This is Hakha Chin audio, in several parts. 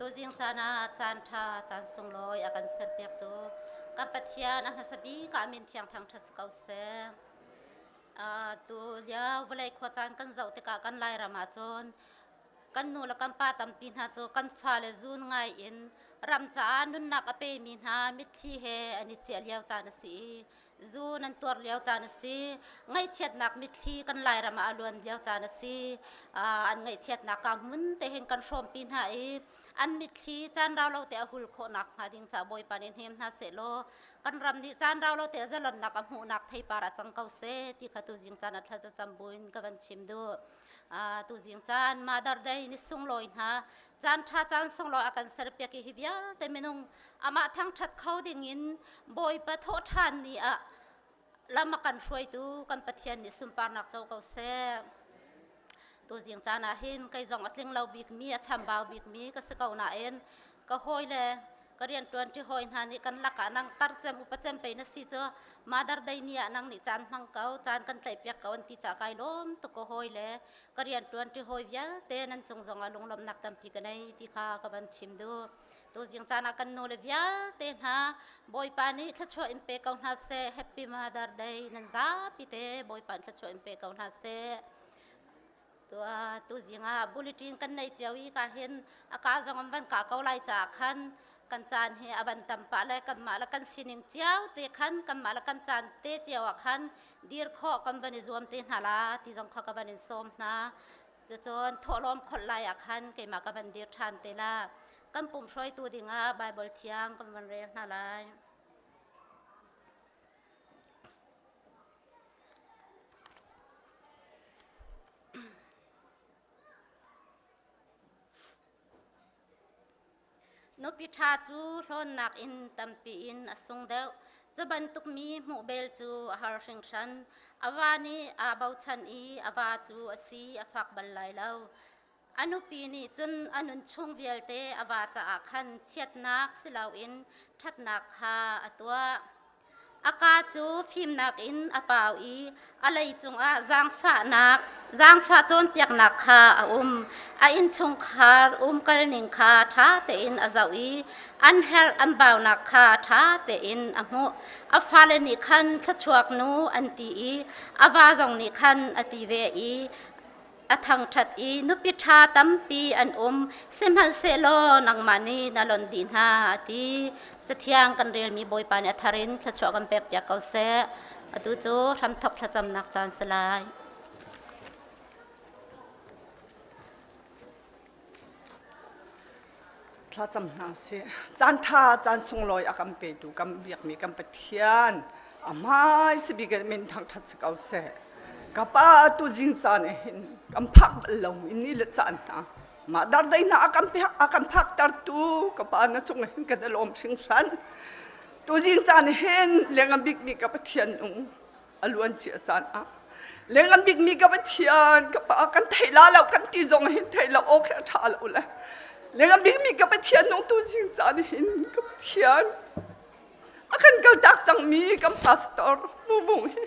Tuzing caan ah caan ṭha, caan sunglawi a kan serpiaktu kan Pathian a hmasa bik ah min thiang thangṭhat si ko seh. Tu lio vawlei khuacaan kan zoh tikah kan Lairam ah cun kan nu le kan pa tampi hna cu kan fale zuun ngai in ram caah nunnak a pemi hna mitthli he an i ciah lio caan a si i zu nan tuar lio caan a si. Ngaihchiatnak mitthli kan Lairam ah a luan lio caan a si. An ngaihchiatnak ka hmun te hin kan hrawmpi hna i an mitthli caan rau lo te a hul khawhnak hnga ding ca Bawipa nih hnem hna seh law kan ram nih caan rau lo te zalonnak a hmuhnak theipar a cang ko seh ti kha tuzing caan a thla cam buin ka van chim duh. Tuzing caan Mother Day ni sunglawi hna caan ṭha caan sunglawi a kan serpiak i hi vialte minung amah thangṭhat kho dingin Bawipa thawhṭhan ni ah lam a kan hruaitu kan Pathian nih sunparnak co ko seh. Tuzing caan ah hin kei zong a tling lo bikmi a chambau bikmi ka si ko nain ka hawile ka rianṭuanṭi hawi hna nih kan lakah nang tar cem upa cem pei na si cu Mother Day ni ah nang nih caan hmang ko caan kan tlaihpiak ko an ti caah kai lawm tuk ka hawile ka rianṭuanṭi hawi vialte nan cung zongah lunglawmhnak tampi ka nei ti kha ka van chim duh. Tuzing caan ah kan nule vialte hna Bawipa nih thluachuah in pe ko hna seh. Happy Mother Day nan zapi te Bawipa nih thluachuah in pe ko hna seh. Tuzing ah bulletin kan nei cio i ka hin a ka zong an van ka ko lai caah khan kan caan hi a van tam pah le kanmah le kan sining cio te khan kanmah le kan caan te cio ah khan dir khawh kan van i zuam te hna la ti zong kha ka van in sawm hna. Cucun thawhlawm kholh lai ah khan keimah ka van dir ṭhan te la. Kan pum hruaitu dingah Baibal thiang kan van rel hna lai. Nupi ṭha cu hlawnnak in tampi in a sung deuh. Cu bantuk mi hmuh bel cu a har hringhran. A va nih aa bochan i a va cu a si a fak bal lai lo. A nupi nih cun a nun chung vialte a va caah khan chiatnak si loin ṭhatnak kha a tuah. A kaa cu fimnak in a pau i a lei cungah zaangfahnak, zaangfah cawnpiaknak kha a um. A innchungkhar umkalning kha ṭha tein a zoh i an herh an baunak kha ṭha tein a hmuh. A fale nih khan thluachuak nu an ti i a va zong nih khan a ti ve i a thangṭhat i nupi ṭha tampi an um, sihmanhsehlaw nangmah nih na lonh dih hna, a ti. Cathiang kan relmi Bawipa nih a thar in thluachuah kan pekpiak ko seh. Atu cu hramthok thlacamnak caan si lai. Thlacam hna sih. Caan ṭha caan sunglawi a kan petu kan biakmi kan Pathian a hmai si bik in min thangṭhat si ko seh. Ka pa tu zing caan ah hin kan phak bal lomi ni le caan hna mah dardai hna a kan a kan phaktertu ka pa na cung hin kan i lawm hringhran. Tu zing caan hin leng bikmi ka Pathian nung a luan cia caan ah lengan bikmi ka Pathian ka pa kan thei la lo kan ti zong hin thei lo awk a ṭha lo le lengan bikmi ka Pathian nung tu zing caan hin ka Pathian a kan kaltak cangmi kan pastor vuvung hi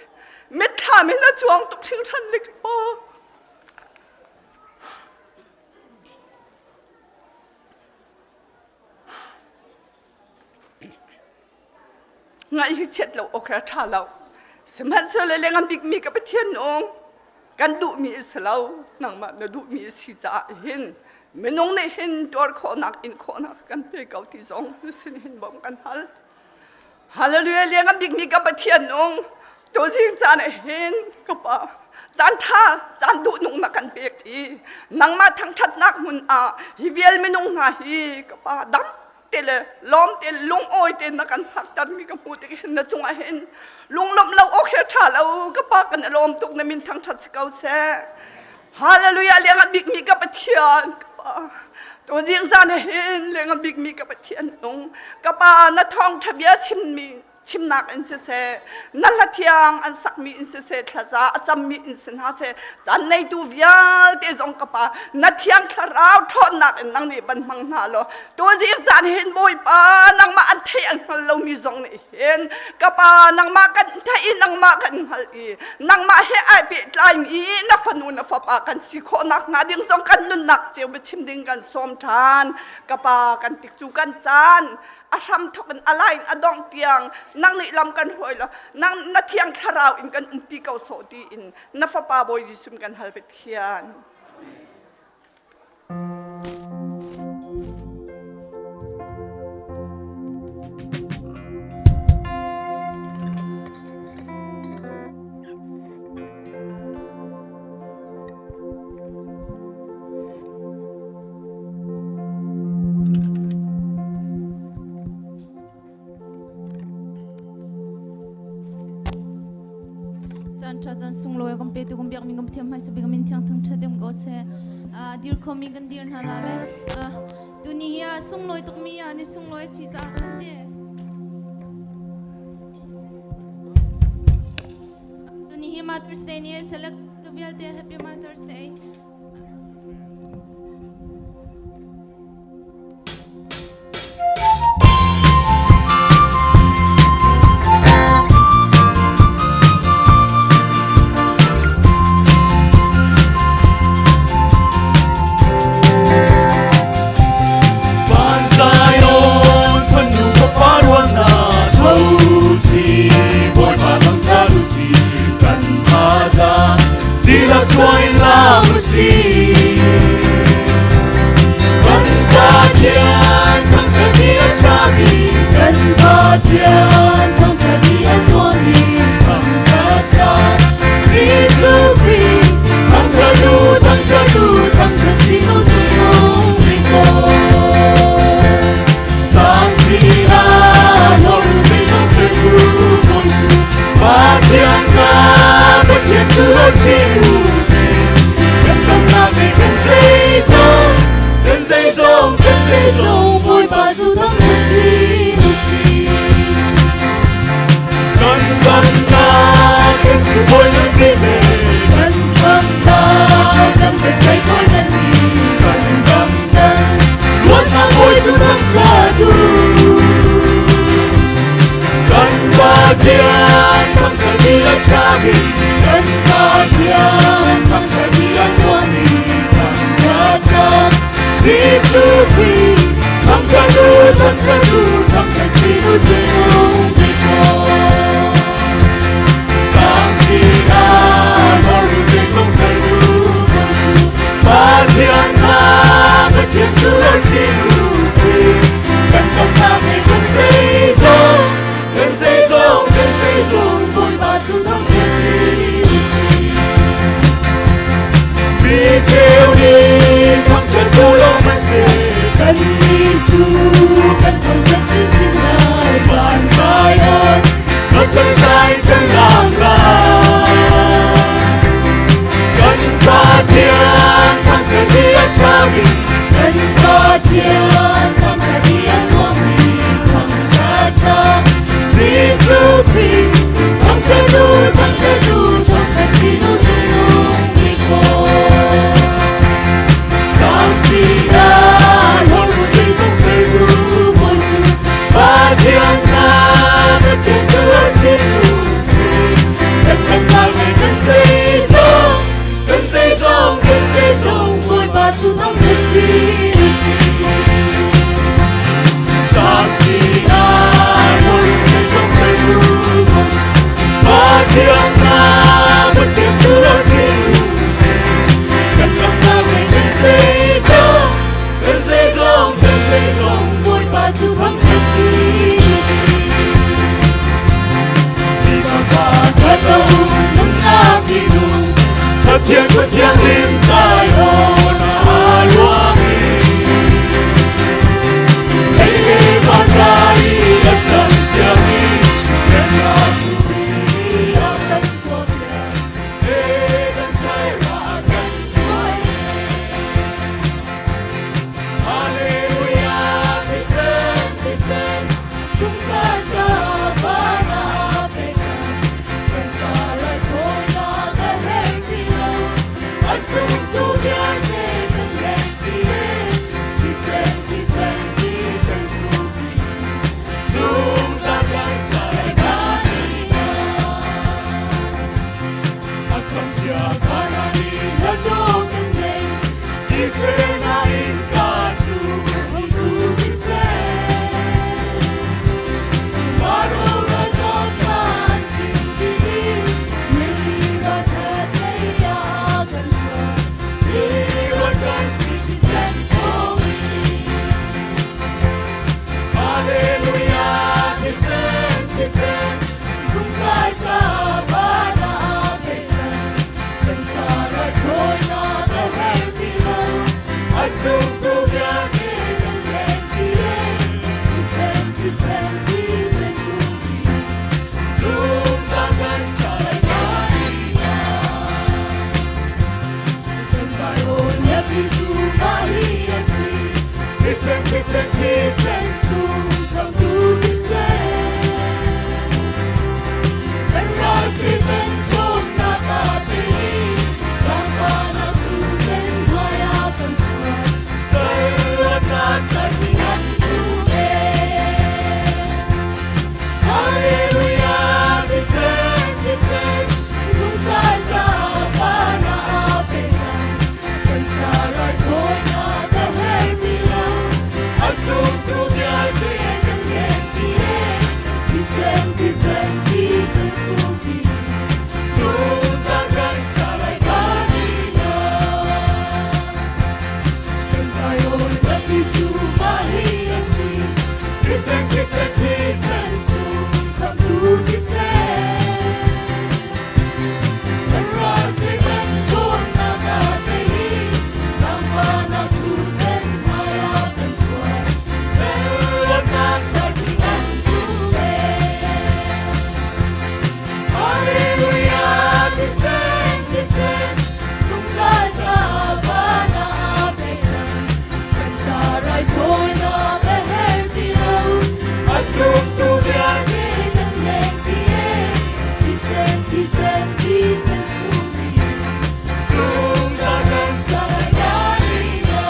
mitthlam hin a cuang tuk hringhran le ka pa Ngaih hi chiat lo awk he a ṭha lo. Sihmanhsehlaw leng bikmi ka Pathian nung kan duhmi a si lo. Nangmah na duhmi a si caah hin minung nih hin tuar khawhnak in khawhnak kan pe ko ti zong na sin hin bawmh kan hal. Hallelujah leng bikmi ka Pathian nung tuzing caan ah hin ka pa caan ṭha caan duhnung na kan pek i nangmah thangṭhatnak hmun ah hi vial minung hna hi ka pa dam te le lawm te lungawi te na kan haktermi ka hmuh tik hin na cungah hin lunglawmh lo awk he ṭha lo ka pa kan i lawm tuk na min thangṭhat si ko seh hallelujah liang a bikmi ka Pathian ka pa tuzing zan hin liang a bikmi ka Pathian nung ka pa na thawngṭha bia chimmi chimnak in siseh na hla thiang an sakmi in siseh thlaza a cammi in si hna seh caan neitu vialte zong ka pa na thiang thlarau ṭhawnnak in nang nih ban hmang hna law tuzing caan hin bawipa nangmah an thei an hngal lomi. lomi zong nih hin ka pa nangmah kan theih i nangmah kan hngalh i nangmah he ai pehtlaimi na fanu na fapa kan si khawh nakhnga ding zong kan nunnak cio biachim ding kan sawm ṭhan. Ka pa, kan tikcu kan caan a hram thok in a lain a dong tiang nang nih lam kan hruai lo, nang na thiang thlarau in kan umpi ko sawh tiin na fapa Bawi Jesuh kan hal, Pathian. Caan ṭha caan sunglawi kan petu kan biakmi kan Pathian hmaisa bik min thiang thangṭhat um ko seh. Dir khomi kan dir hna la le tuni hi a sunglawi tukmi ah ni sunglawi si caah kan ti. Tuni hi Mother's Day ni select vialte Happy Mother's Day. Thisen, thisen sung khamtu thisen. Kan ral Satan ṭhawnnak a tei i zaangfahnak ṭhuthen hmaiah kan chuak. Zeluatnak thar ṭing an tu ve. Hallelujah, thisen, thisen, zungzal ca van ah aa pek cang. Kan ca raithawinak a herh ti lo. A zumtu vialte kan leng ti e. Thisen, thisen, thisen sung in zungzal kan sa lai na.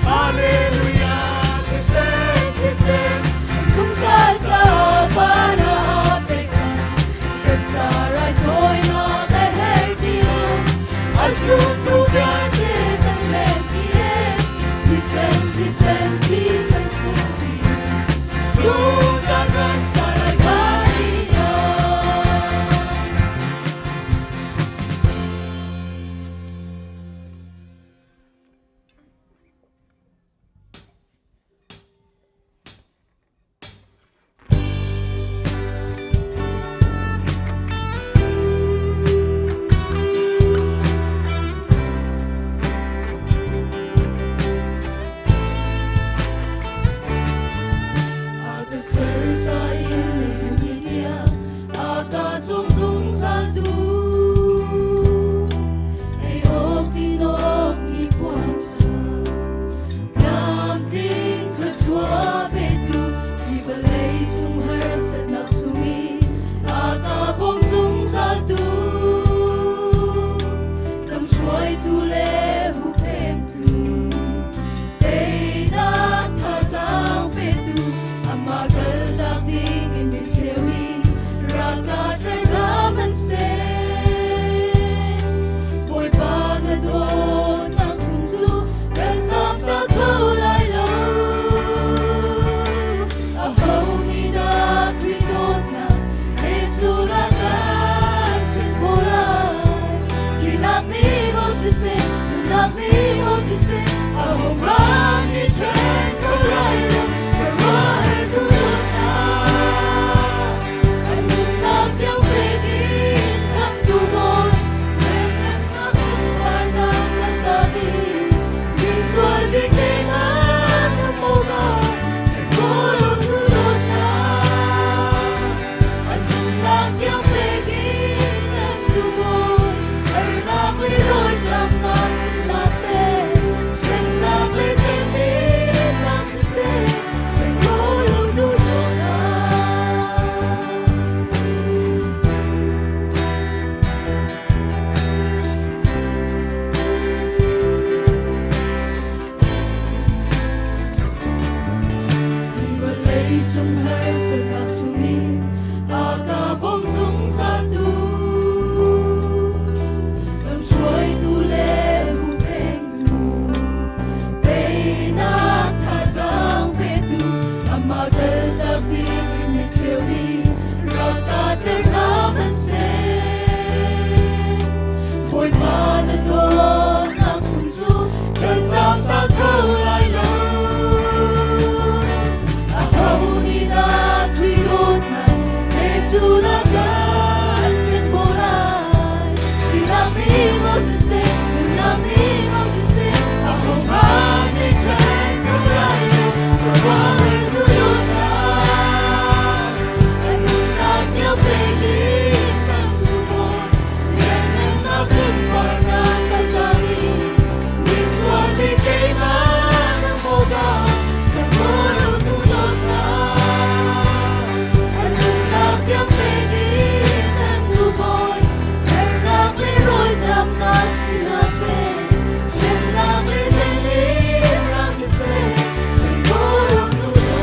Hallelujah, thisen, thisen, zungzal ca van ah aa pek cang. Kan ca raithawinak a herh ti lo. A zumtu vialte kan leng ti e. Thisen, thisen, thisen sung in zungzal kan sa lai na. Aga serta in nihin aga cung zungzal tu ei ok tinok ni puan cha tlamtling thluachuah petu hi vawlei cung harsatnak chungin aga bawm zungzal tu lamhruaitu le hupphengtu teinak thazaang petu amah kaltak ding in mi cheu nih ralka tler hna hmanhseh Bawipa na dawtnak sung cu kan zamtak kho lai lo. Aho nih dah Khrih dawtnak he cu dah kan ṭhen khawh lai? Thihnak nih maw siseh, nunnak nih maw siseh, aho hmanh nih ṭhen kho lai lo. Ka ruah tu dawtnak, kan nunnak tiang pek in khamhtu Bawi, Velngeihnak sunparnak lanhtak in misual bik te hna kan hmuh ṭhen khawh lo tu dawtnak. An nunnak tiang pek in an tu Bawi, harnak le rawlṭamnak si hna seh, hremnak le temhinnak siseh, ṭhen khawh lo tu dawtnak. Hi vawlei cung harsatnak chungin a ka bawm zungzal tu lamhruaitu le hupphengtu teinak thazaang petu amah kaltak ding in mi cheu nih rak ka tler hna hmanhseh Bawipa na dawtnak sung cu kan zamtak kho lai lo. Aho nih dah Khrih dawtnak he cu dah kan ṭhen khawh lai? Thihnak nih maw siseh, nunnak nih maw siseh, aho hmanh nih ṭhen kho lai lo. Bawipa tu dawtnak, kan nunnak tiang pek in kan tu Bawi, lianhngannak sunparnak kaltak in misual bik keimah na hmuh ṭhen khawh lo tu dawtnak. Kan nunnak tiang pek in kan tu Bawi, harnak le rawlṭamnak si hna seh, hremnak le temhinnak siseh, ṭhen khawh lo tu dawtnak.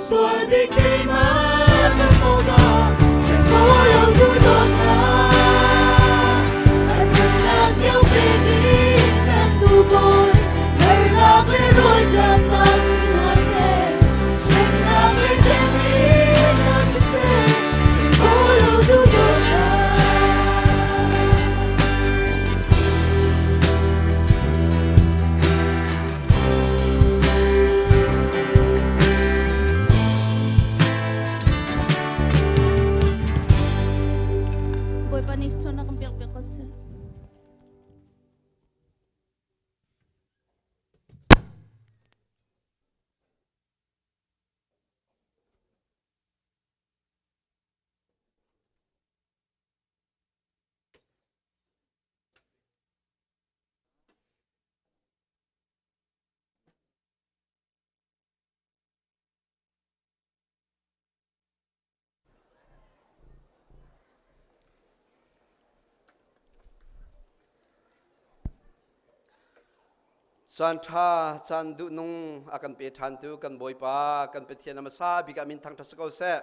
Misual bik keimah na moga Chen ko lo tu dawtnak A nunnak tiang pek in kan tu bawi Harnak le rawlṭamnak si hna seh Hremnak le temhinnak siseh Chen ko lo tu dawtnak. Bawipa nih sualnak kan pek piak ko seh. Caan ṭha, caan duhnung a kan pe ṭhantu kan Bawipa, kan Pathian a hmasa bik ah min thangṭhat si ko seh.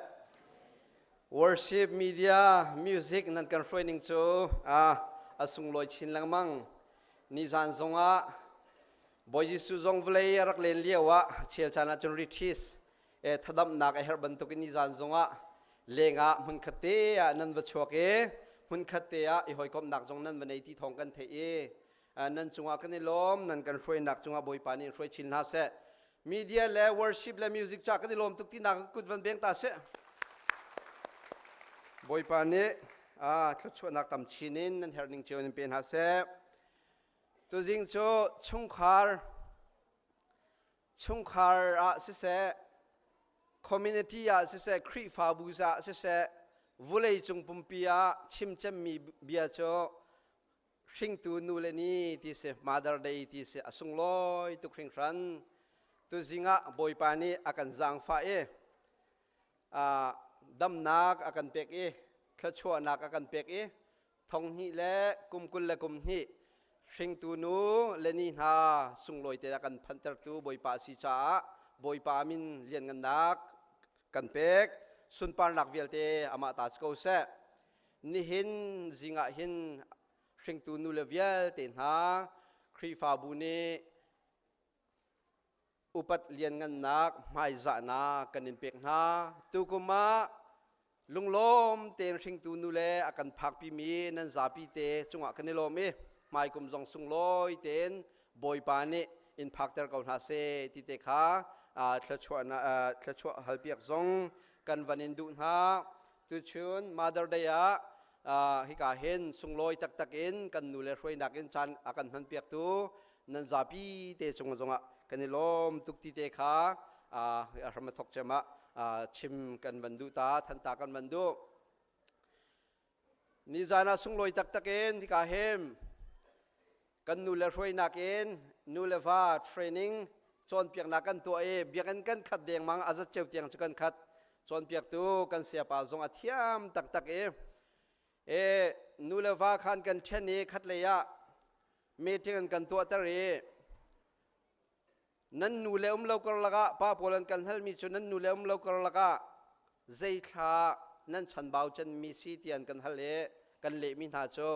Worship media music nan kan hruai ning cu a sunglawi chin lengmang. Nizan zongah Bawi Jesuh zong vawlei a rak len lio ah chel caan ah cun retreat thadamnak a herh bantukin nizan zongah lengah hmunkhat te ah nan va chuak i hmunkhat te ah i hawikomhnak zong nan va nei ti thawng kan theih i nan cungah kan i lawm. Nan kan hruainak cungah Bawipa nih hruai chin hna seh. Media le worship le music ca kan i lawm tuk tinak kut van beng ta seh. Bawipa nih thluachuahnak tam chin in nan herh ning cio in pe hna seh. Tuzing cu chungkhar chungkhar ah siseh, community ah siseh, Khrihfabu ah siseh, vulei cung pumpi ah chim cemmi bia cu hringtu nu le ni ti si, Mother Day ti si. A sunglawi tuk hringhran. Tuzing ah Bawipa nih a kan zaangfah i damnak a kan pek i thluachuahnak a kan pek i 2021 hringtu nu le ni hna sunglawi te a kan phanhtertu Bawipa a si caah Bawipa min lianngannak kan pek. Sunparnak vialte amah ta si ko seh. Nihin zingah hin hringtu nu le vialte hna Khrihfabu nih upat lianngannak hmaizahnak kan in pek hna. Tukum ah lunglawm tein hringtu nule a kan phakpimi nan zapi te cungah kan i lawm i hmaikum zong sunglawi tein Bawipa nih in phakter ko hna seh ti te kha thluachuah halpiak zong kan van in duh hna. Tuchun Mother Day ah hika hin sunglawi taktak in kan nule hruainak in caan a kan hmanpiaktu nan zapi te cung zongah kan i lawm tuk ti te kha a hram a thok cem ah chim kan van duh ta, than ta kan van duh. Nizan ah sunglawi taktak in hika hem kan nu le hruainak in nu le va training cawnpiaknak kan tuah i biakinn kan khat dengmang, a zat ceu tiang cu kan khat. Cawnpiaktu kan sayapa zong a thiam taktak i e nu le va khan kan ṭhen i khat lei ah meeting an kan tuahter i nan nu le um lo karlak ah pa pawl an kan halmi cu nan nu le um lo karlak ah zei thla nan chanbau canmi si ti an kan hal i kan lehmi hna cu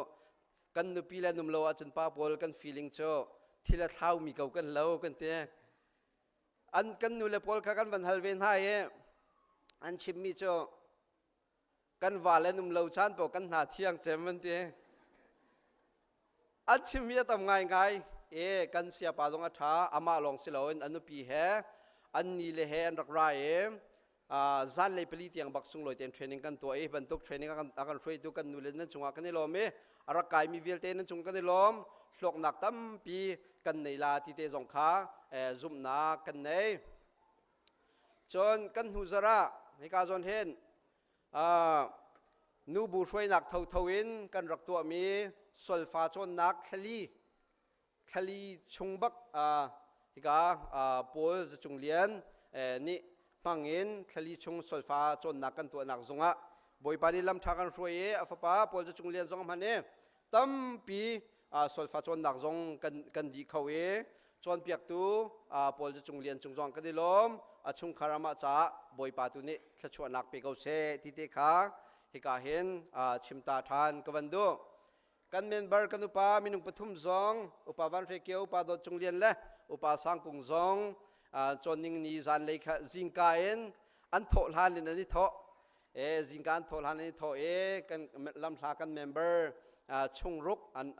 kan nupi le num lo ahcun pa pawl kan feeling cu thil a thlaumi ko kan lo kan ti. An kan nu le pawl kha kan van hal ve hna i an chimmi cu kan va le num lo caan paoh kan hna thiang cem an ti. An chimmi a tam ngaingai e. Kan siapa zong a ṭha, amah lawng si loin a nupi he an ni le he an rak ra i zanlei 4 tiang bak sunglawi tein training kan tuah i bantuk training a kan hruaitu kan nu le nan cungah kan i lawm i a rak kaimi vialte nan cung kan i lawm. Hlawknak tampi kan nei la ti te zong kha zumhnak kan nei. Cun kan hnu zarh ah hika zawn hin nubu hruainak thotho in kan rak tuahmi solfa cawnnak thlali chung bak hika Paul Zacung Lian nih hmangin thlali chung solfa cawnnak kan tuahnak zungah Bawipa nih lam ṭha kan hruai i a fapa Paul Zacung Lian zong hman i tampi solfa cawnnak zong kan dih kho i cawnpiaktu Paul Zacung Lian cung zong kan i lawm. A chungkhar amah caah Bawipa tu nih thluachuahnak pe ko seh ti te kha hika hin chim ta ṭhan ka van duh. Kan member kan upa minung pathum zong, upa Van Hre Kio, upa Dawt Cung Lian le upa Sang Kung zong cawnning ni zanlei kha zingka in an thawh hlan in an i thawh. E zingka an thawh hlan in i thawh i kan lamhla kan member chungruk an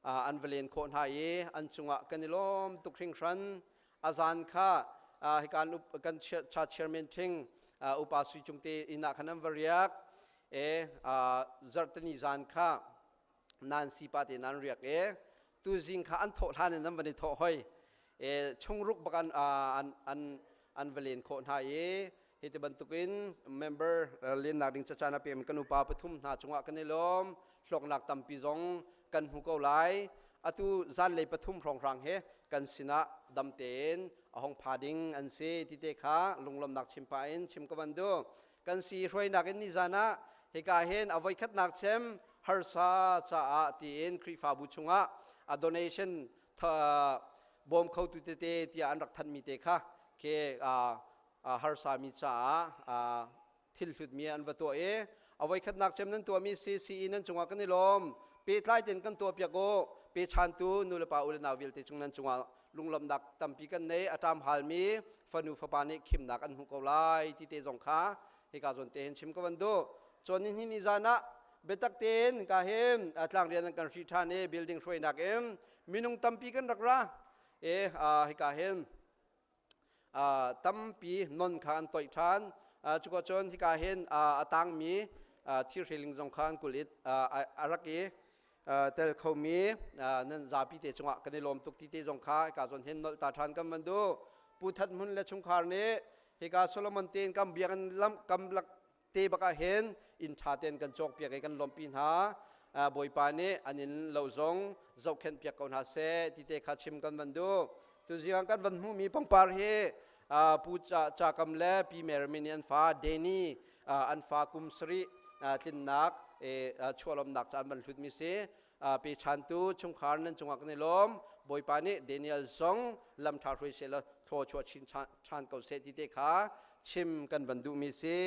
an va len khawh hna i an cungah kan i lawm tuk hringhran. A zan kha hika kan cha chairman thing upa Sui Cung te inn ah khan an va riak. E zarhteni zan kha nan sipa te nan riak e tuzing kha an thawh hlan in an van i thawh hoi e chungruk bak an an an an va len khawh hna i hi ti bantukin member lennak ding cacaan a pem kan upa pathum hna cungah kan i lawm. Hlawknak tampi zong kan hmu ko lai. Atu zanlei pathum hrawnghrang he kan sinah dam tein a hong pha ding an si ti te kha lunglawmnak chim pah in chim ka van duh. Kan si hruainak in nizan ah hika hin a voikhatnak cem harsa caah tiin Khrihfabu chungah a donation bawm khotu tete tiah an rak thanmi te kha ke harsami caah thil hlutmi an va tuah i a voikhatnak cem nan tuahmi si CE nan cungah kan i lawm. Pehtlai ten kan tuah piak u. Pechantu nulepa u le nau vialte cung nan cungah lunglawmhnak tampi kan nei. A ṭam halmi fanu fapa nih khimnak an hmuh ko lai ti te zong kha hika zawn te hin chim ka van duh. Cun ni ni zan ah biatak tein ka hin tlangrian an kan hri ṭhan i building hruainak in minung tampi kan rak ra e hika hin tampi non kha an toih ṭhan. Cuka cun hika hin a tangmi thirhriling zong kha an kul i a rak i tel khomi nan zapi te cungah kan i lawm tuk ti te zong kha hika zawn hin nolh ta ṭhan kan van duh. Pu That Hmun le chungkhar nih hika Solomon tein kam biakinn lam kam lak te bak ah hin inn ṭha tein kan cawk piak i kan lawmhpi hna. Bawipa nih an inn lo zong zohkhenh piak ko hna seh ti te kha chim kan van duh. Tuzing kan van hmuhmi pangpar hi Pu Cakam le Pi Mary nih an fa Danny an fa kum sarih tlinnak chuahlawmnak ca an van hlutmi si. Pechantu chungkhar nan cungah kan i lawm. Bawipa nih Daniel zong lam ṭha hruai seh law thaw chuah chin ṭhan ko seh ti te kha chim kan van duhmi si.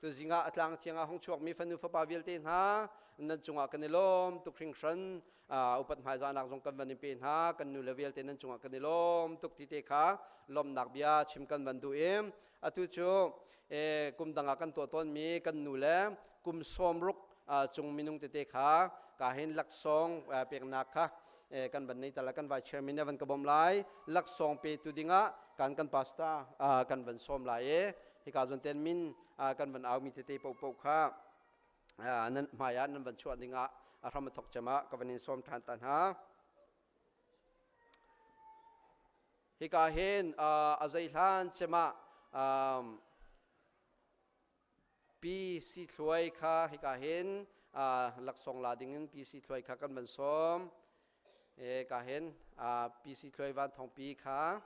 Tuzing ah a tlang thiang ah hung chuakmi fanu fapa vialte hna nan cungah kan i lawm tuk hringhran. Upat hmaizahnak zong kan van in pe hna. Kan nu le vialte nan cungah kan i lawm tuk ti te kha lawmhnak bia chim kan van duh i atu cu kum dang ah kan tuah tawnmi kan nu le kum 60 cung minung tete kha ka hin laksawng peknak kha kan van nei tala. Kan vai chairman ne van ka bawm lai. Laksawng pe tu dingah kan kan pastor kan van sawm lai e hika zon ten min kan van au mi tete po po kha nan hmai ah nan van chuah dingah a hram a thok cema ka van in sawm than ta hna. Hika hin a zei hlan cema Pi Si Thluai kha hika hin laksawng la dingin Pi Si Thluai kha kan van sawm. E ka hin Pi Si Thluai van thong pi kha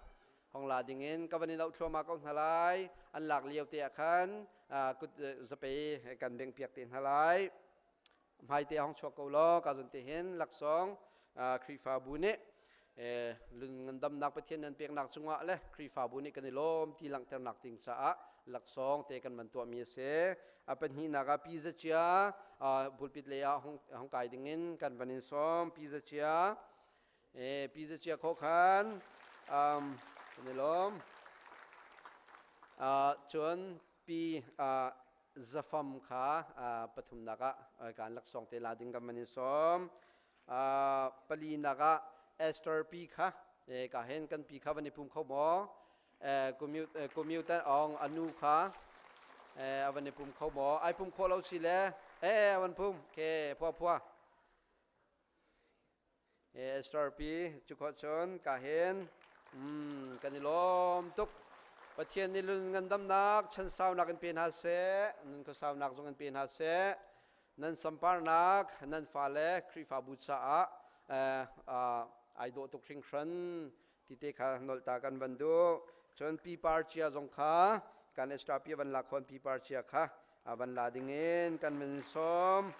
hong la dingin ka van in auh thluahmah ko hna lai. An lak lio te ah khan kut zapei kan bengh piak te hna lai. Hmaite hong chuak ko law ka zon te hin laksawng Khrihfabu nih ngandamnak Pathian nan peknak cungah le Khrihfabu nih kan i lawm ti langhternak ding caah laksawng te kan van tuahmi a si. A pahnihnak ah Pi Za Cia pulpit lei ah hong kai dingin kan van in sawm. Pi Za Cia, Pi Za Cia kho khan kan i lawm. Cun Pi Zafam kha pathumnak ah kan laksawng te la ding kan van in sawm. Palinak ah Esther pi kha ka hen kan pi kha van i pum kho maw? Commuter ong anu kha a van i pum kho maw? Ai pum khawh lo si le van pum ke phua phua. Esther pi cu khawh cun ka hen kan i lawm tuk. Pathian nih lun ngandamnak chansaunak in pe hna seh, nun khuasaunak zong in pe hna seh. Nan samparnak nan fale Khrihfabu caah ai dawh tuk hringhran ti te kha nolh ta kan van duh. Cun pi par cia zong kha kan Esther pi van lak khon pi par cia kha van la ding in kan van sawm.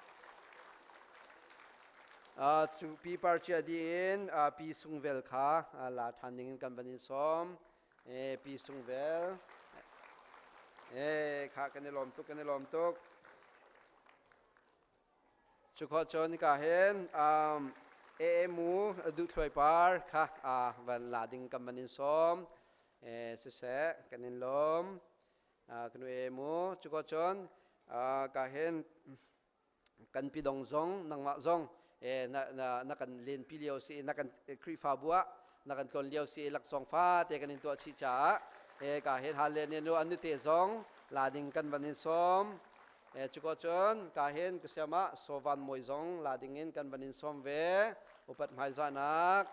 Cu pi par cia di in pi sung vel kha la ṭhan ding in kan van in sawm. E pi sung vel. E kha kan i lawm tuk kan i lawm tuk. Cu khawh cun ka hin AMU duhthluai par kha van la ding kan van in sawm. E siseh kan in lawm. Kanu AMU cu khawh cun ka hin kan pi dong zong nangmah zong na na na kan len pi lio si na kan Khrihfabu ah na kan tlawn lio si laksawng fa te kan in tuah chih caah e ka hin hal le ne nu anu te zong la ding kan van in sawm. E cuko cun ka hin ka siama sovan moi zong la ding in kan van in sawm ve upat hmaizahnak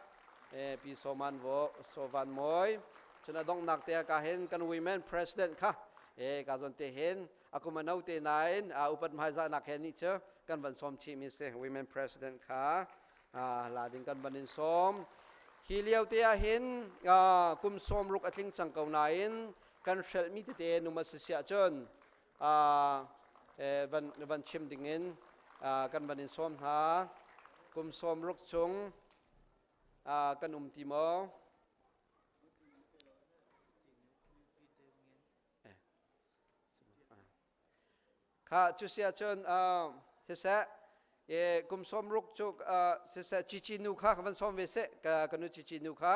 e pi soman vo sovan moi cun a donghnak te ka hin kan women president kha e ka zon te hin akum a no te nain a upat hmaizahnak he nih cu kan van sawm chih mi si women president kha la ding kan van in sawm. Hi lio te ah hin kum sawm ruk a tling cang ko nain kan hrelh mi tete numa si cun van van chim ding in kan van in sawm hna. Kum sawm ruk chung kan um ti maw? Kha cu sia cun siseh e kum sawm ruk cu siseh cici nu kha van sawm ve seh. Ka nu cici nu kha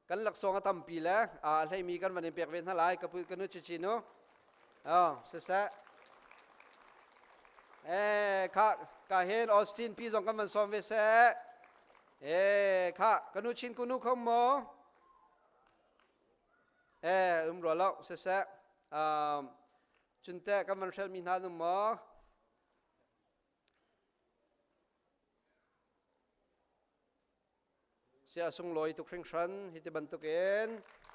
kan laksawng a tampi le a hleimi kan van in pek ve hna lai. Ka pu ka nu cici nu siseh e kha ka hen Austin pi zong kan van sawm ve seh. E kha ka nu chin ku nu khom maw e um rua lo. Siseh cun teh kan van hrelmi hna num maw? Sia sunglawi tuk hringhran. Hi ti bantukin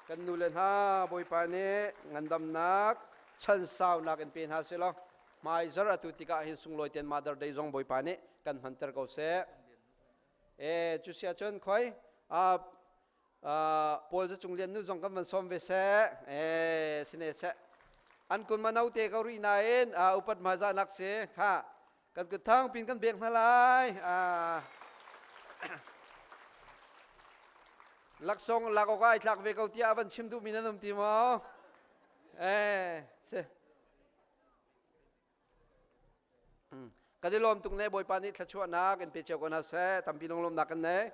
kan nu le hna Bawipa nih ngandamnak chan saunak in pe hna seh law hmai zar atu tikah hin sunglawi ten Mother Day zong Bawipa nih kan hmanter ko seh. E cu sia cun khoi Paul za cung lian nu zong kan van sawm ve seh. E sine seh an kun ma no te ko rih nain upat hmaizah nak si kha kan kut thang pin kan bek hna lai. Laksong lak awk ai tlak ve ko tiah van chim duh mi nan um ti maw? Eh si kan i lawm tuk ne. Bawipa nih thluachuahnak in pe cio ko hna seh. Tampi lunglawmnak kan nei.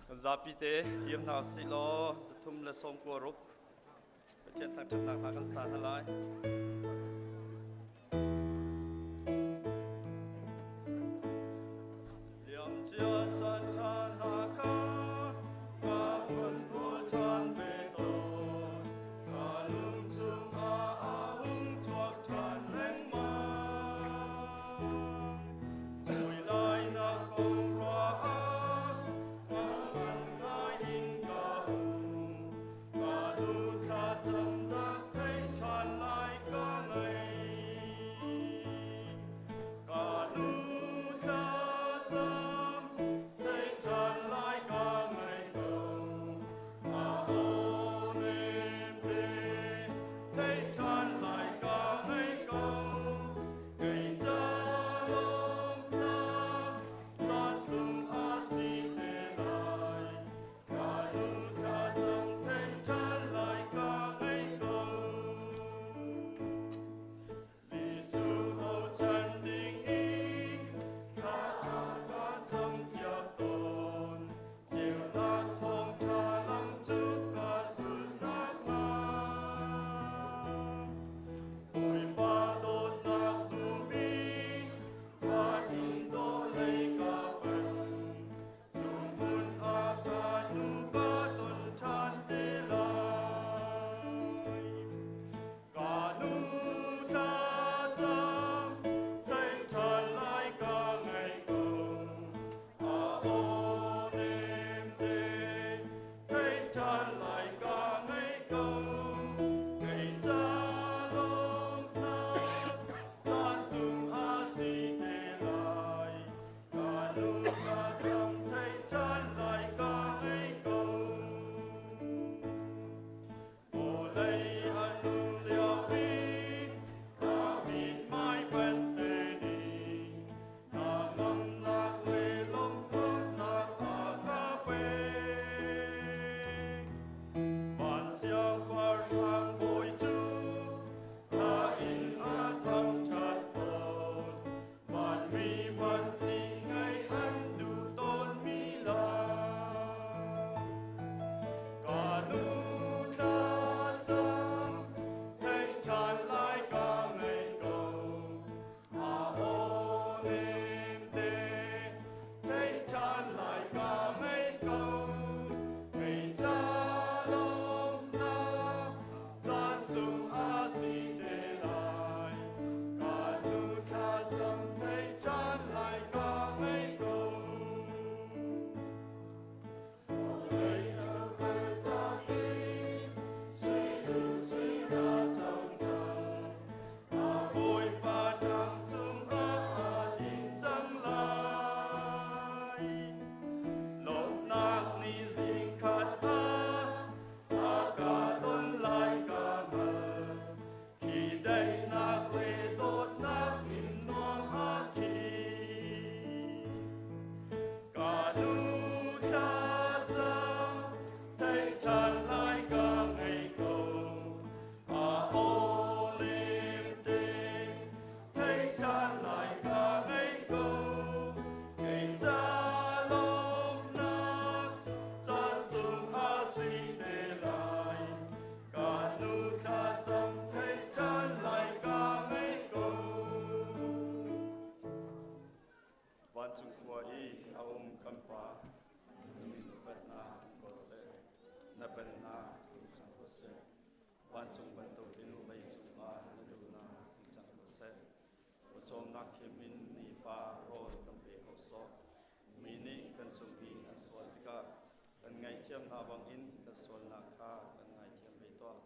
Kan zapi te dir hna usih law 396 Pathian thangṭhatnak hla kan sa hna lai. Liam cia caan ṭha hna kha ka hun hmu ṭhan ve tawn. Ka lung chungah a hung chuak ṭhan lengmang. Cui lai na kong ruah ah ngan ngai in ka um. Ka lu thlacamnak thei ṭhan lai ka ngei. Vancung khua i a um kan Pa, na min upatnak um ko seh. Na pennak tlung cang ko seh. Vancung bantukin leicung ah na duhnak tlung cang ko seh. Pawcawmnak khim in nifa rawl kan pe ko sawh. Mi nih kan cung i an sual tikah kan ngaihthiam hna bangin kan sualnak kha kan ngaithiam ve tuah.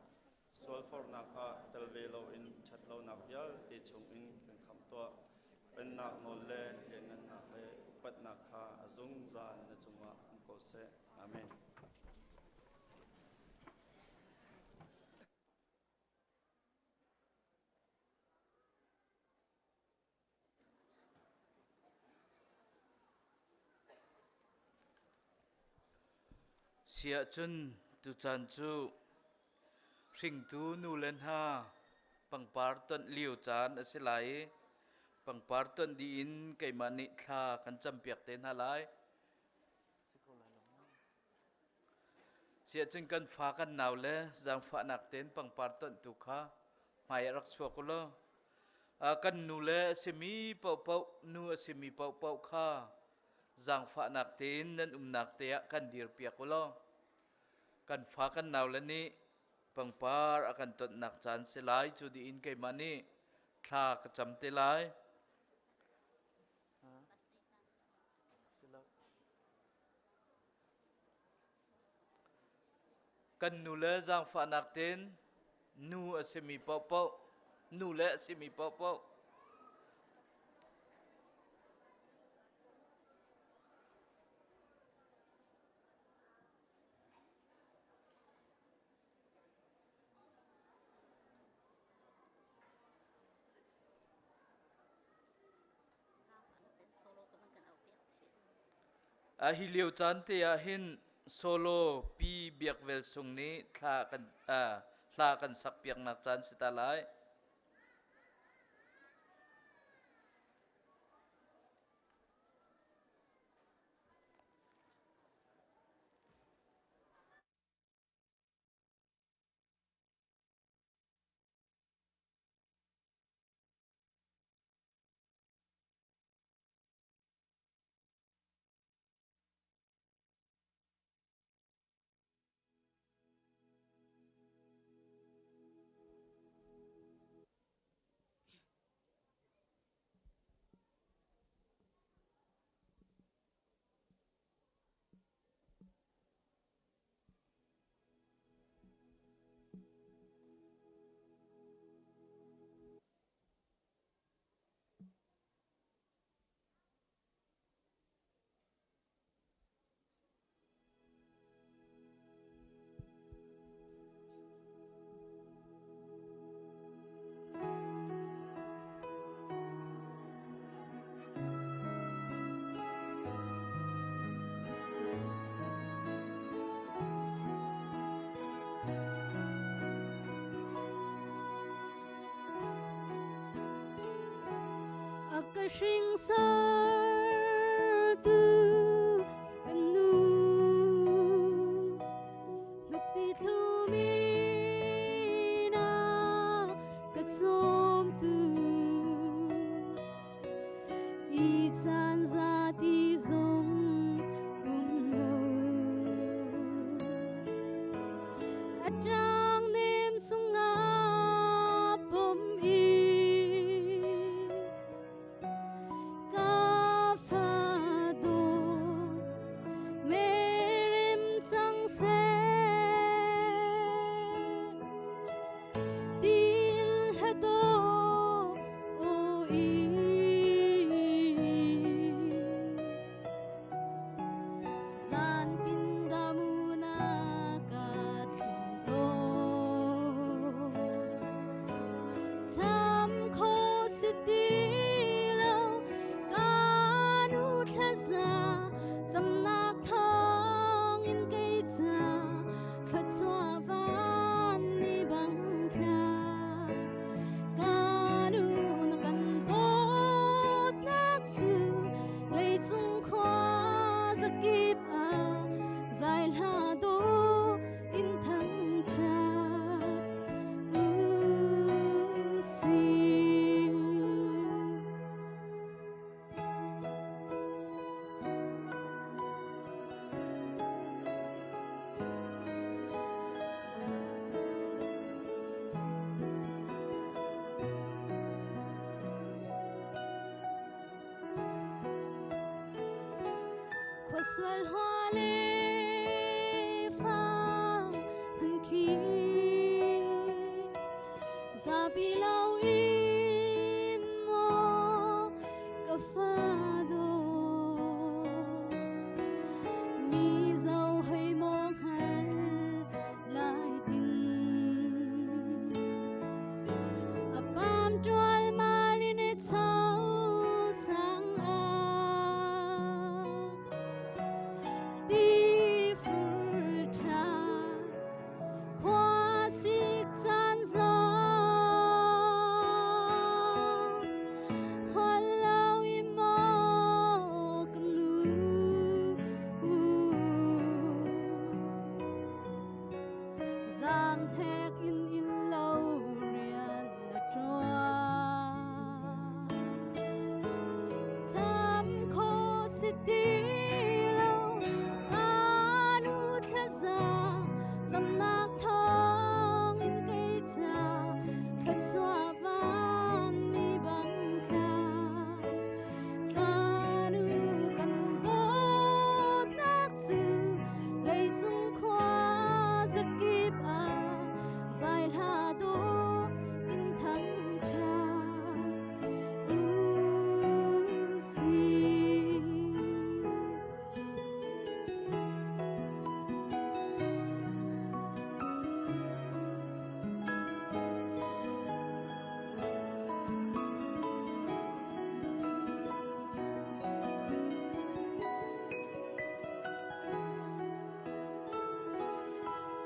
Sualforhnak ah tel ve loin ṭhatlonak vialte chungin kan khamh tuah. Pennak nawl le lianngannak le upatnak kha a zungzal na cungah um ko seh. Amen. Siahcun tucaan cu hringtu nu le hna pangpar tonh lio caan a si lai i pangpar tonh dih in keimah nih thla kan campiak te hna lai. Siahcun kan fa kan nau le zaangfahnak tein pangpar tonhtu kha hmai ah rak chuak u law kan nu le a simi paohpaoh nu a simi paohpaoh kha zaangfahnak tein nan umnak te ah kan dirpiak u law kan fa kan nau le nih pangpar a kan tonhnak caan si lai cu dih in keimah nih thla ka cam te lai. Kan nule zaangfahnak tein nu a simi paohpaoh, nule a simi paohpaoh Hi lio caan te ah hin solo Pi Biak Vel Sung nih thla kan hla kan sak piaknak caan si ta lai. A ka hringsor tu kan nu Nukti thlumi na ka cawmtu I caan zati zong um lo A ṭang nem chungah pom i ka fa dawt merem cang seh til hado o i Zantin damuna ka thling Cham kho si ti lo ka nu thlaza camnak thawng in kei ca thluachuah van ni bang tla ka nu na kan dawtnak cu leicung khua zakip ah zai hla do in thangṭhat u si. Sual hoa le fa han khi zapi lo in maw ka fa dawt mi zo hei maw hngal lai tin a pam tual malin e chau sang a ti fur tha khua sik caan zong hol lo i maw ka nu. Zaangphek in inn lo rian na ṭuan. Cham kho si ti lo, ka nu thlaza camnak thawng in kei ca thluachuah van ni bang tla. Ka nu kan dawtnak cu leicung khua zakip ah zai hla dawh in thang ṭha u si.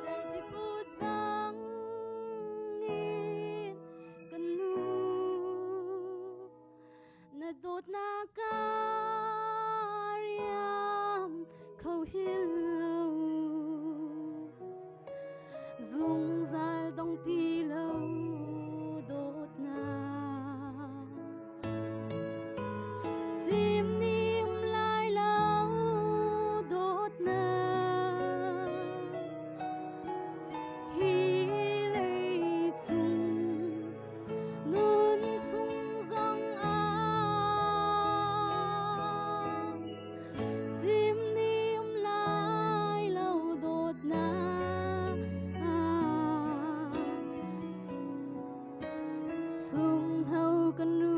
Certiput bangin kan nu na dawtnak ka riam kho hil lo zungzal dong ti lo dawtnak Cim ni um lai lo dawtnak hi lei chung nun chung zong ah Cim ni um lai lo dawtnak Sung hau kan nu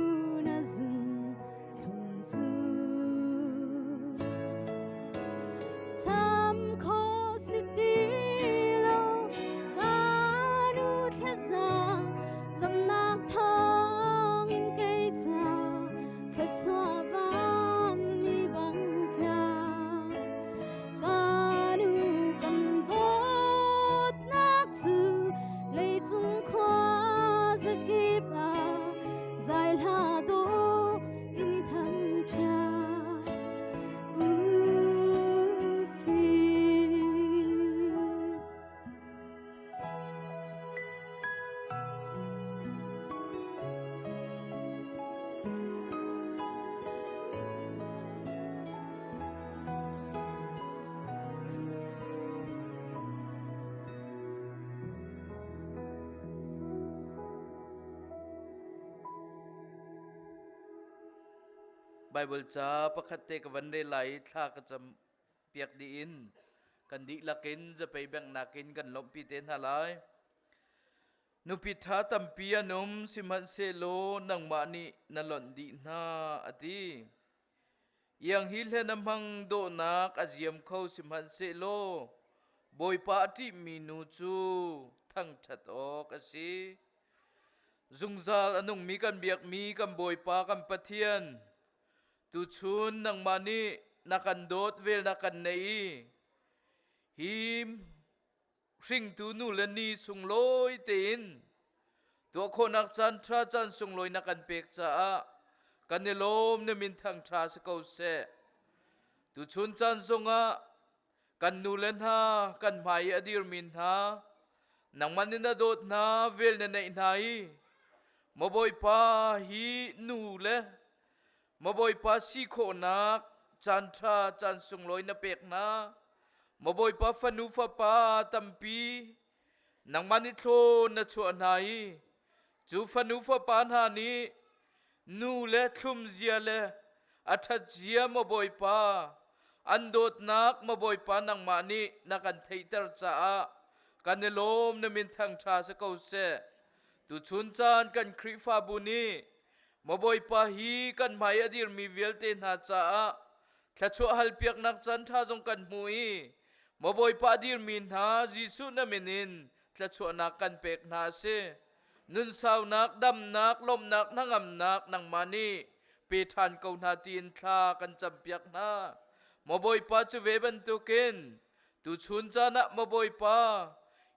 na zun thlum cu Cham kho si ti lo ka nu thlaza zamnak thawng in kei ca thluachuah van ni bang tla ka nu kan dawtnak cu leicung khua zakip ah zai hla dawh in thang ṭha u si. Bible ca pakhat te ka van rel lai i thla ka cam piak dih in kan dihlak in zapei benghnak in kan lawmhpi te hna lai. Nupi ṭha tampi an um, sihmanhsehlaw nangmah nih na lonh dih hna, a ti. Iang hi hlen a hmang dawhnak a ziam kho sihmanhsehlaw Bawipa a ṭihmi nu cu thangṭhat awk a si. Zungzal a nungmi kan biakmi kan Bawipa kan Pathian, tuchun nangmah nih na kan dawt vel na kan neih i hi hringtu nu le ni sunglawi tein tuah khawhnak caan ṭha caan sunglawi na kan pek caah kan i lawm na min thang ṭha si ko seh. Tuchun caan zongah kan nu le hna kan hmai i a dirmi hna nangmah nih na dawt hna vel na neih hna i maw Bawipa hi nu le Maw Bawipa si khawhnak caan ṭha caan sunglawi na pek hna. Maw Bawipa fanu fapa tampi nangmah nih thlawn na chuah hna i cu fanu fapa hna nih nu le thlum zia le a ṭhat zia maw Bawipa. An dawtnak maw Bawipa nangmah nih na kan theihter caah kan i lawm na min thangṭha si ko seh. Tuchun caan kan Khrihfabu nih maw Bawipa hi kan hmai a dirmi vialte hna caah thluachuah halpiaknak caanṭha zong kan hmu i maw Bawipa a dirmi hna Jesuh na min in thluachuahnak kan pek hna a si. Nunsaunak, damnak, lawmhnak, hnangamnak nangmah nih pe ṭhan ko hna tiin thla kan campiak hna. Maw Bawipa cu ve bantukin tuchun caan ah maw Bawipa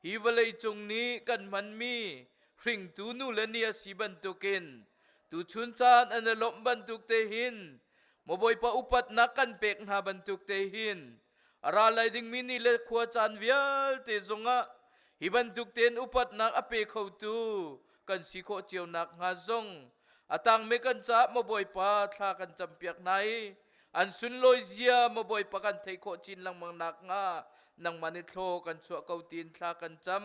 hi vawlei cung nih kan hmanmi hringtu nu le ni a si bantukin tuchun caan an i lawmh bantuk te hin maw Bawipa upatnak kan pek hna bantuk te hin a ra lai dingmi ni le khua caan vialte zongah hi bantuk tein upatnak a pe khotu kan si khawh cio nakhnga zong a tangmi kan caah maw Bawipa thla kan campiak hna i an sunlawi zia maw Bawipa kan theih khawh chin lengmang nakhnga nangmah nih thlaw kan chuah ko tiin thla kan cam.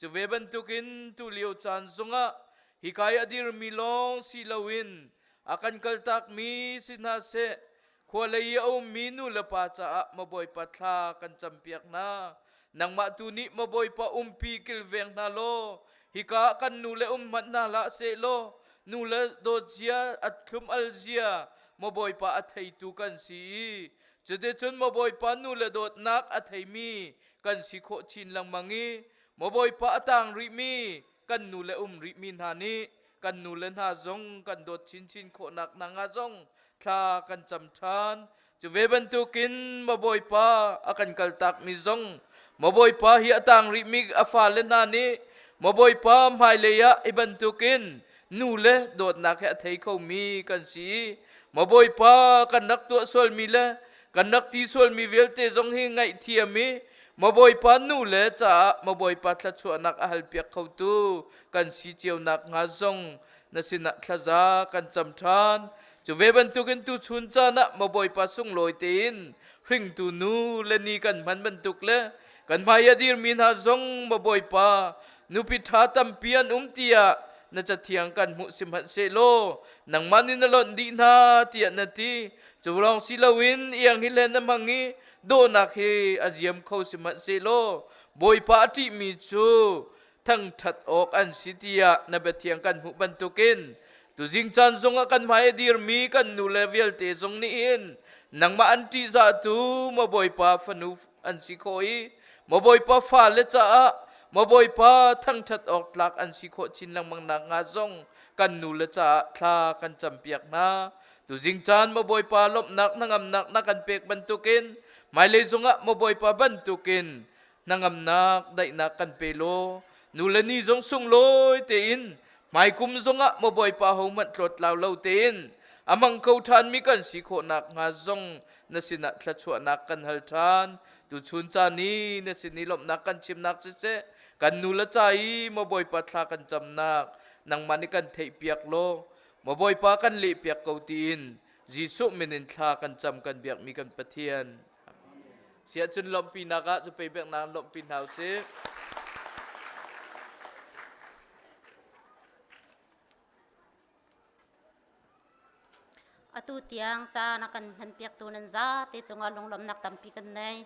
Cu ve bantukin tu lio caan zongah hika i a dirmi lawng si loin a kan kaltakmi si hna seh khua lei i a ummi nu le pa caah maw Bawipa thla kan campiak hna. Nangmah tu nih maw Bawipa umpi kilveng hna law hika ah kan nu le um hmanh hna hlah seh law nu le dawt zia a thlum al zia maw Bawipa a theitu kan si i cuticun maw Bawipa nu le dawtnak a theimi kan si khawh chin lengmang i maw Bawipa a tang rihmi kan nu le um rihmi hna nih kan nu le hna zong kan dawt chinchin khawhnak hna nga zong thla kan cam ṭhan. Cu ve bantukin maw Bawipa a kan kaltakmi zong maw Bawipa hi a tang rihmi a fale hna nih maw Bawipa hmailei ah hi bantukin nu le dawtnak he a thei khomi kan si i maw Bawipa kan rak tuah sualmi le kan rak ti sualmi vialte zong hi ngaihthiam i maw Bawipa nu le caah maw Bawipa thluachuahnak a halpiak khotu kan si cio nakhnga zong na sinah thlaza kan cam ṭhan. Cu ve bantukin tuchun caan ah maw Bawipa sunglawi tein hringtu nu le ni kan hman bantuk le kan hmai a dirmi hna zong maw Bawipa nupi ṭha tampi an um tiah na cathiang kan hmuh sihmanhsehlaw nangmah nih na lonh dih hna tiah na ti. Cu lawng si loin iang hi hlen na hmang i dawhnak hi a ziam kho sihmanhsehlaw Bawipa a ṭihmi cu thangṭhat awk an si tiah na biathiang kan hmuh bantukin tuzing caan zongah kan hmai a dirmi kan nule vialte zong nih hin nangmah an ṭihzahtu maw Bawipa fanu an si khawh i maw Bawipa fale caah maw Bawipa thangṭhat awk tlak an si khawh chin lengmang nakhnga zong kan nule caah thla kan campiak hna. Tuzing caan maw Bawipa lawmhnak hnangamnak na kan pek bantukin hmailei zongah maw Bawipa bantukin hnangamnak daihnak kan pe law nu le ni zong sunglawi tein hmaikum zongah maw Bawipa hohmanh tlawttlau lo tein a mang kho ṭhanmi kan si khawh nakhnga zong na sinah thluachuahnak kan hal ṭhan. Tuchun caan i na sin i lawmhnak kan chimnak siseh kan nu le ca i maw Bawipa thla kan camnak nangmah nih kan theihpiak law maw Bawipa kan lehpiak ko tiin Jesuh min in thla kan cam kan biakmi kan Pathian. Siahcun lawmhpinak ah cu pei biaknak lawmhpi hna usih. Atu tiang ca na kan hmanpiaktu nan zate cungah lunglawmhnak tampi kan nei.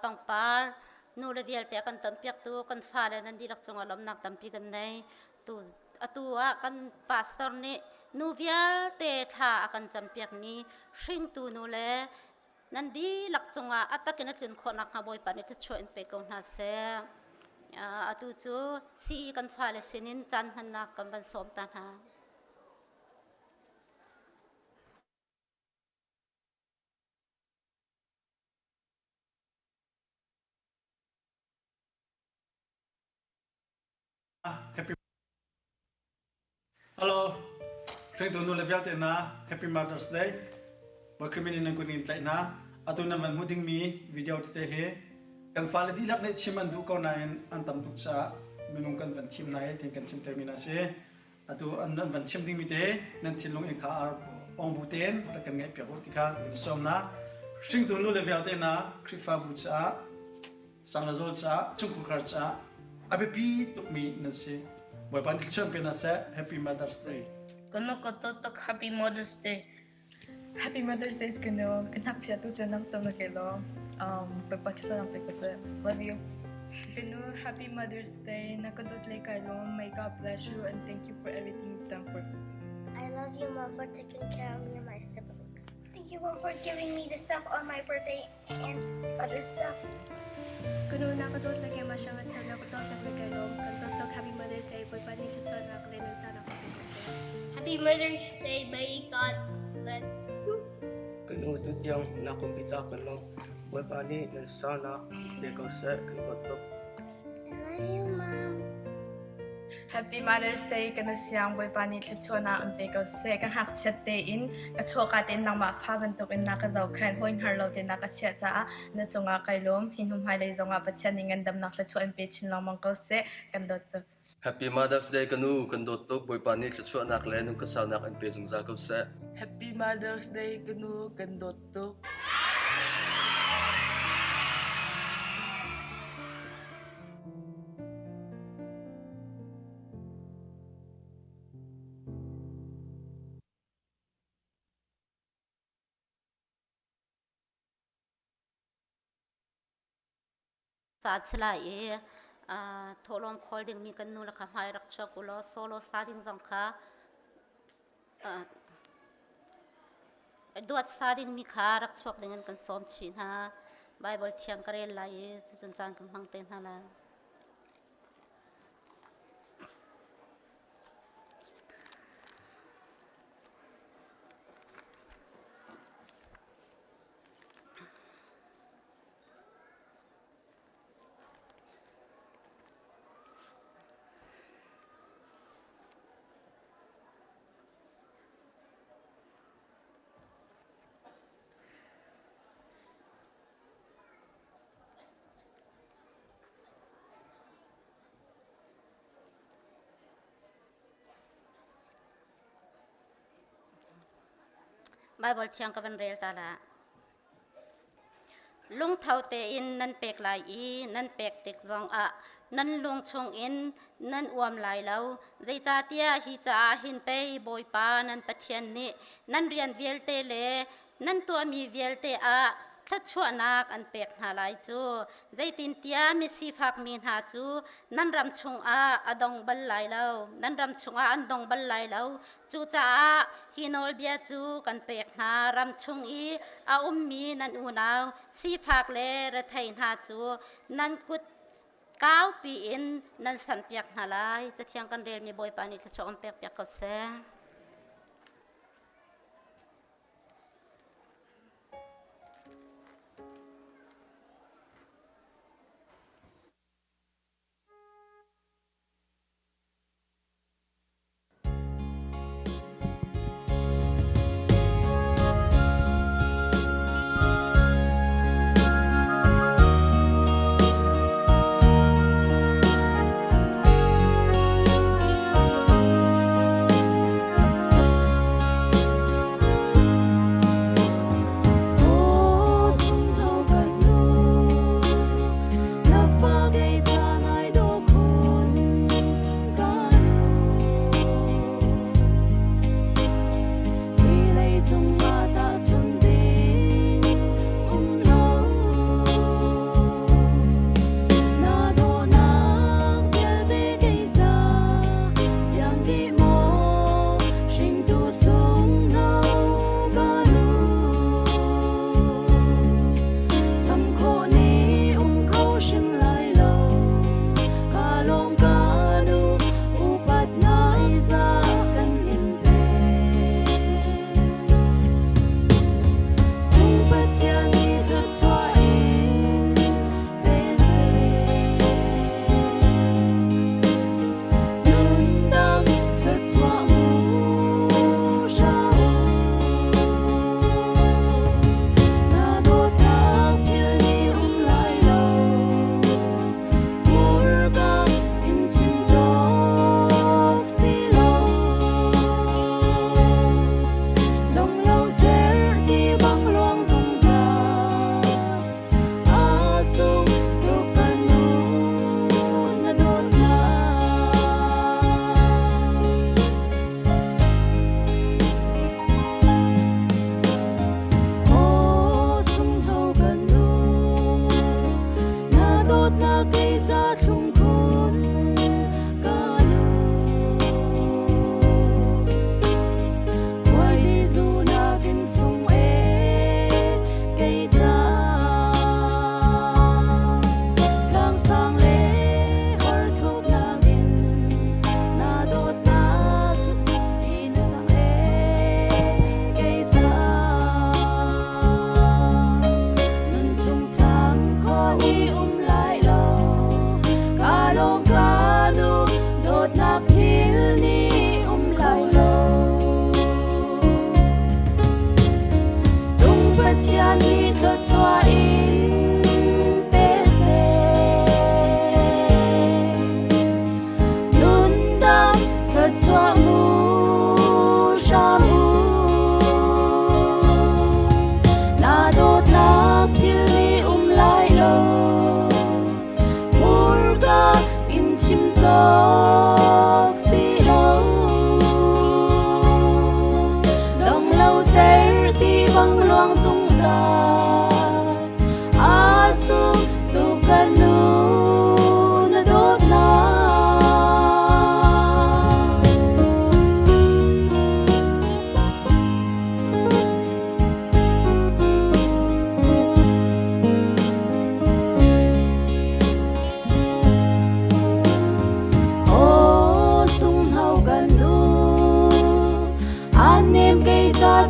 Pangpar nu le vialte a kan tonpiaktu kan fale nan dihlak cungah lawmhnak tampi kan nei. Tu atu ah kan pastor nih nu vialte thla a kan campiakmi hringtu nu le nan dihlak cungah a takin a tlun khawh nakhnga Bawipa nih thluachuah in pe ko hna seh. Atu cu sii kan fale sinin caan hmannak kan van sawm ta hna. Happy Hello. Hringtu nu le vialte hna Happy Mother's Day. Bawi in nan kun in tlaih hna. Atu nan van hmuh dingmi video tete hi kan fale dihlak nih chim an duh ko nain an tam tuk caah minung kan van thim hna i tin kan chimter mi hna si. Atu an van chim dingmi te nan thinlung in kha ar ong bu tein rak kan ngaih piak u ti kha kan sawm hna. Hringtu nu le vialte hna Khrihfabu caah sang le zawl caah chungkhar caah a biapi tukmi nan si. Bawipa nih thluachuah pe hna seh. Happy Mother's Day. Kanu ka tok Happy Mother's Day. Happy Mother's Day kanu. Kan hngakchia tu tiang nang cam na ke lo. Bawipa thlacam pe ko seh. Love you. Kanu, happy Mother's Day. Na ka dawt le kai lawm. May God bless you and thank you for everything you've done for me. I love you, Mom, for taking care of me and my siblings. Thank you, Mom, for giving me the stuff on my birthday and other stuff. Kanu na ka dawt le keimah siang a thiam na ka dawt le kai lawm. Kan dawt tuk Happy Mother's Day. Bawipa nih thluachuahnak le nunsannak pe ko seh. Happy Mother's Day. May God bless you. Kanu tutiang na kumpi ca kan lawm. Bawipa nih nan saunak pe ko seh. Kan dawt tuk. I love you, Mom. Happy Mother's Day kan siang Bawipa nih thluachuahnak an pe ko seh. Ka ngakchiat tein ka chuahka tein nangmah fa bantukin na ka zohkhenh hawi hngar lo tein na ka chiah caah na cungah kai lawm. Hi hnu hmailei zongah Pathian nih ngandamnak thluachuah an pe chin lengmang ko seh. Kan dawt tuk. Happy Mother's Day ka nu, kan dawt tuk. Bawipa nih thluachuahnak le nungkasaunak an pe zungzal ko seh. Happy Mother's Day ka nu, kan dawt tuk. Ca chila i thawhlawm khawl dingmi kan nu le kha hmai rak chuak u law solo sa ding zong kha duat sa dingmi kha rak chuak ding in kan sawm chih hna. Bible thiang ka rel lai i cucun caan kan hmang te hna lai. Bible thiang ka van rel ta la. Lungtho tein nan pek lai i nan pek tik zongah nan lung chungin nan uam lai lo. Zeicahtiah hi caah hin pei Bawipa nan Pathian nih nan rian vialte le nan tuahmi vialte ah thluachuahnak an pek hna lai cu. Zeitintiah misifak mi hna cu nan ram chungah a dong bal lai lo. Nan ram chungah an dong bal lai lo. Cucaah hi nawlbia cu kan pek hna ram chung i a ummi nan unau sifak le rethei hna cu nan kut kaupi in nan sanpiak hna lai. Cathiang kan relmi Bawipa nih thluachuah kan pekpiak ko seh.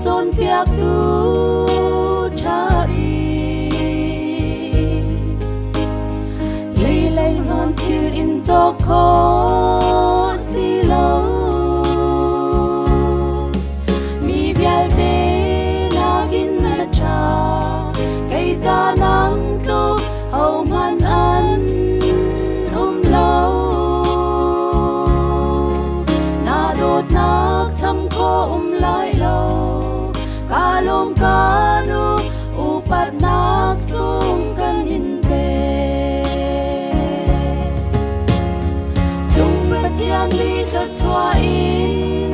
Cawnpiaktu ṭha bik. Hi lei hmun thil in cawk khawh si lo. Mi vialte nakin na ṭha, kei ca nang tluk hohmanh an um lo. Na dawtnak cham khawh um lai lo, ka lawm ka nu, upatnak sung kan in pek. Cung Pathian nih thluachuah in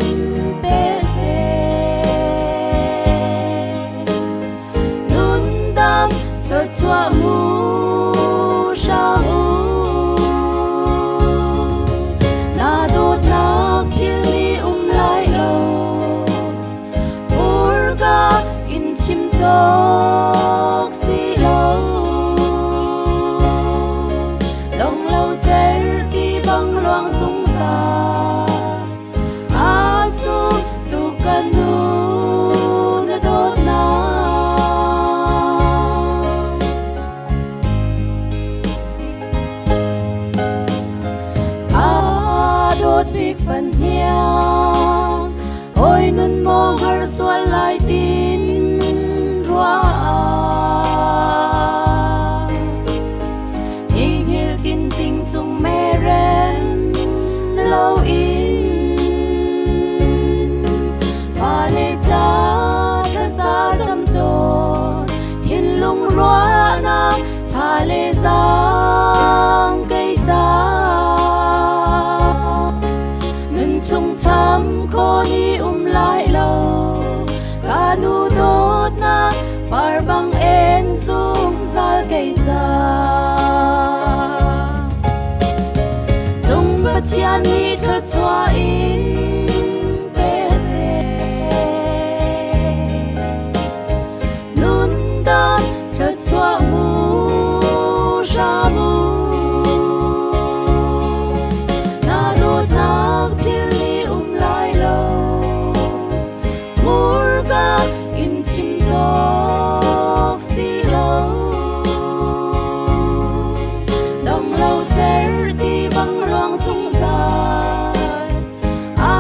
pe seh. Nundam thluachuah mu hram u. Na dawtnak philh ni um lai lo. Hmurka in chim cawk si lo. Dong lo cer ti bang luang zungzal. A sung tu ka nu na dawtnak. A dawt bik fan hniang, hawi nun maw har sual lai tin ruah. Inghil tin ting cung merem lo in fale ca thlaza cam tawn thinlung ruahnak tha le zaang kei ca nun chung cham kho ni um lai lo ka nu dawtnak par bang en zungzal kei ca Cung Pathian nih thluachuah in pe seh. Nundam thluachuah mu hram u. Na dawtnak philh ni um lai lo. Hmurka in chim cawk si lo. Dong lo cer ti bang luang zungzal. A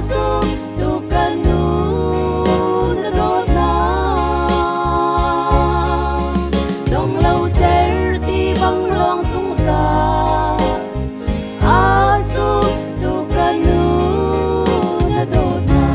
sung tu ka nu na dawtnak. Dong lo cer ti bang luang zungzal. A sung tu ka nu na dawtnak.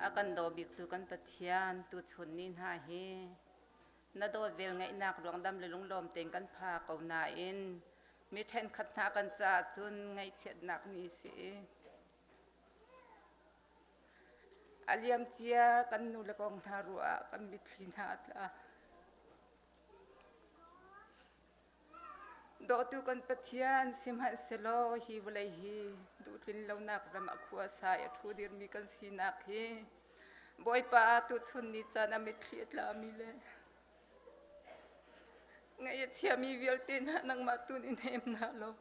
A kan daw biktu kan Pathian tuchun ni hna hi na dawt vel ngeihnak ruangdam le lunglawm tein kan pha ko nain mi ṭhenkhat hna kan caah cun ngaihchiatnak ni si. A liamcia kan nu le kong hna ruah ah kan mitthli hna a tla. Dawtu kan Pathian sihmanhsehlaw hi vawlei hi duhtlin lonak ram a khua sa i a ṭhu dirmi kan sinak hi Bawipa tuchun ni caan a mitthli a tlami le ngaih a chiami vialte hna nangmah tu nih hnem hna law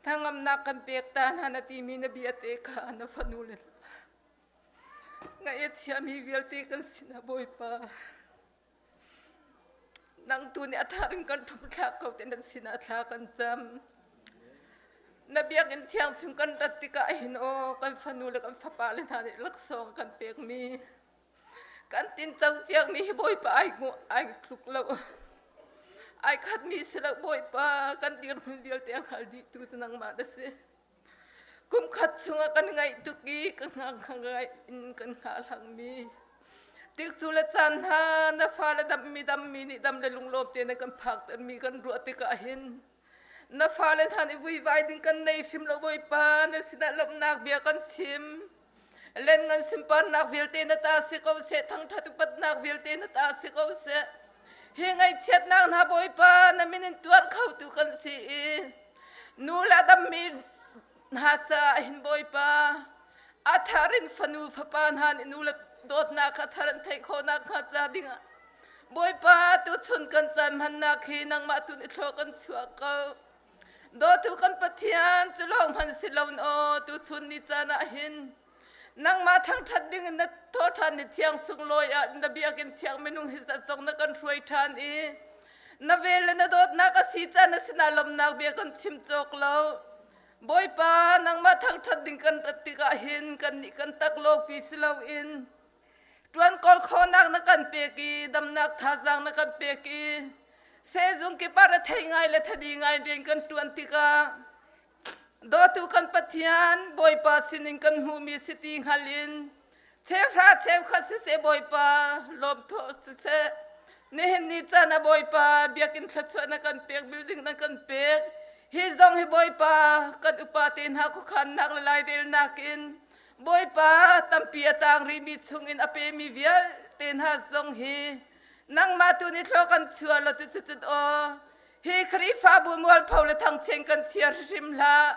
Thangamnak kan pek ta hna na timi na bia te kha na fanu le ngaih a chiami vialte kan sinah Bawipa nang tu nih a thar in kan ṭhum thlak ko te nan sinah thla kan cam. Na biakinn thiang chung kan rat tikah hin aw kan fanu le kan fapa le hna nih laksawng kan pekmi. Kan tin co ciangmi hi Bawipa ai ngu ai tluk lo. Ai khatmi si lo Bawipa kan dirhmun vialte a hngal dih tu cu nangmah na si. Kum khat chungah kan ngaih tuk i ka ngai in kan hngahhlangmi. Tik cu le caan hna na fale dammi dammi nih dam le lunglawm te na kan phaktermi kan ruah tikah hin na fale hna nih vuivai ding kan nei hrim lo Bawipa na sinah lawmhnak bia kan chim. Len ngan sunparnak vialte na ta si ko seh thangṭhat upatnak vialte na ta si ko seh. Hi ngaihchiatnak hna Bawipa na min in tuar khotu kan si i nu le dammi hna caah hin Bawipa a thar in fanu fapa hna nih nu le dawtnak kha thar an theih khawhnak hnga ca dingah Bawipa tuchun kan caan hmannak hi nangmah tu nih thlua kan chuah ko. Dawtu kan Pathian cu lawng hmanh si lo aw tuchun ni caan ah hin nangmah thangṭhat ding in na thaw ṭhan ni thiang sunglawi ah na biakinn thiang minung hi zat zong na kan hruai ṭhan i na vel le na dawtnak a si caan na sinah lawmhnak bia kan chim cawk lo. Bawipa nangmah thangṭhat ding kan rat tikah hin kannih kan taklawpi si loin Ṭuan kawl khawhnak na kan pek i damnak thazaang na kan pek i sehzung kip ah rethei ngai le thadi ngai rian kan ṭuan tikah dawtu kan Pathian Bawipa sinin kan hmuhmi si ti hngal in cheuhra cheukhat siseh Bawipa lawmthawh siseh nihin ni caan ah Bawipa biakinn thluachuah na kan pek building na kan pek hi zong hi Bawipa kan upa te hna khuakhannak le lairelnak in Bawipa tampi a tang rihmi chungin a pemi vialte hna zong hi nangmah tu nih thlua kan chuah lo tu cucut aw hi Khrihfabu mualpho le thangchian kan chia hrim hlah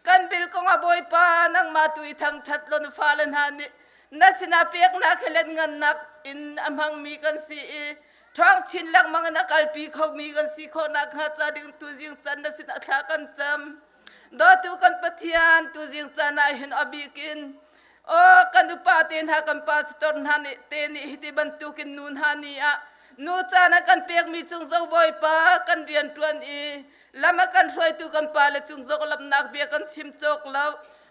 kan bil kong ah Bawipa nangmah tu i thangṭhat lo na fale hna nih na sinah peknak he let ngannak in a hmangmi kan si i ṭhawng chin lengmang in a kalpi khomi kan si khawh nakhnga ca ding tu zing can na sinah thla kan cam. Dawtu kan Pathian tuzing caan ah hin a bikin aw kan upa te hna kan pastor hna nih te nih hiti bantukin nu hna ni ah nu caan ah kan pekmi cung zo Bawipa kan rian ṭuan i lam a kan hruaitu kan pa le cung zok lamnak bia kan chim cawk lo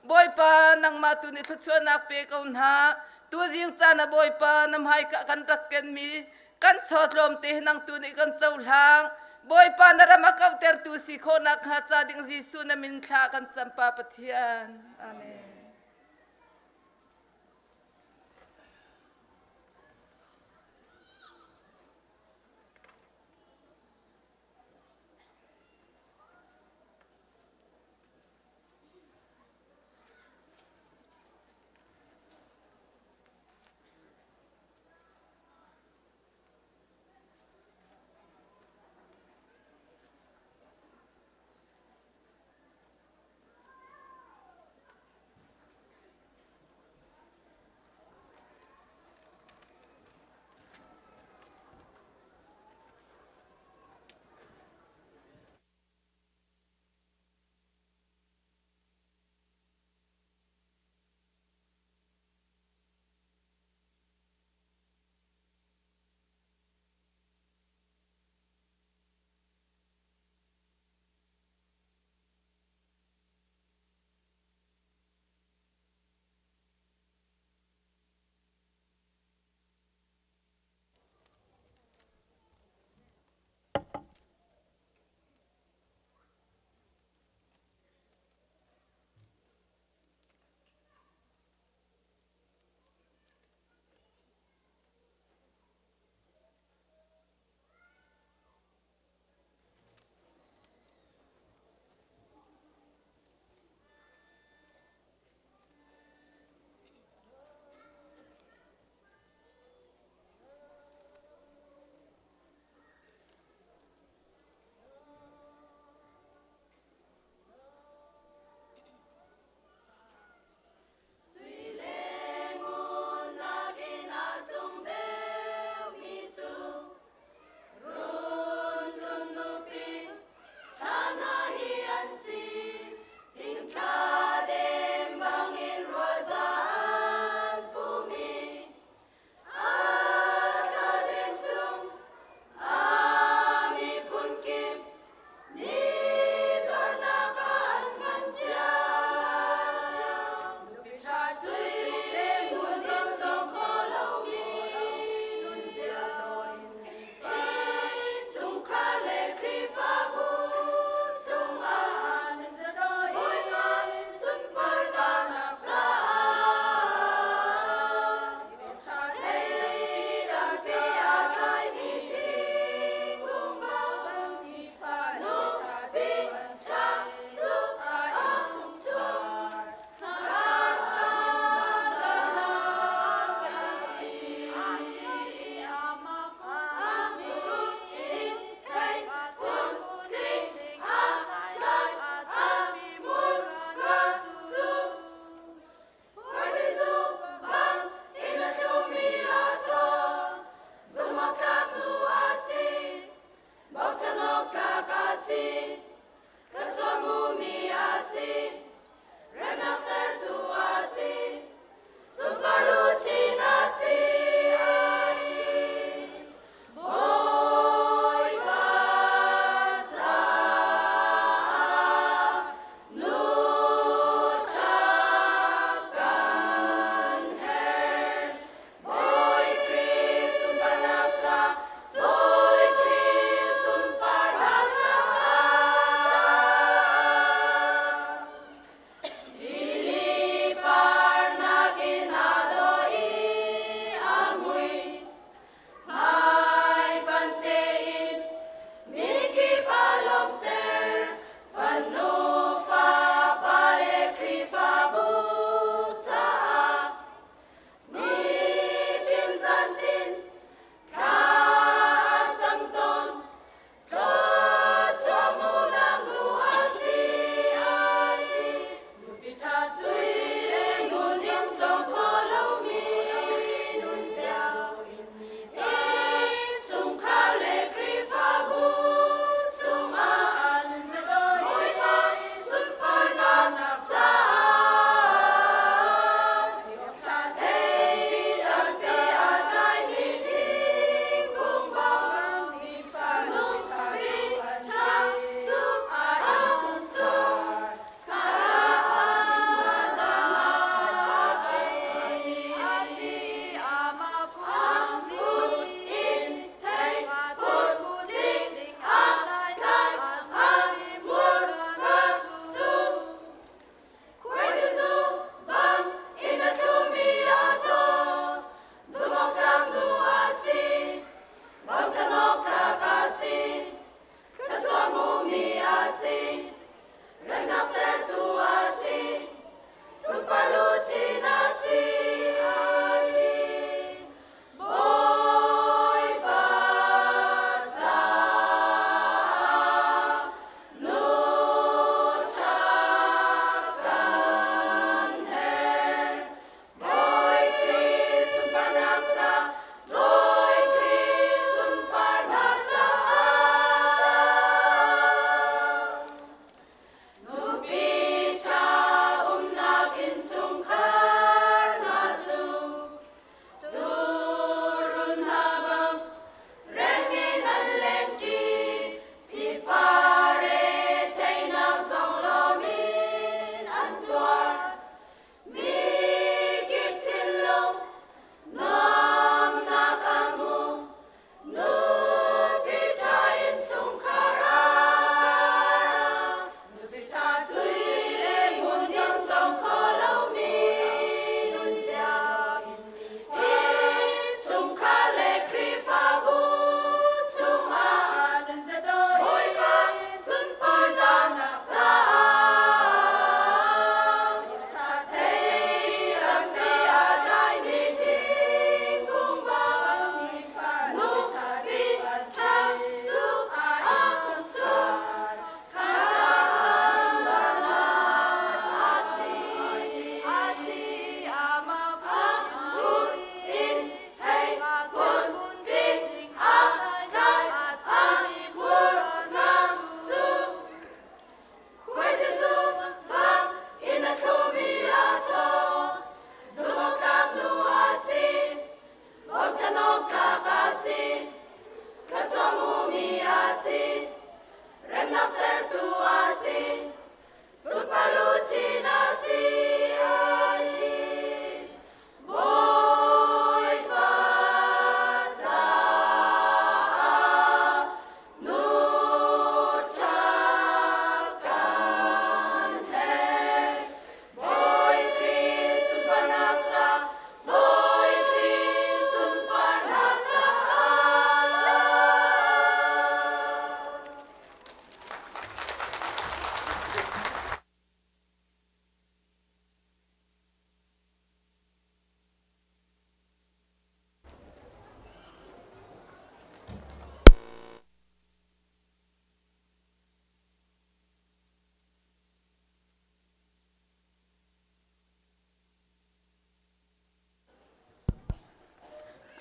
Bawipa nangmah tu nih thluachuahnak pe ko hna tuzing caan ah Bawipa na hmaika kan rak kenmi kan chaw tlawmte hi nang tu nih kan cohlang Bawipa na ram a kauhtertu si khawhnak hnga ca ding Jesuh na min thla kan cam pa Pathian. Amen.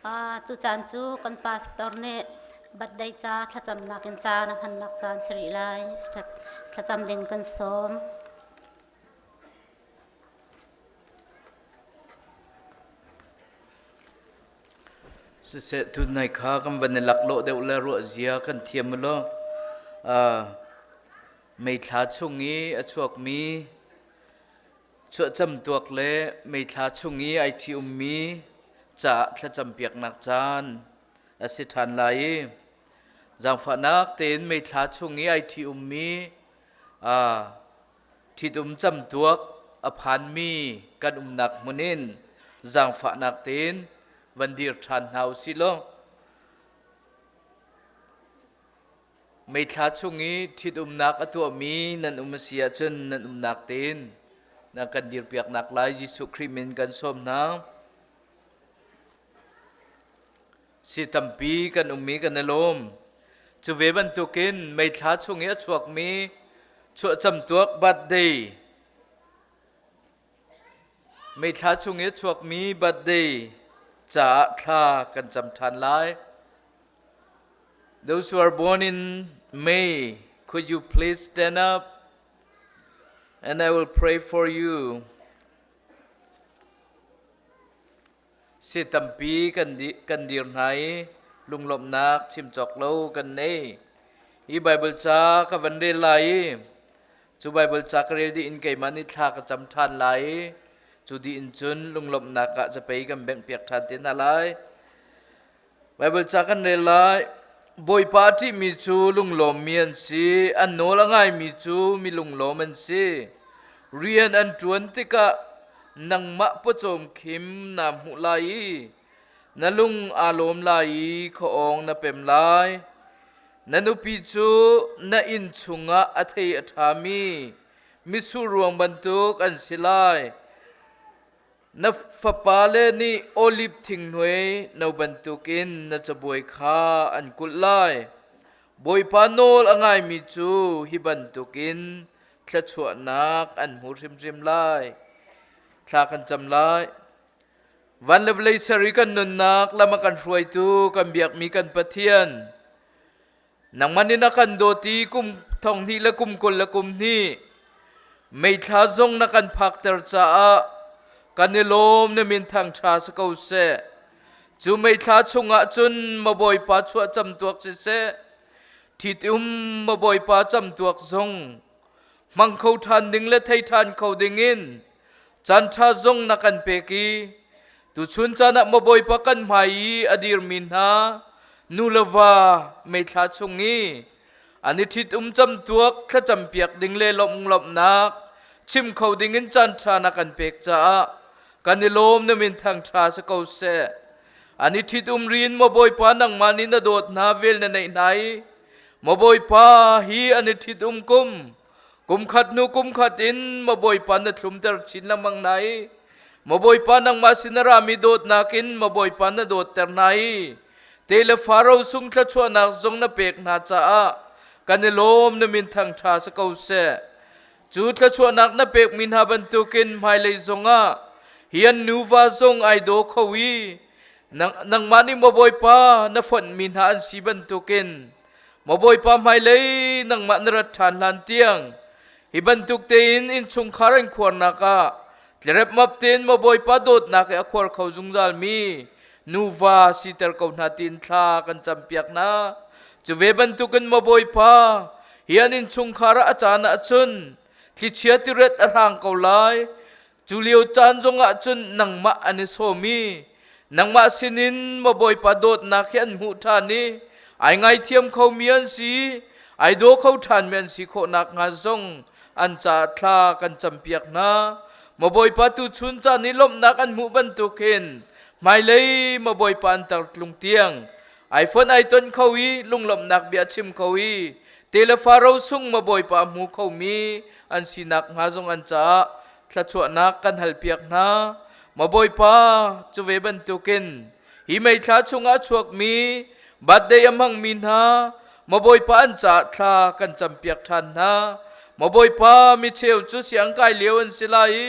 Tucaan cu kan pastor nih birthday ca thlacamnak in caan a hmannak caan si rih lai. Thlacam ding kan sawm. Siseh tunai kha kan van i laklawh deuh le ruah zia kan thiam law meithla chung i a chuakmi chuahcam tuak le meithla chung i ai ṭhi ummi caah thlacam piaknak caan a si ṭhan lai i zaangfahnak tein meithla chung i ai ṭhi ummi ṭhitum camtuak a phanmi kan umnak hmun in zaangfahnak tein van dir ṭhan hna u sih law meithla chung i ṭhitumnak a tuahmi nan um a si ahcun nan umnak tein na kan dirpiaknak lai Jesuh Khrih min kan sawm hna. Si tampi kan ummi kan i lawm. Cu ve bantukin meithla chung i a chuakmi chuahcamtuak birthday meithla chung i a chuakmi birthday caah thla kan cam ṭhan lai. Those who are born in May, could you please stand up and I will pray for you. Si tampi kan dir hna i lunglawmhnak chim cawk lo kan nei. Hi Baibal ca ka van rel lai i cu Baibal ca ka rel dih in keimah nih thla ka cam ṭhan lai i cu dih in cun lunglawmhnak ah zapei kan benghpiak ṭhan te hna lai. Baibal ca kan rel lai. Bawipa a ṭihmi cu lunglawmmi an si, an nawl a ngaimi cu mi lunglawm an si. Rian an ṭuan tikah nangmah pawcawm khim naa hmuh lai i na lung aa lawm lai i khuaawng na pem lai. Na nupi cu na inn chungah a thei a ṭhami mitsur ruang bantuk an si lai. Na fapale nih oliv thinghnuai no bantukin na cabuai kha an kulh lai. Bawipa nawl a ngaimi cu hi bantukin thluachuahnak an hmu hrimhrim lai. Thla kan cam lai. Van le vawlei ser i kan nunnak lam a kan hruaitu kan biakmi kan Pathian, Nangmah nih na kan dawt i kum thong hnih le kum 20 le kum hnih meithla zong na kan phakter caah kan i lawm na min thangṭha si ko seh. Cu meithla chungah cun ma Bawipa chuah camtuak siseh, ṭhitum ma Bawipa camtuak zong hmang kho ṭhan ding le thei ṭhan kho dingin Caanṭha zong na kan pek i tuchun caan ah maw Bawipa kan hmai i a dirmi hna nu le va meithla chung i an i ṭhitum camtuak thlacampiak ding le lawmh-lawmhnak chim kho ding in caanṭha na kan pek caah kan i lawm na min thangṭha si ko seh. An i ṭhitum rin maw Bawipa nangmah nih na dawt hna vel na neih hna i maw Bawipa hi an i ṭhitum kum Kumkhat hnu kumkhat in maw Bawipa na thlumter chin lengmang hna i maw Bawipa nangmah sin a rami dawtnak in maw Bawipa na dawtter hna i te le Faro sung thluachuahnak zong na pek hna caah kan i lawm na min thangṭha si ko seh. Cu thluachuahnak na pekmi hna bantukin hmailei zongah hi an nuva zong ai daw kho i nangmah nih maw Bawipa na fonhmi hna an si bantukin Maw Bawipa hmailei nangmah na rat ṭhan hlan tiang hi bantuk tein innchungkhar an khuarnak ah tlerepmap tein maw Bawipa dawtnak i a khuar kho zungzalmi nuva siter ko hna tiin thla kan campiak hna. Cu ve bantukin maw Bawipa hi an innchungkhar ah a caan ahcun thlichia tiret a hrang ko lai. Cu lio caan zongah cun nangmah an i sawm i nangmah sinin maw Bawipa dawtnak hi an hmuh ṭhan i ai ngaithiam khomi an si ai daw kho ṭhanmi an si khawh nakhnga zong an caah thla kan campiak hna. Maw Bawipa tuchun caan i lawmhnak an hmuh bantukin hmailei maw Bawipa an tartlung tiang ai fonh ai ton kho i lunglawmhnak bia chim kho i te le faro sung maw Bawipa hmu khomi an sinak hnga zong an caah thluachuahnak kan halpiak hna. Maw Bawipa, cu ve bantukin hi meithla chungah a chuakmi birthday a hmangmi hna, Maw Bawipa an caah thla kan campiak ṭhan hna. Maw Bawipa, micheu cu siangkai lio an si lai i.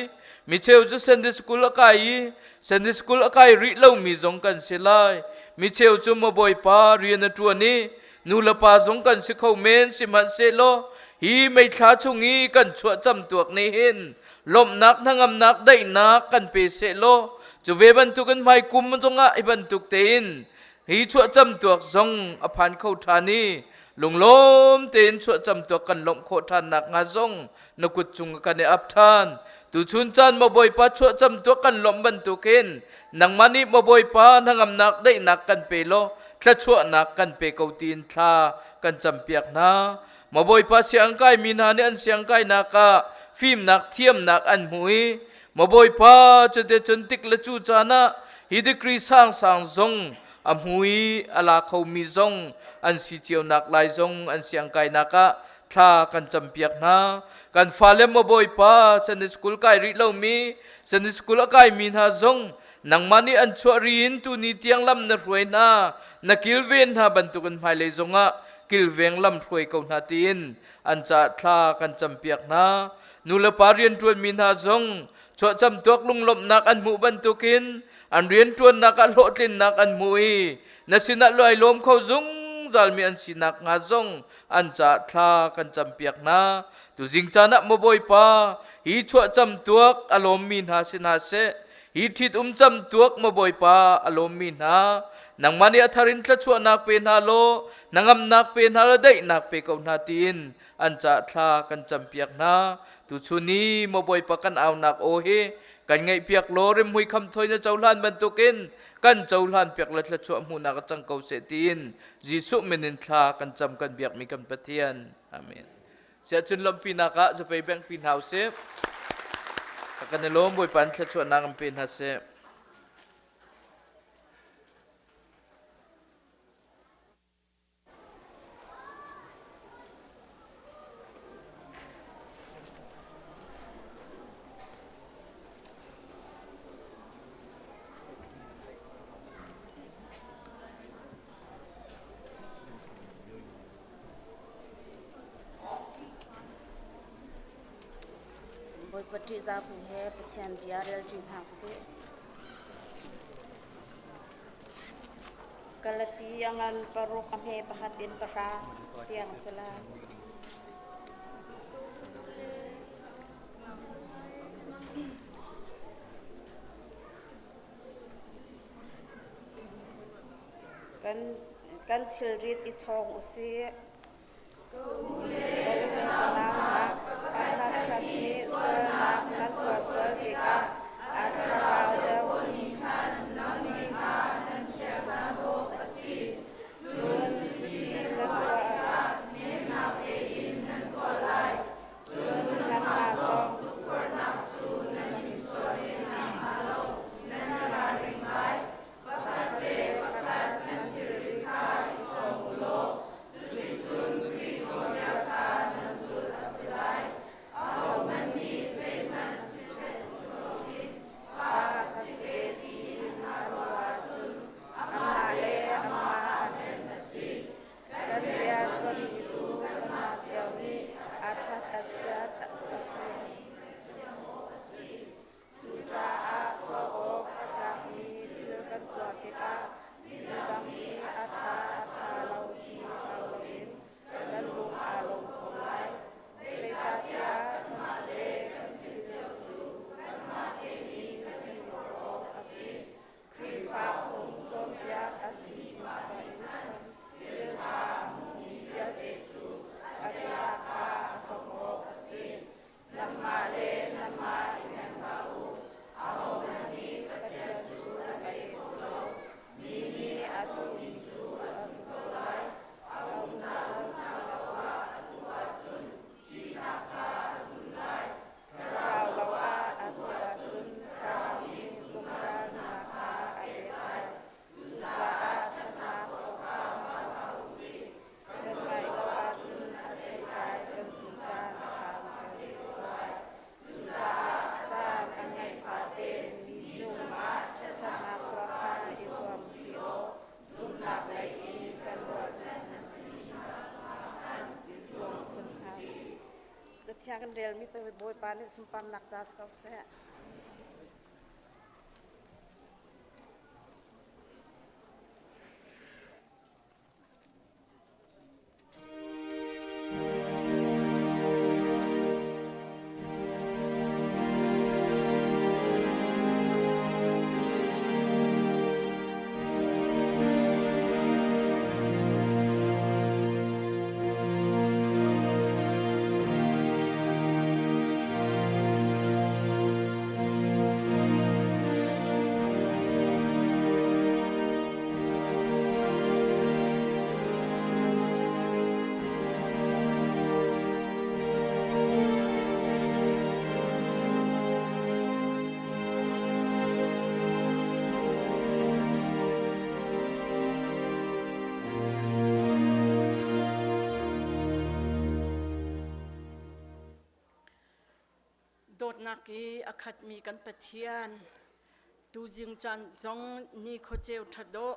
Micheu cu Sunday school a kai i Sunday school a kai rih lomi zong kan si lai. Micheu cu maw Bawipa rian a ṭuan i nu le pa zong kan si kho men sihmanhsehlaw hi meithla chung i kan chuah camtuak nih hin lawmhnak hnangamnak daihnak kan pe sehlaw cu ve bantukin hmai kum zongah hi bantuk tein hi chuah camtuak zong a phan kho ṭhan i lunglawm tein chuah camtuak kan lawmh khawh ṭhan nakhnga zong na kut cung kan i ap ṭhan. Tuchun caan maw Bawipa chuah camtuak kan lawmh bantukin nangmah nih maw Bawipa hnangamnak daihnak kan pe law thluachuahnak kan pe ko tiin thla kan campiak hna. Maw Bawipa siangkai mi hna nih an siangkainak ah fimnak thiamnak an hmu i maw Bawipa cuticun tik le cu caan ah hi degree sangsang zong a hmu i a la khomi zong an si cio nak lai zong an siangkainak ah thla kan campiak hna. Kan fale maw Bawipa Sunday school kai rih lomi Sunday school a kaimi hna zong nangmah nih an chuah ri in tuni tiang lam na hruai hna na kilven hna bantukin hmailei zongah kilveng lam hruai ko hna tiin an caah thla kan campiak hna. Nu le pa rianṭuanmi hna zong chuahcam tuak lunglawmhnak an hmuh bantukin an rianṭuannak ah hlawhtlinnak an hmu i na sinah luai lawm kho zungzalmi an sinak hnga zong an caah thla kan campiak hna. Tuzing caan ah maw Bawipa, hi chuahcam tuak a lawmmi hna si hna seh, hi ṭhitum cam tuak maw Bawipa a lawmmi hna, nangmah nih a thar in thluachuahnak pe hna law, hnangamnak pe hna law daihnak pe ko hna tiin an caah thla kan campiak hna. Tuchun i maw Bawipa kan aunak aw hi kan ngaihpiak law rimhmui khamthawi na cohlan bantukin kan cohlan piak le thluachuah hmuhnak a cang ko seh tiin Jesuh min in thla kan cam kan biakmi kan Pathian. Amen. Siahcun lawmhpinak ah zapei bengpi hna usih. Kan i lawm Bawipa in thluachuahnak in pe hna seh. Bawipa ṭihzah bu he Pathian bia rel ṭi hna usih. Galati a ngan paruk a hme pakhat in pahra tiang a si lai. Kan thilrit i chawng usih. Ka u le ka nau hna, pakhatkhat nih sualnak nan tuah sual tikah a thlarau deuhmi kha nan kha nan chiah cang awk a si. Cun cuti nan tuah tikah nemnak tein nan tuah lai. Cun nangmah zong tukforhnak cu nan in sual ve nakhnga lo nan i ralring lai. Pakhat le pakhat nan thilri kha i sawm u law cuticun Khrih nawlbia kha nan zulh a si lai. Ahohmanh nih zeihmanh siseh zumh loin pa ka si ve tiin a ruah ahcun amah le amah a hlen a si. Kan rian ṭuanmi cu kanmah cio nih a ṭhat a chiat a a si. Cucaah tuah awk a tlakmi thil kan tuah tikah midang nih a ṭha a ṭha lo ti hngal loin kan lung aa lawm kho lai. Zeicahtiah kan thu le kan thil cu kanmah tein kan i ruah awk a si. Khrihfa phung cawnpiak a si in khan thil ṭha a hmumi vialte cu a ziaza kha a hrawm awk a si. Nangmah le nangmah i ṭhen hlah u. Ahohmanh nih Pathian cu a ei khawh lo. Mi nih a tuhmi cu a zuk ko lai. A um sual ti lo ah a tuh ahcun thihnak kha a zun lai. Thlarau lo ah a tuh ahcun thlarau nih zungzal nunnak kha a pek lai. Cucaah ṭhatnak tuah kha hmang u sih. Kan ngaih lo ahcun a theitlai kan zun caan a phan ter ko lai. Cucaah caan a ngeih fate mi cungah ṭhatnak tuah kha i zuam sih law zumhnak lei in kan ruahchan a si khan i zuam khun hna sih. Cathiang kan relmi Bawipa nih sunparnak ca si ko seh. Dawtnak i a khatmi kan Pathian, tuzing caan zong ni khuaceu ṭhadawh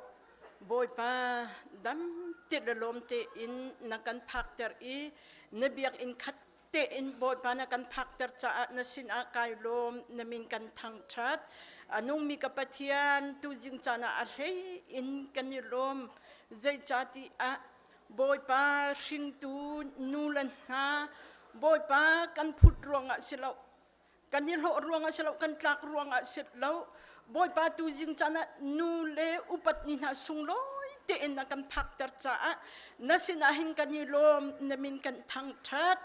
Bawipa dam te le lawm tein na kan phakter i na biakinn khat tein Bawipa na kan phakter caah na sinah kai lawm, na min kan thangṭhat. A nungmi ka Pathian, tuzing caan ah a hlei in kan i lawm. Zeicahtiah Bawipa hringtu nu le hna Bawipa kan phut ruangah si lo kan i hlawh ruangah si lo kan tlak ruangah si lo Bawipa tu zing caan ah nu le upat ni hna sunglawi tein na kan phakter caah na sinah hin kan i lawm na min kan thangṭhat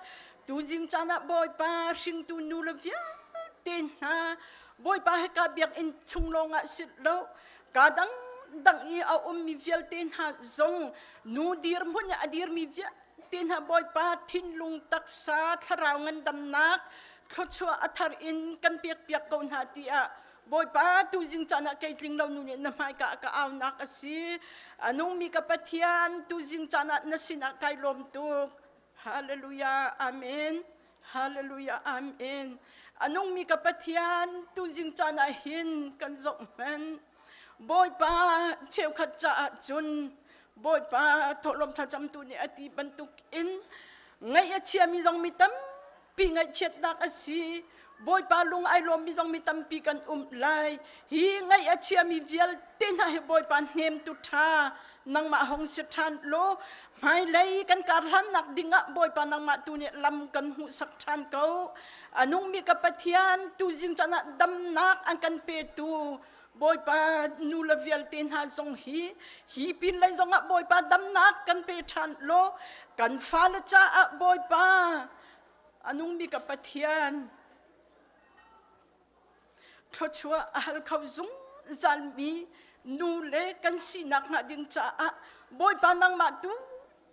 tu zing caan ah Bawipa hringtu nu le vialte hna Bawipa hika biakinn chung lawngah si lo Ka dangdang i a ummi vialte hna zong nu dirhmun i a dirmi vialte hna Bawipa thinlung taksa thlarau ngandamnak thluachuah a thar in kan pekpiak ko hna tiah Bawipa tuzing caan ah kei tling lo nu nih na hmaika ka aunak a si. A nungmi ka Pathian tuzing caan ah na sinah kai lawm tuk. Hallelujah. Amen. Hallelujah. Amen. A nungmi ka Pathian tuzing caan ah hin kan zoh hmanh. Bawipa cheukhat caah cun Bawipa thawhlawm thlacamtu nih a ti bantuk in ngaih a chiami zong mi tampi ngaihchiatnak a si. Bawipa lung ai lawmmi zong mi tampi kan um lai. Hi ngaih a chiami vialte hna hi Bawipa hnemtu ṭha nangmah hong si ṭhan law hmailei kan kar hlannak dingah Bawipa nangmah tu nih lam kan hmuhsak ṭhan ko. A nungmi ka Pathian tuzing caan ah damnak an kan petu Bawipa nu le vialte hna zong hi hi pin lei zongah Bawipa damnak kan pe ṭhan law kan fale caah Bawipa A nungmi ka Pathian, thluachuah a hal kho zungzalmi nu le kan sinak hnga ding caah Bawipa nangmah tu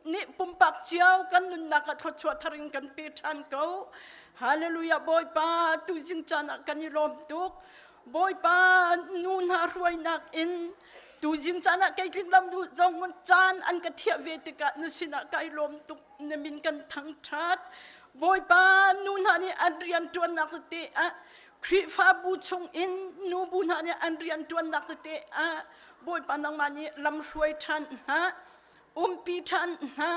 nih pumpak cio kan nunnak ah thluachuah thar in kan pe ṭhan ko. Hallelujah Bawipa tuzing caan ah kan i lawm tuk. Bawipa nu hna hruainak in tuzing caan ah kei tling lam nu zong caan an ka thiah ve tikah na sinah kai lawm tuk. Na min kan thangṭhat. Bawipa nu hna nih an rian ṭuannak tete ah Khrihfabu chungin nubu hna nih an rian ṭuannak tete ah Bawipa nangmah nih lamhruai ṭhan hna, umpi ṭhan hna.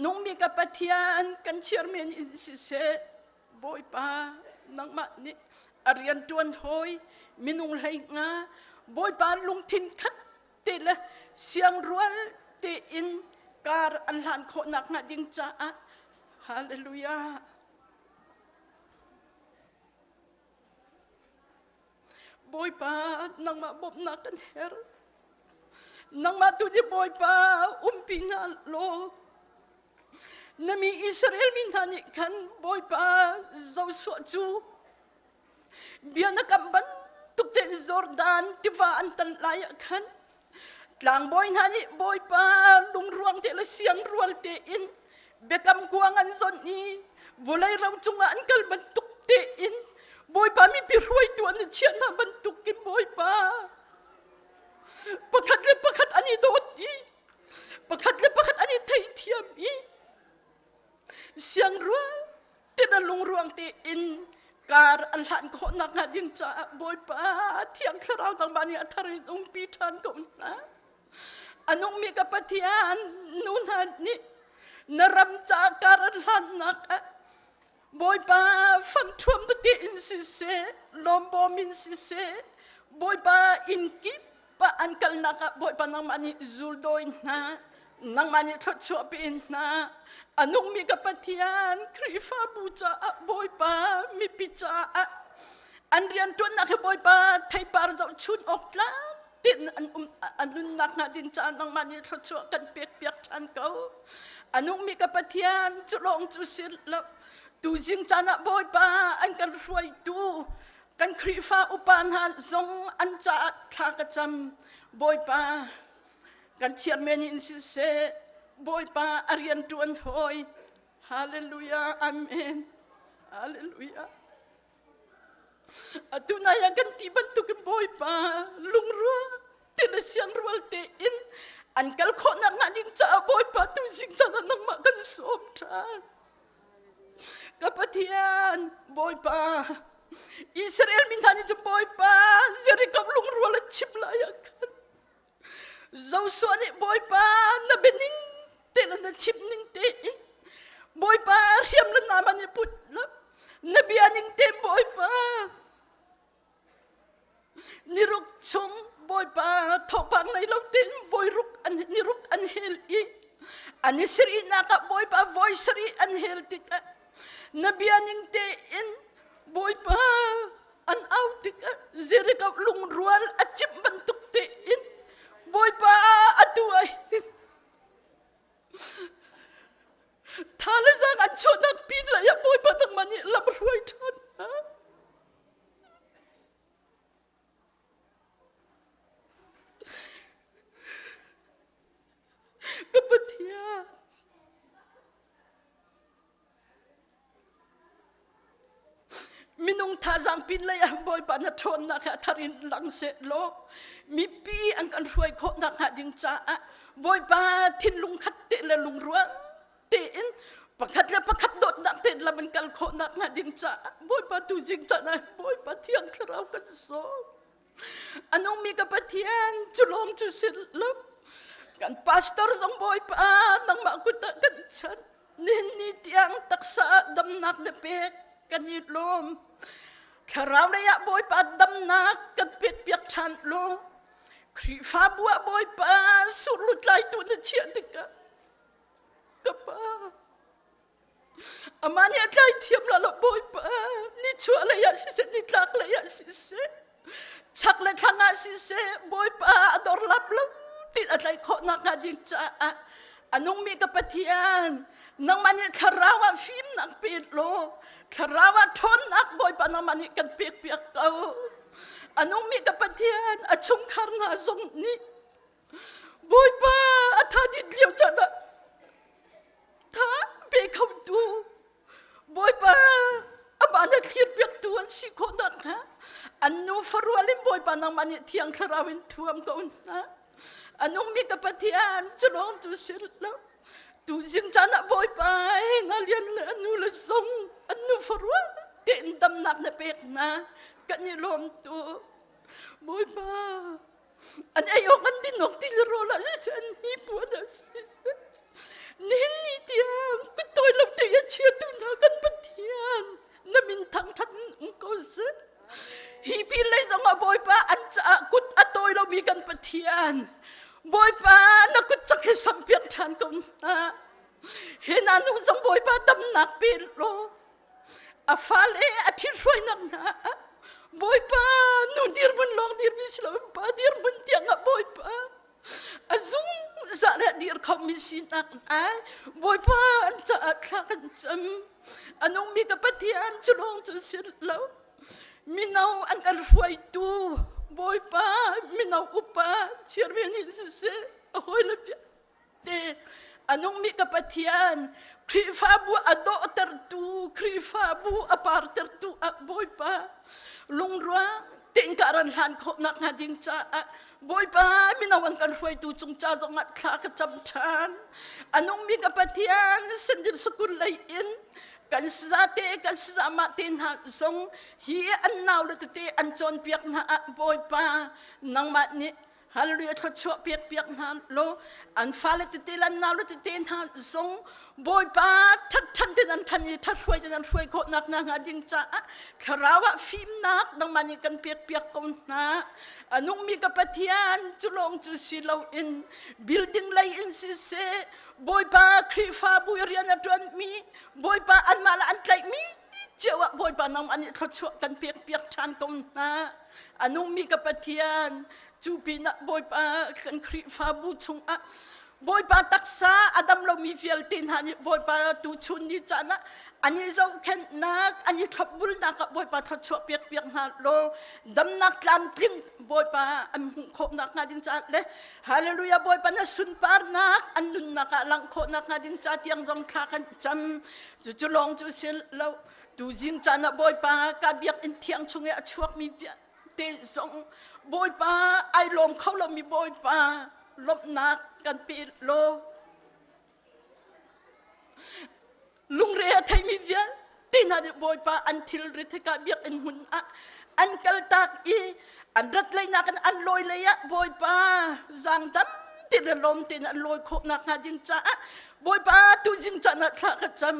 Nungmi ka Pathian kan chairman in siseh, Bawipa nangmah nih a rian ṭuan hawi minung hlei nga Bawipa lungthin khat te le siangrual tein kar an hlan khawh nakhnga ding caah hallelujah Bawipa nangmah bawmhnak kan herh nangmah tu nih Bawipa umpi hna law na mi Israel mi hna nih khan Bawipa Joshua cu Bia na kam bantuk tein Jordan tiva an tan lai ah khan tlangbawi hna nih Bawipa lungruang te le siangrual tein biakam kuang an zonh i vawlei ro cungah an kal bantuk tein Bawipa mipi hruaitu an i chiah hna bantukin Bawipa pakhat le pakhat an i dawt i pakhat le pakhat an i theithiam i siangrual Tina lungruang tein kar an hlan khawh nakhnga ding caah Bawipa Thiang Thlarau nangmah nih a thar in umpi ṭhan ko hna. A nungmi ka Pathian nu hna nih na ram caah kar an hlannak ah Bawipa fangṭhuam tete in siseh, lawmbawm in siseh, Bawipa inn kip ah an kalnak ah Bawipa nangmah nih zuldawi hna, nangmah nih thluachuah pe hna. A nungmi ka Pathian Khrihfabu caah Bawipa mipi caah an rianṭuannak hi Bawipa theipar zohchun awk tlak tin an um an nunnak hnga ding caah nangmah nih thluachuah kan pek piak ṭhan ko. A nungmi ka Pathian cu lawng cu si lo tuzing caan ah Bawipa an kan hruaitu Kan Khrihfa upa hna zong an caah thla ka cam. Bawipa, kan chairman in siseh, Bawipa a rian ṭuan hawi. Hallelujah, Amen. Hallelujah. Atu nai ah kan ti bantukin Bawipa lungrua te le siangrual tein an kal khawhnak hnga ding caah Bawipa tu zing caan ah nangmah kan sawm ṭhan. Ka Pathian, Bawipa, Israel mi hna nih cun Bawipa Jericho lungrual an chim lai ah khan Joshua nih Bawipa na bianing te le na chim ning tein Bawipa hriam le nama nih put lo na bia ning te Bawipa niruk chung Bawipa thawpang nei lo tein voi ruk an niruk an hel i an i sirihnak ah Bawipa voi sarih an hel tikah na bia ning tein Bawipa an au tikah Jericho lungrual a cimh bantuk tein Bawipa atu ah hin tha le zaang an chuahnak pin lei ah Bawipa nangmah nih lam hruai ṭhan hna. Ka Pathian, Minung thazaang pin lei ah Bawipa na ṭhawnnak he a thar in lang seh law mipi an kan hruai khawh nakhnga ding caah Bawipa thinlung khat te le lungrual tein pakhat le pakhat dawtnak tein lam an kal khawh nakhnga ding caah Bawipa tu zing caan ah Bawipa Thiang Thlarau kan sawm. A nungmi ka Pathian cu lawng cu si lo. Kan pastor zong Bawipa nangmah kut ah kan chan. Nihin ni tiang taksa damnak na pek kan i lawm. Thlarau lei ah Bawipa damnak kan pek piak ṭhan law Khrihfabu ah Bawipa surlutlaitu na chiah tikah ka pa Amah nih a tlai thiam la lo Bawipa nichuah lei ah siseh nitlak lei ah siseh chak le thlang ah siseh Bawipa a dor lap lo tin a tlaih khawh nakhnga ding caah a nungmi ka Pathian nangmah nih thlarau ah fimnak pe law thlarau ah ṭhawnnak Bawipa nangmah nih kan pek piak ko a nungmi ka Pathian a chungkhar hna zong nih Bawipa a tha dit lio caan ah tha pe kho tu Bawipa amah na thlir piaktu an si khawh nakhnga an nu farual in Bawipa nangmah nih thiang thlarau in thuam ko hna a nungmi ka Pathian cu lawng cu si lo tu zing caan ah Bawipa he nga lian le a nu le zong an nu farual tein damnak na pek hna kan i lawm tu Bawipa An ei awk an din awk ti le rawl ah siseh an hnipuan ah siseh nihin ni tiang kuttawi lo te a chiatu hna kan Pathian na min thangṭhat in um ko seh. Hi pin lei zong ah Bawipa an caah kut a tawi lomi kan Pathian Bawipa na kut cak hi sampiak ṭhan ko hna. Hi na nu zong Bawipa damnak pe law a fale a ṭhithruainak hna ah Bawipa nu dirhmun lawng dirmi si loin pa dirhmun tiang ah Bawipa a zungzal ah dir khomi sinak ai Bawipa an caah thla kan cam a nungmi ka Pathian cu lawng cu si lo mino an kan hruaitu Bawipa mino upa chairman in siseh a hawile te a nungmi ka Pathian Khrihfabu a dawhtertu Khrihfabu a partertu ah Bawipa lungrua tein ka ran hlan khawh nakhnga ding caah Bawipa mino an kan hruaitu cung ca zongah thla ka cam ṭhan a nungmi ka Pathian sendin sakul lei in kan sazate kan sazamah te hna zong hi an nau le tete an cawnpiak hna ah Bawipa nangmah nih Hallelujah thluachuah pek piak hna law an fale tete le an naule tete hna zong Bawipa ṭhatṭhan tein an ṭhan i ṭhathruai tein an hruai khawh nak hna hnga ding caah thlarau ah fimnak nangmah nih kan pek piak ko hna a nungmi ka Pathian cu lawng cu si loin building lei in siseh Bawipa Khrihfabu i rian a ṭuanmi Bawipa anmah le an tlaihmi cio ah Bawipa nangmah nih thluachuah kan pek piak ṭhan ko hna a nungmi ka Pathian cu pinah Bawipa kan Khrihfabu chungah Bawipa taksa a dam lomi vialte hna nih Bawipa tuchun ni caan ah an i zohkhenhnak an i thlopbulnak ah Bawipa thluachuah piak piak hna law damnak tlamtling Bawipa an hmuh khawh nakhnga ding caah le Hallelujah Bawipa na sunparnak an nunnak ah langh khawh nakhnga ding ca tiang zong thla kan cam cucu lawng cu si lo Tuzing caan ah Bawipa ka biakinn thiang chung i a chuakmi vialte zong Bawipa ai lawm kho lomi Bawipa lawmhnak kan pe law lungre a theimi vialte. hna nih Bawipa an thilrit hika biakinn hmun ah an kaltak i an rat leinak in an lawi lei ah Bawipa zaang dam ti le lawm tein an lawi khawh nakhnga ding caah Bawipa tuzing caan ah thla ka cam.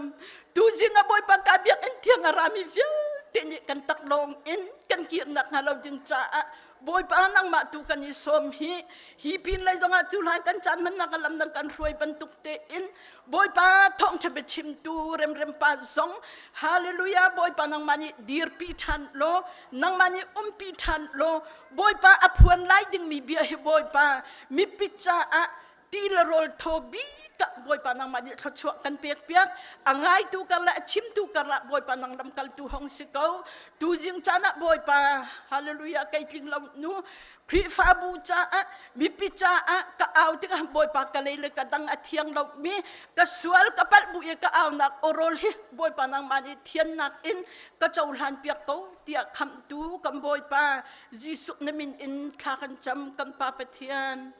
Tuzing ah Bawipa ka biakinn thiang a rami vialte nih kan taklawng in kan kir nakhnga lo ding caah Bawipa nangmah tu kan i sawm hi hi pin lei zongah cu hlan kan caan hmannak a lam dang kan hruai bantuk tein Bawipa thawngṭha biachimtu remrem pa zong hallelujah Bawipa nangmah nih dirpi ṭhan law nangmah nih umpi ṭhan law Bawipa a phuan lai dingmi bia hi Bawipa mipi caah ti le rawl thaw bik ah Bawipa nangmah nih thluachuah kan pek piak. A ngaitu kar le a chimtu kar ah Bawipa nang lamkaltu hong si ko. Tuzing caan ah Bawipa hallelujah kei tling lo nu Khrihfabu caah mipi caah ka au tikah Bawipa ka lei le ka dang a thiang lo mi ka sual ka palh bu i ka aunak awrawl hi Bawipa nangmah nih thiannak in ka cohlan piak ko tiah khamhtu kan Bawipa Jesuh na min in thla kan cam kan Pa Pathian.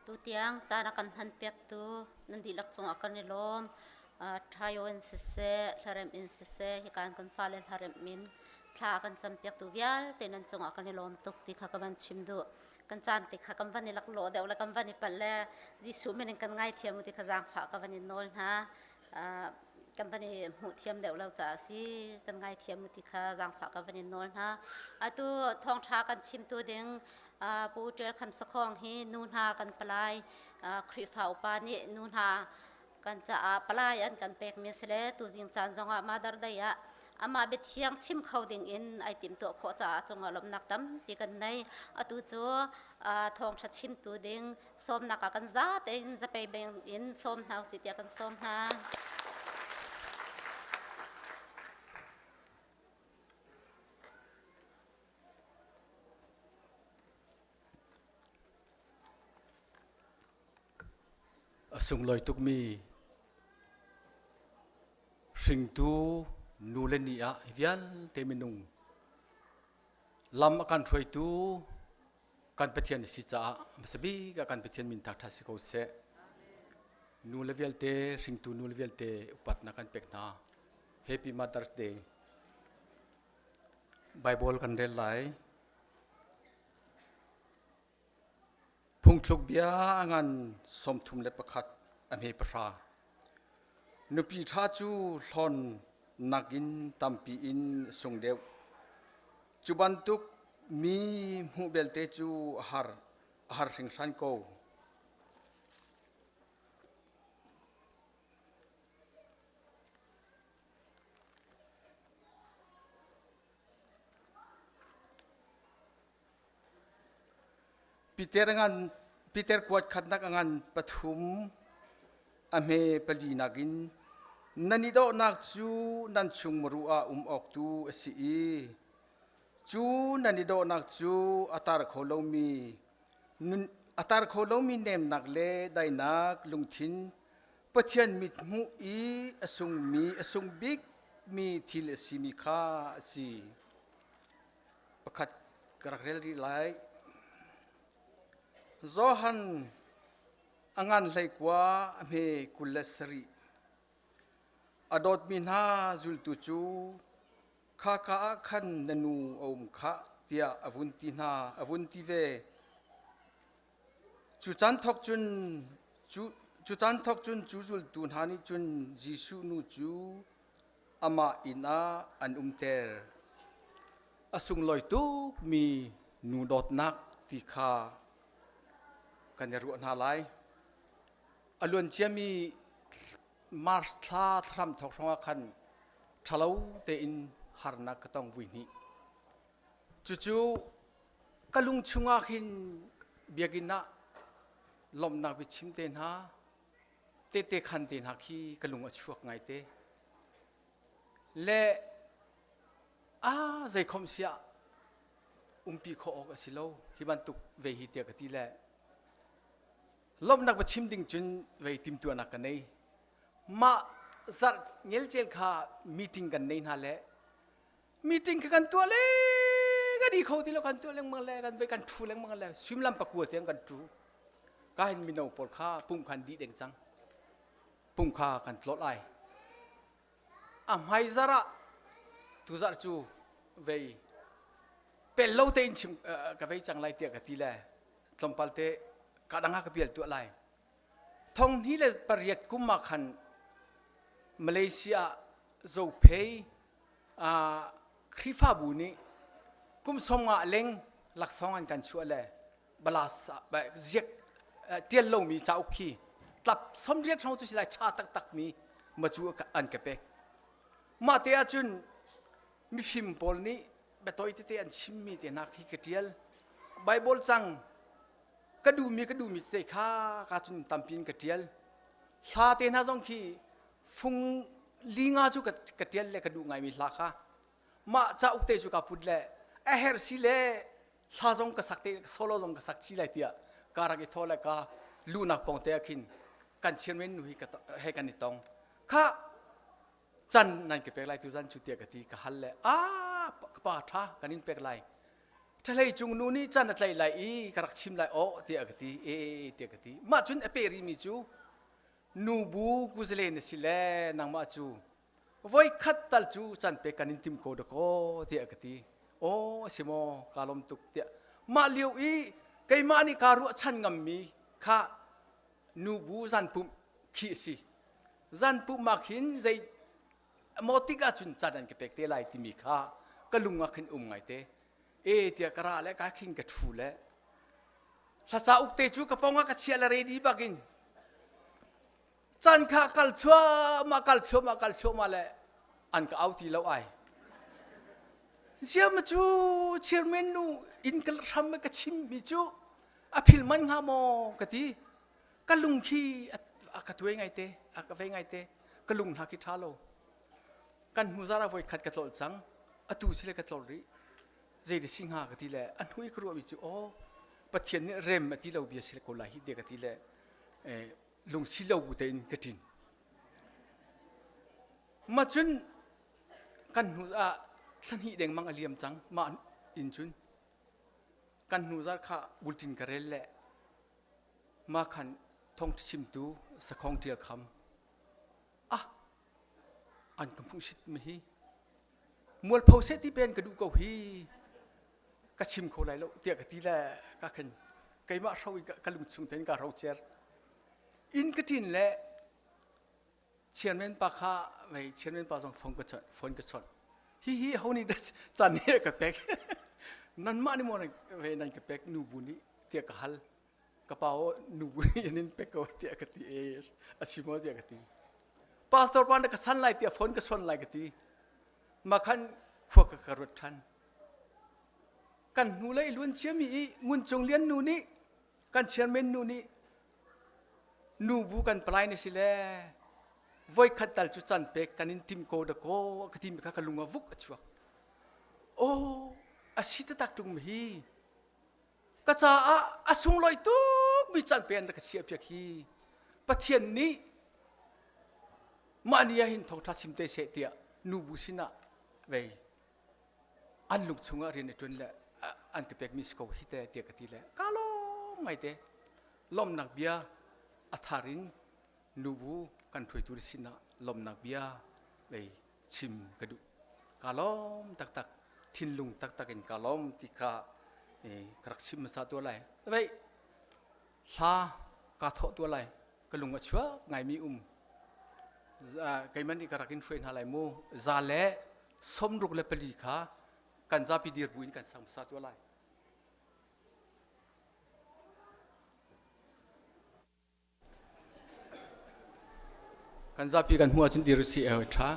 Tutiang caan a kan hman pektu nan dihlak cungah kan i lawm. Thayo in siseh, hlaremh in siseh, hikan kan fale hlaremh min. Thla a kan campiaktu vialte nan cungah kan i lawm tuk ti kha ka van chim duh. Kan caan te kha kan van i laklawh deuh le kan van i palh le Jesuh min in kan ngaithiam u ti kha zaangfah ka van in nawl hna. Kan van i hmuh thiam deuh lo caah a si. Kan ngaithiam u ti kha zaangfah ka van in nawl hna. Atu thawngṭha kan chimtu ding Pu Ṭial Kham Sakhong hi nu hna kan palai Khrihfa upa nih nu hna kan caah palai an kan pekmi a si le tuzing caan zongah Mother Day ah amah biathiang chim kho ding in ai timhtuah khawh caah cungah lawmhnak tampi kan nei. Atu cu thawngṭha chimtu ding sawmnak ah kan za tein zapei beng in sawm hna usih tiah kan sawm hna. A sunglawi tukmi hringtu nu le ni ah hi vialte minung lam a kan hruaitu kan Pathian a si caah hmasa bik ah kan Pathian min thangṭhat si ko seh. Nu le vialte hringtu nu le vialte upatnak kan pek hna. Happy Mother's Day. Bible kan rel lai. Phungthluk bia a ngan 31 a hme pahra. Nupi ṭha cu hlawn nakin tampi in a sung deuh. Cu bantuk mi hmuh belte cu a har, a har hringhran ko. Piter ngan Piter kuat khatnak a ngan pathum a hme pali nakin nan i dawhnak cu nan chung muru ah um awk tu a si i cu nan i dawhnak cu a tar kho lomi nun a tar kho lomi nemnak le dainak lungthin Pathian mithmuh i a sungmi a sung bikmi thil a simi kha a si. Pakhat ka rak rel rih lai. Johan a ngan hleikua a hme 27. A dawtmi hna zultu cu khaka ah khan na nu a um khah tiah a vun ti hna a vun ti ve. Cu caan thawk cun cu, cu caan thawk cun cu zultu hna nih cun Jesuh nu cu amah inn ah an umter. A sunglawi tukmi nu dawtnak ti kha kan i ruah hna lai. A luanciami March thla thlam thawk hrawngah khan ṭhalo tein harnak ka tong vui hnih. Cucu ka lung chungah khin biakinn ah lawmhnak biachim te hna, tehte khan te hna khi ka lung a chuak ngaite. Le a zeikhom siah umpi khawh awk a si lo hi bantuk ve hi tiah ka ti le lawmhnak va chim ding cun vei timtuahnak ka nei. Mah zarh ngelcel kha meeting kan nei hna le meeting kha kan tuah le kan i kho ti lo kan tuah lengmang le kan vei kan thu lengmang le suimilam pakua tiang kan tu ka hin mino pawl kha pung khan dih deng cang pung kha kan tlawt ai a hmai zar ah tuzar cu vei pel lo tein chim ka vei cang lai tiah ka ti le tlawmpal te ka dang ah ka pial tuah lai thong hni le pariat kum ah khan Malaysia Zophei Khrihfabu nih kum 50 leng laksawng an kan chuah le balas ziak tial lomi cauk khi tlap 80 hrawng cu si lai cha taktak mi ma cu an ka pek mah te ahcun mifim pawl nih biatawi tete an chimmi te hna khi ka tial Bible cang ka duhmi ka duhmi tete kha ka cun tampi in ka tial hla te hna zong khi fung li nga cu ka ṭial le ka duh ngaimi hla kha mah cauk te cu ka put le a herh si le hla zong ka sak te solo zong ka sak chi lai tiah ka rak i thaw le ka luhnak pawng te ah khin kan chairman nu hi he kan i tong kha can nan ka pek lai tu zan cu tiah ka ti ka hal le a pa tha kan in pek lai ṭhalei cung nu nih can a tlaih lai i ka rak chim lai aw tiah ka ti e tiah ka ti mah cun a pe rihmi cu Nubu kuzale na si le nangmah cu. Voi khat tal cu can pe kan in tim ko dakaw tiah ka ti. Aw si maw ka lawm tuk tiah. Mah lio i keimah nih kaa ruahchan ngammi kha nubu zan pumh khi a si. Zan pumh ah khin zei maw tik ahcun can an ka pek te lai timi kha ka lung ah khin um ngai te. E tiah ka ra le ka khin ka ṭhu le hlasa uk te cu ka pong ah ka chia le ready bakin can kha kal thluahmah kal thluahmah kal thluahmah le an ka au ti lo ai. Ziam cu chairman nu in ka hram ka chim mi cu a phil man hnga maw ka ti. Ka lung khi a ka tuai ngai te, a ka vei ngai te. Ka lung hna khi ṭha lo. Kan hnu zara voi khat ka tlolh cang, atu sile ka tlolh rih. Zei de si hnga ka ti le a hnu i ka ruahmi cu aw Pathian nih rem a ti lo bia si ko lai hi te ka ti le lungsi lo bu tein ka ṭin. Ma cun kan hnu ah thla hnih dengmang a liam cang mah inn cun kan hnu zar kha bulletin ka rel le ma khan thong chimtu sakhong ṭial kham ah an ka hmuh sit mi hi mualpho seh ti pen ka duh ko hi ka chim kho lai lo tiah ka ti le ka khan keimah hro i ka lung chung tein ka hro cer inn ka ṭin le chairman pa kha vei chairman pa zong phone ka chawnh phone ka chawnh hi hi ho nih dah chan he ka pek nanmah nih maw vei nan ka pek nu bu nih tiah ka hal ka pa o nu bu nih in pek ko tiah ka ti e a si maw tiah ka ti pastor pa na ka san lai tiah phone ka son lai ka ti ma khan khua ka ka ruat ṭhan kan hnu lei luan ciami i Ngun Cung Lian nu nih kan chairman nu nih nu bu kan palai ni si le voi khat tal cu can pek kan in tim ko da ko ka ti mi kha ka lung a vuk a chuak. Oh, a si taktak ṭung mi hi ka caah a sunglawi tuk mi can pe an rak ka chiah piak hi Pathian nih mah ni ah hin thawngṭha chim te seh tiah nu bu sinah vei an lung chungah rian a ṭuan le an ka pekmi si ko hi te tiah ka ti le ka lawm ngai te. Lawmnak bia a thar in nubu kan hruaitu sinah lawmnak bia lei chim ka duh. Ka lawm taktak, thinlung taktak in ka lawm ti kha ka rak chim hmasa tuah lai. Vei hla ka thawh tuah lai. Ka lung a chuak ngaimi um keimah nih ka rak in hruai hna lai mu. 164 kha kan zapi dir bu in kan sang hmasa tuah lai. Kan zapi kan hmuh ahcun dir usih a ṭha.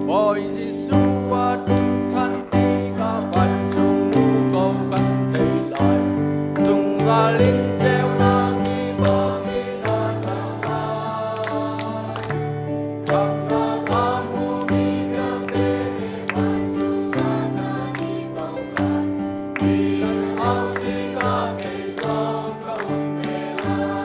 Bawi Jesuh a ṭum ṭhan tikah vancung nu ko kan thei lai. Zungzal in ceunak ni bangin a cang lai. Khamhnak a hmumi vialte nih vancung ah kan i tong lai. Mi kan auh tikah kei zong ka um ve lai.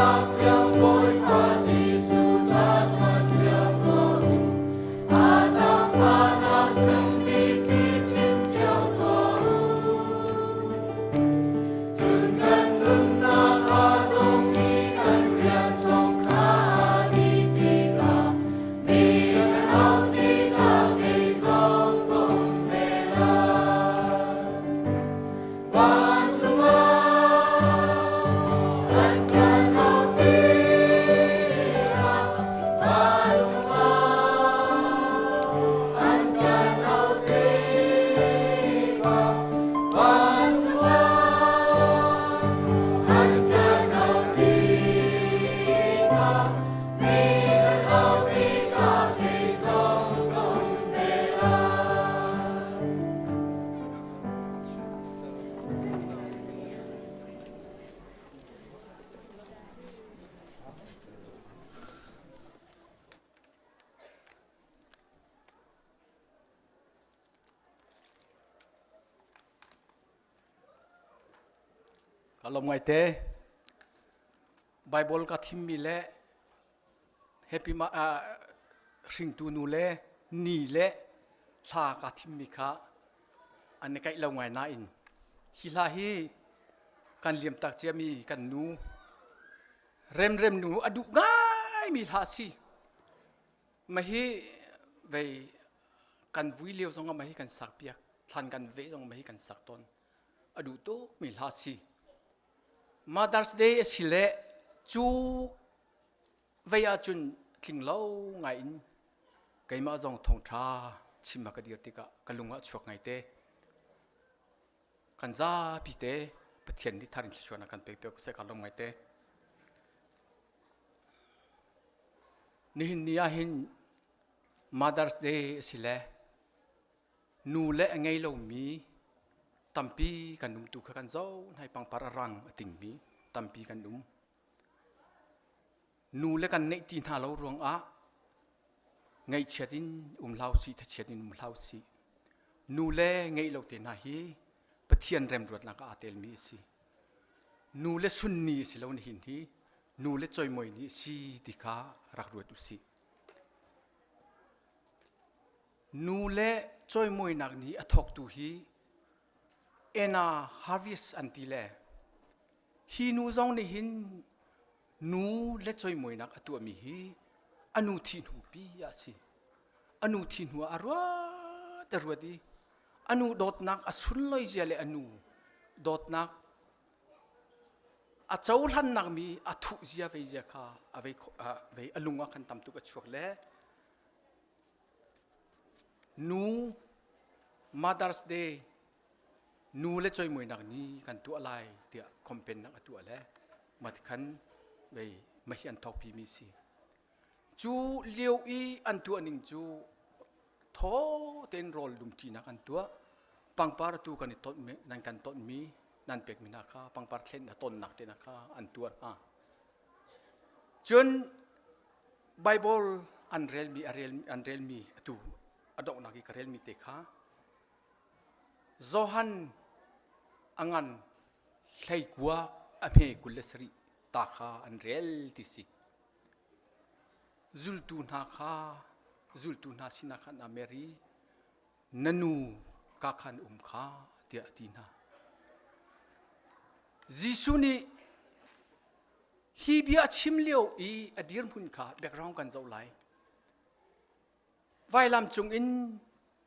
Donghnak tiang Bawipa Jesuh ca ṭuan cio tuah u. A zaangfahnak sung bik hi chim cio tuah u. Cun kan nunnak aa dawhmi kan rian zong kha a dih tikah mi kan auh tikah kei zong ka um ve lai. Vancung ah an kan auh tikah, vancung ah an kan auh tikah, vancung ah an kan auh tikah, mi kan auh tikah kei zong ka um ve lai. Ka lawm ngaite. Bible ka thimmi le Happy ma hringtu nu le ni le thla ka thimmi kha an i kaih lo ngai nain hi hla hi kan liam tak ciami kan nu remrem nu a duh ngaimi hla si mahi vei kan vui lio zong ah mahi kan sak piak thlan kan ve zong mahi kan sak tawn a duh tuk mi hla si Mother's Day a si le cu vei ahcun tling lo ngai in keimah zong thawngṭha chim a ka dir tikah ka lung ah chuak ngai te. Kan zapi te Pathian nih thar in thluachuahnak kan pek piak seh ka lawm ngai te. Nihin ni ah hin Mother's Day a si le nu le a ngei lomi tampi kan um tu kha kan zoh hna i pangpar a rang a tingmi tampi kan um. Nu le kan neih ti hna lo ruangah ngaihchiat in um hlah usih, thachiat in um hlah usih. Nu le ngeih lo te hna hi Pathian remruatnak ah aa telmi a si. Nu le sunni a si lo nihin hi nu le coimoi ni a si ti kha rak ruat usih. Nu le cawimawinak ni a thawktu hi Anna Harvis an ti le hi nu zong nih hin nu le cawimawinak a tuahmi hi a nu thih hnu pi ah a si. A nu thih hnu ah a ruat a ruat i a nu dawtnak a sunlawi zia le a nu dawtnak a cohlannak mi a thuh zia vei zia kha a vei vei a lung ah khan tam tuk a chuak le Nu Mother's Day nu le coimuainak ni kan tuah lai tiah campaign nak a tuah le matikhan vei mahi an thawkpi mi si. Cu lio i an tuah ning cu thaw tein rawl dumṭinak an tuah. Pangpar tu kan i ton mi nan kan ton mi nan pek mi hna kha pangpar thlen a tonnak te hna kha an tuah hna. Cun Bible an relmi a rel an relmi atu a donghnak i ka relmi te kha Johan a ngan hleikua a hme 27 ta kha an rel ti si. Zultu hna kha zultu hna sinah khan a mer i na nu ka khan um kha tiah a ti hna. Jesuh nih Hi bia a chim lio i a dirhmun kha background kan zoh lai. Vailam cung in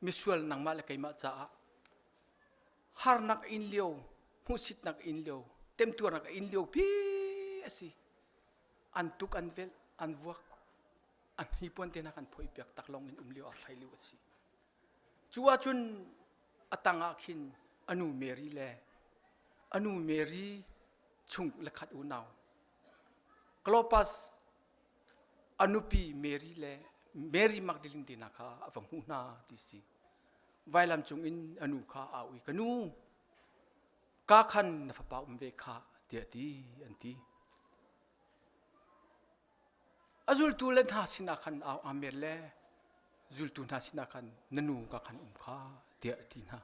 misual nangmah le keimah caah harnak in lio, hmuhsitnak in lio, temtuarnak in lio pi a si. An tuk, an velh, an vuak, an hnipuan te hna kan phoih piak tak lawng in um lio a thlai lio a si. Cu ahcun a tang ah khin a nu Mary le a nu Mary chung le khat unau Klopas a nupi Mary le Mary Magdalene te hna kha a va hmuh hna ti si. Vailam cung in a nu kha a au i ka nu ka khan na fapa um ve kha tiah ti an ti. A zultu le hna sinah khan au amer le zultu hna sinah khan na nu ka khan um kha tiah a ti hna.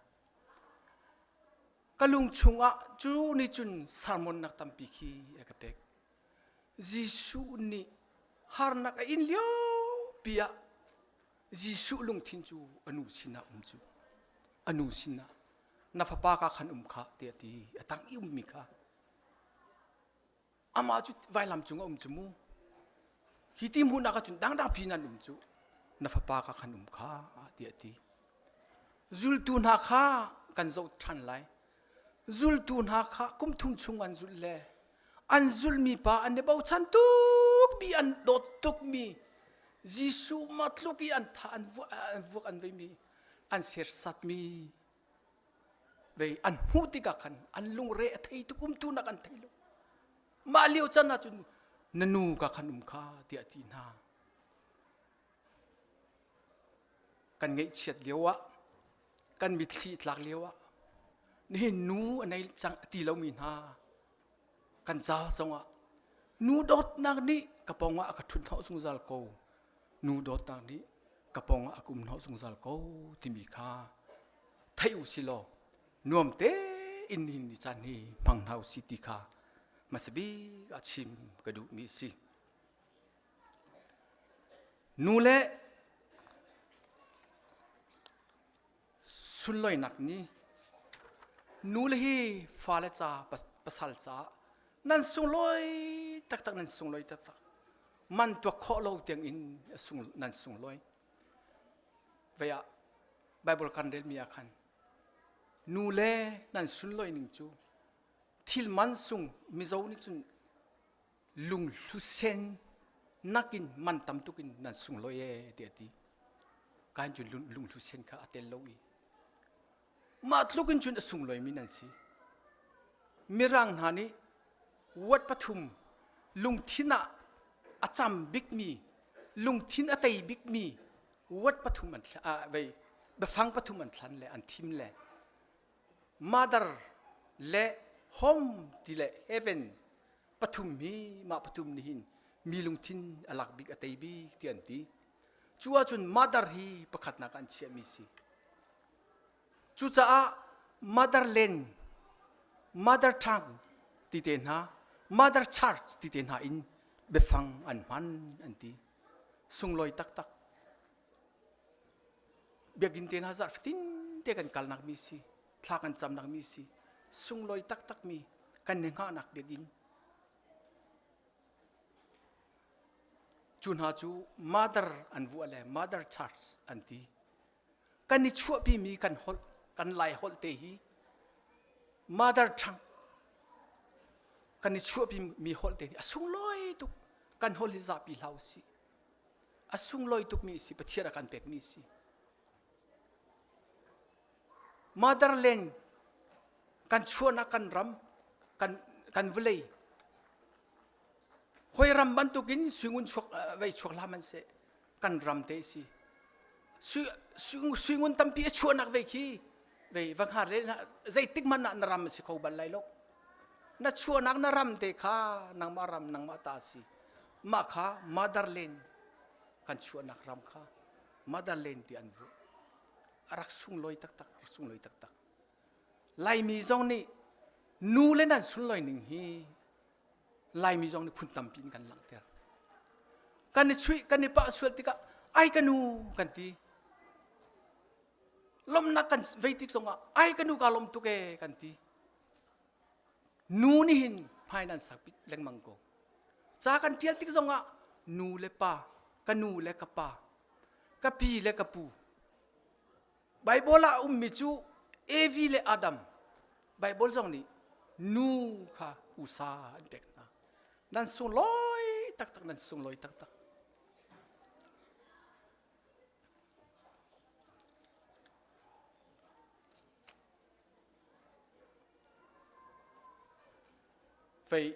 Ka lung chungah cu nih cun sermon nak tampi khi a ka pek. Jesuh nih harnak a in lio pi ah Jesuh lungthin cu a nu sinah um cu a nu sinah na fapa ka khan um kha tiah ti a tang i ummi kha amah cu vailam cung a um cu mu hi ti hmuhnak ahcun dangdang phi nan um cu na fapa ka khan um kha tiah ti zultu hna kha kan zoh ṭhan lai zultu hna kha kum thum chung an zulh le an zulhmi pa an i bochan tukmi an dawt tukmi Jesuh ma tluk i an tha an vuak an veimi an sersatmi vei an hmuh tikah khan an lungre a thei tuk umtu nak an thei lo mah lio can ahcun na nu ka khan um kha tiah ti hna kan ngaihchiat lio ah kan mitthli tlak lio ah nihin nu a nei cang ti lomi hna kan ca zongah nu dawtnak nih ka pawngah a ka ṭhut hnawh zungzal ko nu dawtnak nih ka pawngah a ka um hnawh zungzal ko timi kha theih u si law nuam tein nihin ni caan hi hmang hna u si ti kha hmasa bik ah chim ka duhmi a si. Nu le sunlawinak ni nu le hi fale ca pasal ca nan sunglawi taktak nan sunglawi taktak man tuak khawh lo tiang in sung nan sunglawi vei ah Bible kan rel mi ah khan nu le nan sunlawi ning cu thil man sung mizo nih cun lunghlu sen nakin man tam tuk in nan sunglawi e tiah a ti kan cu lunghlu sen kha a tel lo i mah tluk in cun a sunglawi mi nan si mirang hna nih wat pathum lungthin ah a cam bikmi lungthin a tei bikmi wat pathum an vei biafang pathum an thlan le an thim le mother le home ti le heaven pathum hi mah pathum nih hin mi lungthin a lak bik a tei bik ti an ti cu ahcun mother hi pakhatnak an chiahmi si cucaah motherland mother tongue ti te hna mother church ti te hna in biafang an hman an ti sunglawi taktak biakinn te hna zarh fatin te kan kalnak mi si thla kan camnak mi si sunglawi taktak mi kan i hngahnak biakinn cu hna cu mother an vuah le mother church an ti kan i chuahpi mi kan holh kan lai holh te hi mother tongue kan i chuahpi mi holh te hi a sunglawi tuk kan holh hi zapi hlah usih a sunglawi tukmi si Pathian a kan pekmi si motherland kan chuahnak kan ram kan kan vawlei hoi ram bantukin suingun chuak vei chuak hlah man seh kan ram te si suingun tampi a chuahnak vei khi vei va hngar le zeitik hmanh ah na ram a si kho bal lai lo na chuahnak na ram te kha nangmah ram nangmah ta si mah kha motherland kan chuahnak ram kha motherland ti an vuh a rak sunglawi taktak rak sunglawi taktak laimi zong nih nu le nan sunlawi ning hi laimi zong nih phun tampi in kan langhter kan i chuih kan i pah sual tikah ai ka nu kan ti lomnak kan vei tik zongah ai ka nu ka lom tuk e kan ti Nu nih hin hmai nan sak bik lengmang ko. Ca kan ṭial tik zongah nu le pa, ka nu le ka pa, ka pi le ka pu. Bible ah a ummi cu Evi le Adam. Bible zong nih nu kha usa an pek hna. Nan sunglawi taktak, nan sunglawi taktak. Fei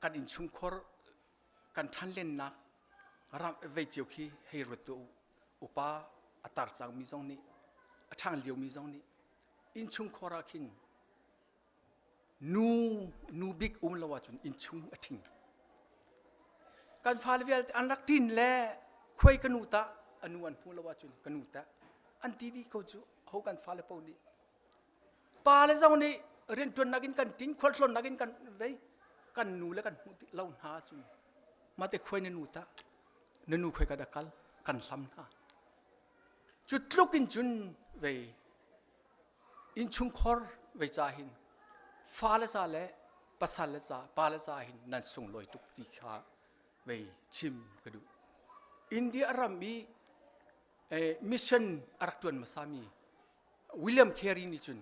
kan innchungkhar kan ṭhanlennak ram vei cio khi hei ruat tuah u. Upa a tar cangmi zong nih a ṭhang liomi zong nih innchungkhar ah khin nu nu bik um lo ahcun innchung a ṭhing. Kan fale vialte an rak ṭin le khuai ka nu tah a nu an hmu lo ahcun ka nu tah an ti dih ko cu ho kan fale paoh nih pa le zong nih rianṭuannak in kan ṭin khualtlawnnak in kan vei. Kan nu le kan hmuh lo hna cun mate khuai na nu ta na nu khoi ka da kal kan hlam hna. Cu tluk in cun vei innchungkhar vei ca hin fale ca le pasal le ca pa le ca hin nan sunglawi tuk ti kha vei chim ka duh. India ram i eh, mission a rak ṭuan hmasami William Carey nih cun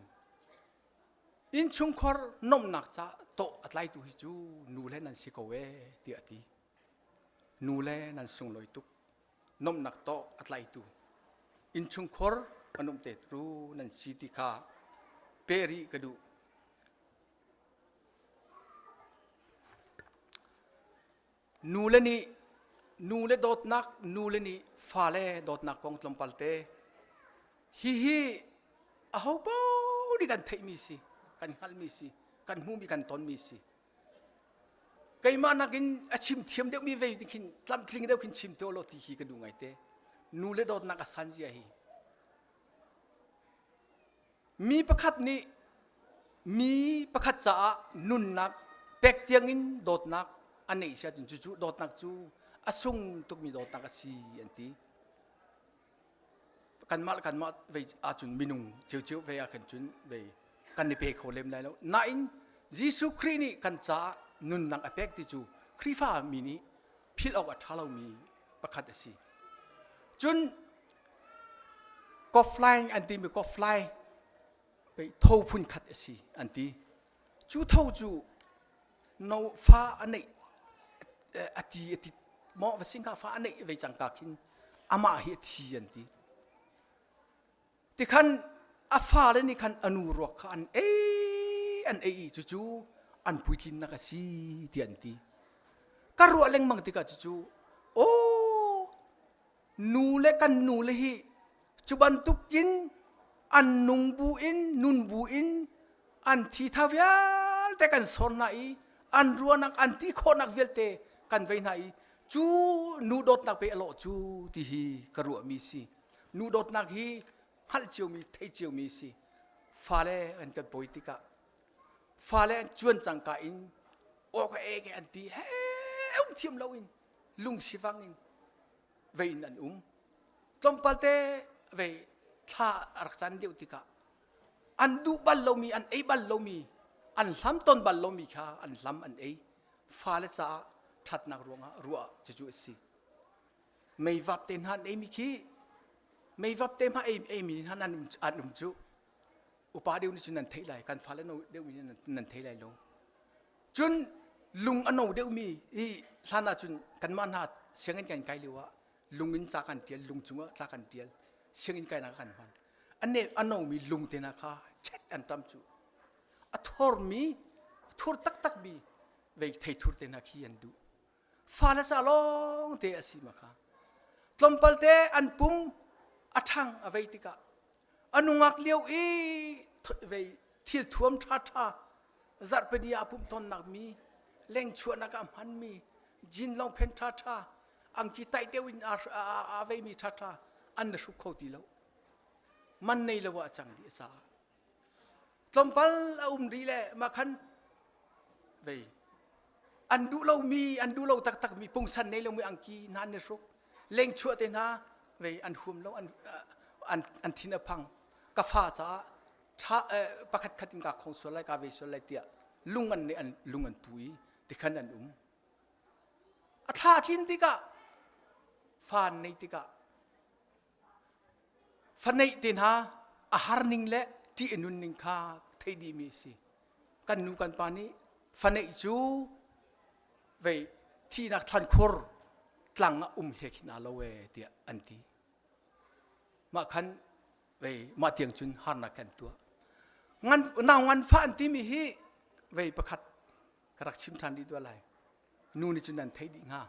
innchungkhar nomnak ca tawh a tlaitu hi cu nu le nan si ko ee tiah a ti. Nu le nan sunglawi tuk. Nomnak tawh a tlaitu innchungkhar a nomte tu nan si ti kha peh rih ka duh. Nu le nih nu le dawtnak nu le nih fale dawtnak kong tlawmpal te hihi aho paoh nih kan theihmi si kan hngalhmi si kan hmuhmi kan tonmi si keimah nakin a chim thiam deuhmi vei khin tlamtling deuh khin chim te law ti hi ka duh ngaite nu le dawtnak a san zia hi Mi pakhat nih mi pakhat caah nunnak pek tiangin dawtnak a neih si ahcun cucu dawtnak cu a sung tukmi dawtnak a si an ti. Kanmah le kanmah vei ahcun minung ciocio ve ah khan cun vei kan i pe kho lem lai lo. Nain Jesuh Khrih nih kan caah nunnak a pek ti cu Khrihfa mi nih philh awk a ṭha lomi pakhat a si. Cun koflaing an timi koflai tho phun khat a si an ti. Cu tho cu no fa a neih a ti a ti maw va singha fa a neih ve cangka khin amah hi a thi an ti. Tikhan a fale nih khan a nu ruak kha an ei an ei i cucu an puitlinnak a si tiah an ti. Ka ruah lengmang tikah cucu aw nu le kan nu le hi cu bantukin an nung bu in nun bu in an thi tha vialte kan sor hna i an ruahnak an ti khawhnak vialte kan vei hna i cu nu dawtnak pe a lawh cu ti hi ka ruahmi si. Nu dawtnak hi hngalh ciomi theih ciomi si. Fale an kan pawi tikah fale an cuan cangka in aw ka e ke an ti he um thiam loin lung sivang in vei in an um. Tlawmpal te vei thla a rak can deuh tikah an duh bal lomi an ei bal lomi an hlam ton bal lomi kha an hlam an ei fale caah ṭhatnak ruangah ruah cucu a si. Meivap te hna an eimi khi meivap te hma ei eimi hna nan um an um cu upa deuh nih cun nan theih lai kan fale no deuh mi nan nan thei lai lo cun lung a no deuhmi hi hlan ah cun kanmah hna sianginn kan kai lio ah lung in ca kan tial lung cungah ca kan tial sianginn kainak kan hman a ne a nomi lung te hna kha chet an tam cu a thormi thur taktak mi vei theithur te hna khi an duh Fale ca lawng te a si ma kha. Tlawmpal te an pum a ṭhang a vei tikah a nungak lio i vei thil thuam ṭha ṭha zarhpini ah pumh tawnnak mi lengchuahnak ah hmanmi jean lawng phen ṭha ṭha angki taih deuh in a veimi ṭha ṭha an na hruk kho ti lo man nei lo ah a cang dih a caah tlawmpal a um rih le mah khan vei an duh lomi an duh lo taktakmi pungsan nei lomi angki hna an i hruk lengchuah te hna vei an huam lo an an an thin a phang ka fa caah tha pakhat khat in ka khong sual lai ka ve sual lai tiah lung an ne an lung an pu i tikhan an um a thla tlin tikah fa an nei tikah Faneih te hna a har ning le ṭih a nun ning kha theih dihmi a si. Kan nu kan pa nih faneih cu vei thihnak thlankhur tlang ah um he khin aa lo ee tiah an ti. Mah khan vei mah tiang cun harnak kan tuah. Ngan, nau nganfah an timi hi vei pakhat ka rak chim ṭhan rih tuah lai. Nu nih cun nan theih dih hnga.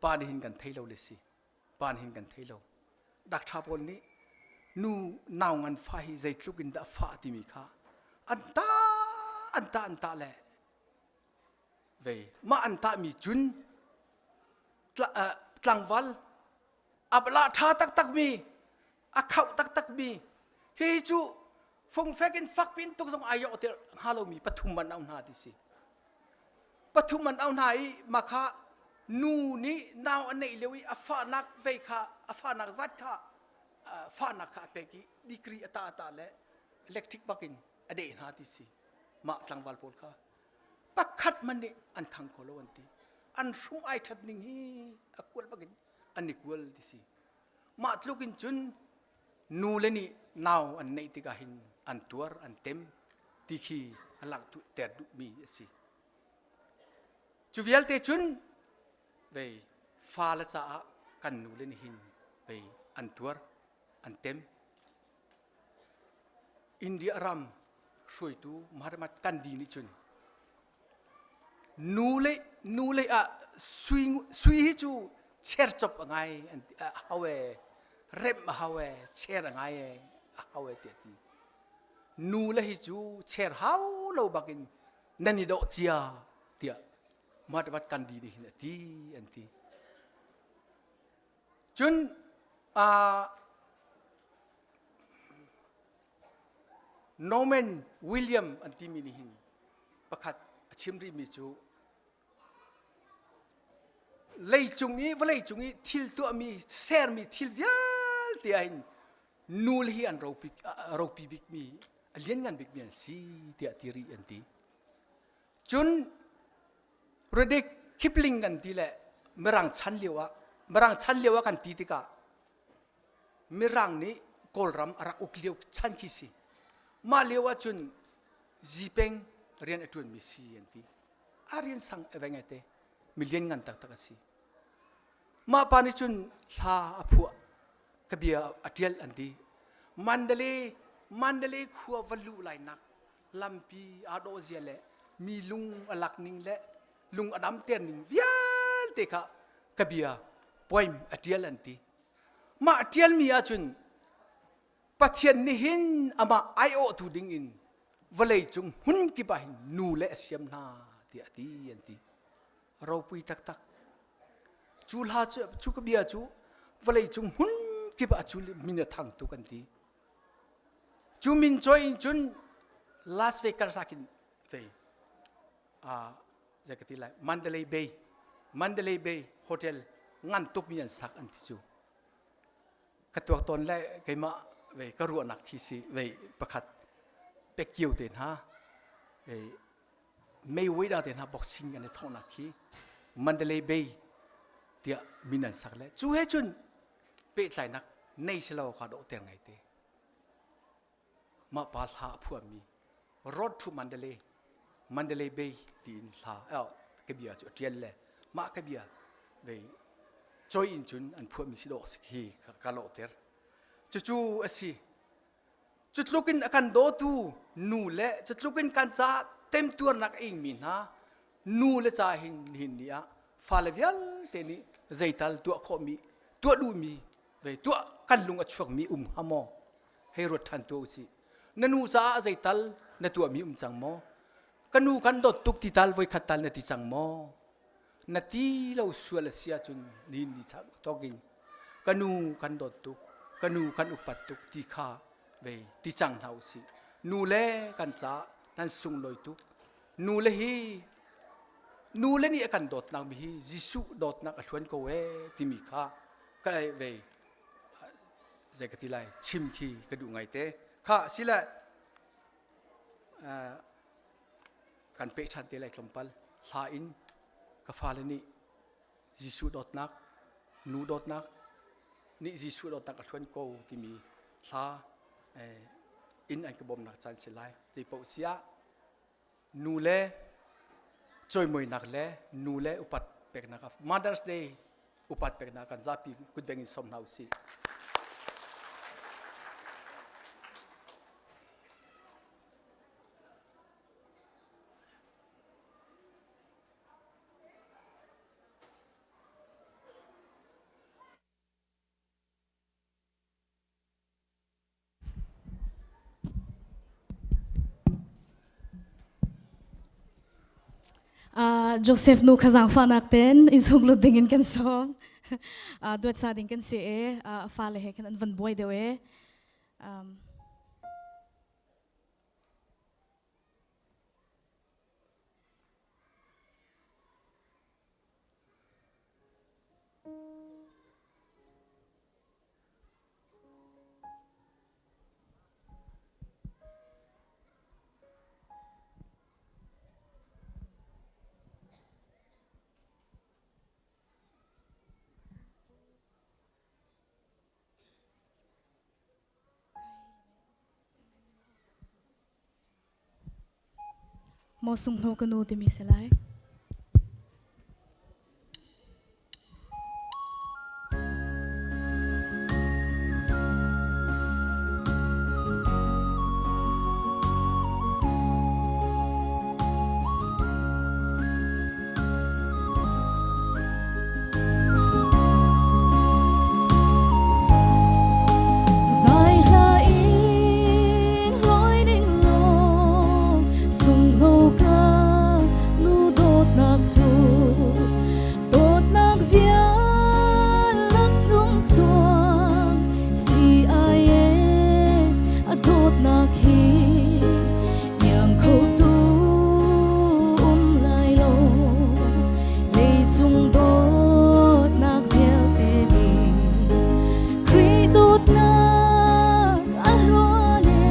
Pa nih hin kan thei lo le si. Pa nih hin kan thei lo. Dakṭha pawl nih nu nau ngan fa hi zeitluk in dah fah timi kha an tah an tah an tah le vei mah an tahmi cun tlangval abla ṭha taktakmi a khauh taktakmi hi cu fungfek in fak pin tuk zong ai yok te hnga lomi pathum man au hna ti si. Pathum an au hna i mah kha nu nih nau a neih lio i a fahnak vei kha a fahnak zat kha fahnak kha a pek i degree a ta le electric bakin a deh hna ti si. Mah tlangval pawl kha pakhat man nih an khang kho lo an ti. An hrum ai that ning hi a kual bakin an i kual ti si. Mah tluk in cun nu le nih nau an neih tikah hin an tuar an tem ti khi a langh ter duhmi a si. Cu vialte cun vei fale caah kan nu le nih hin vei an tuar an tem. India ram hruaitu Mahatma Gandhi nih cun nu le ah sui hi cu chercop a ngai a hau e remh a hau e cher a ngai e a hau e tiah ti. Nu le hi cu cher hau lo bakin nan i dawh cia tiah Mahatma Gandhi nih hin a ti an ti. Cun Norman William an timi nih hin pakhat a chim rihmi cu leicung i vawlei cung i thil tuahmi sermi thil vialte ah hin nu le hi an ropi ropi bikmi a lianngan bikmi an si tiah ti rih an ti. Cun Rudik Kipling kan ti le Mirang chan lio ah Mirang chan lio ah kan ti tikah Mirang nih Kawlram a rak uk lio chan khi si. Mah lio ah cun Zipeng rian a ṭuanmi si an ti. A rian sang eveng te million ngan taktak a si. Mah pa nih cun hla a phuah ka bia a ṭial an ti. Mandalay Mandalay khua va luh lai nak lampi aa dawh zia le mi lung a lak ning le lung a dam ter ning vialte kha ka bia poem a ṭial an ti. Mah ṭialmi ahcun Pathian nih hin amah aiawhtu ding in vawlei cung hmun kip ah hin nu le a siam hna tiah a ti an ti. Ropui taktak. Cu hla cu cu ka bia cu vawlei cung hmun kip ah cu min a thang tuk an ti. Cu min cawi in cun Las Vegas ah khin vei zei ka ti lai Mandalay Bay Mandalay Bay Hotel ngan tukmi an sak an ti cu. Ka tuak tawn le keimah vei ka ruahnak khi si vei pakhat Pacquiao te hna vei Mayweather te hna boxing an i thonghnak khi Mandalay Bay tiah min an sak le cu he cun pehtlainak nei si lo kha dawh ter ngai te. Mah pa hla a phuahmi Road to Mandalay Mandalay Bay tiin hla ka bia cu a ṭial le mah ka bia vei choi in cun an phuahmi si dawh si hi ka lawhter. Cucu a si. Cu tluk in a kan dawtu nu le cu tluk in kan caah temtuarnak a ingmi hna nu le ca hin nihin ni ah fale vialte nih zeital tuah khawhmi tuah duhmi ve tuah kan lung a chuakmi um hnga maw hei ruat ṭhan tuah usih. Na nu caah zeital na tuahmi um cang maw? Ka nu kan dawt tuk ti tal voikhat tal na ti cang maw? Na ti lo sual a si ahcun nihin ni thawk in ka nu kan dawt tuk, ka nu kan upat tuk ti kha ve ti cang hna usih. Nu le kan caah nan sunglawi tuk. Nu le hi nu le nih a kan dawtnak mi hi Jesuh dawtnak a hluan ko ee timi kha ka ve zei ka ti lai chim khi ka duh ngai te kha sile kan peh ṭhan te lai tlawmpal hla in ka fale nih Jesuh dawtnak nu dawtnak nih Jesuh dawtnak a hluan ko timi hla in an ka bawmnak caan si lai zei paoh siah nu le cawimawinak le nu le upat peknak Mother's Day upat peknak kan zapi kutbeng in sawm hna usih. Joseph nu kha zaangfahnak ten in sung lut ding in kan sawm. Duat sa ding kan si e. Fale he khan an van buai deuh e. Maw sunghno ka nu timi si lai. Zai hla in loi ning law sungno ka nu dawtnak cu dawtnak vialak cung chuang si ai e a dawtnak hi Iang kho tu um lai lo leicung dawtnak vialte nih Khrih dawtnak a hluan e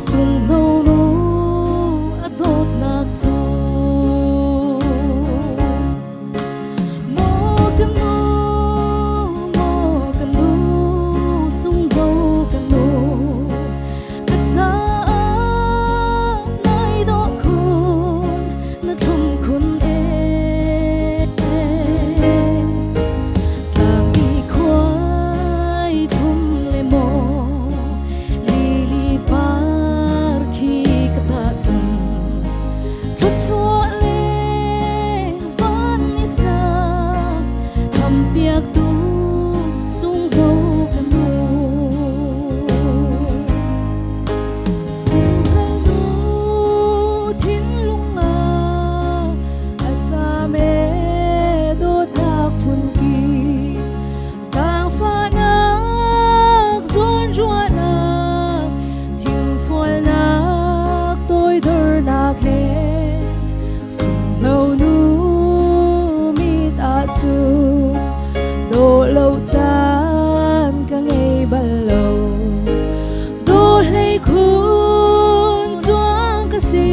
sunghno nu a dawtnak cu Maw ka nu maw ka nu sunghno ka nu Ka caah nai dawh khun, na thlum khun ee. Tlangmi khuai thlum le maw, lili par khi ka tahchun. Thluachuah le van ni sa, hampiaktu sungho ka nu. Sungkhal nu thinlung ah a caam ee dawtnak phunki zaangfahnak zawnruahnak thingfualnak toidornak he sungno nu mit ahcun dawh lo caan ka ngei bal lo Dawhlei khun cuang ka si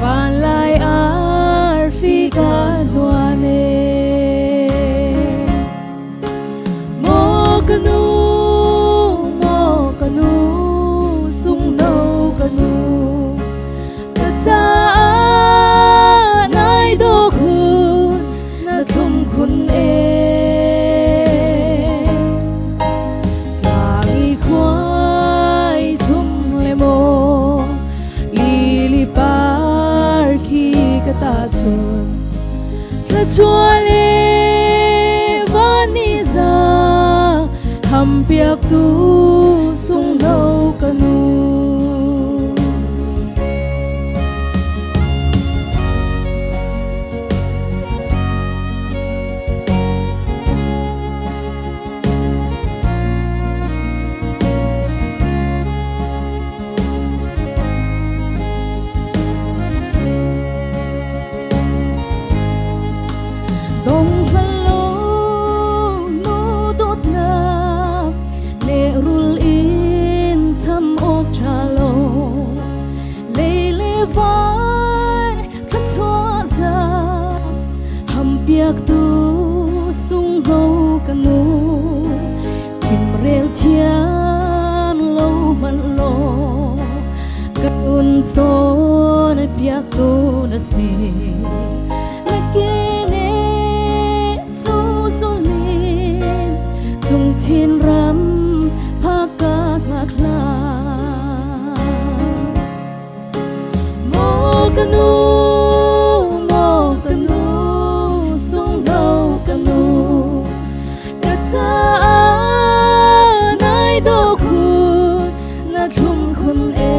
van lai arfi ka hluan e Maw ka nu maw ka nu sungno ka nu ka caah nai dawh khun na thlum khun e Tlang i khuai thlum le maw lili par khi ka tahchun thluachuah le van ni za hampiaktu sungno ka nu. Dong hlan lo nu dawtnak lehrul in cham awk ṭha lo lei le van thluachuah za hampiaktu sungho ka nu Chimrel thiam lo hmanh law ka nun cawn piaktu na si. Na kine cu zulin cung chin ram phaka ngak hlah. Maw ka nu, maw ka nu, sungno ka nu, ka caah nai dawh khun, na thlum khun ee.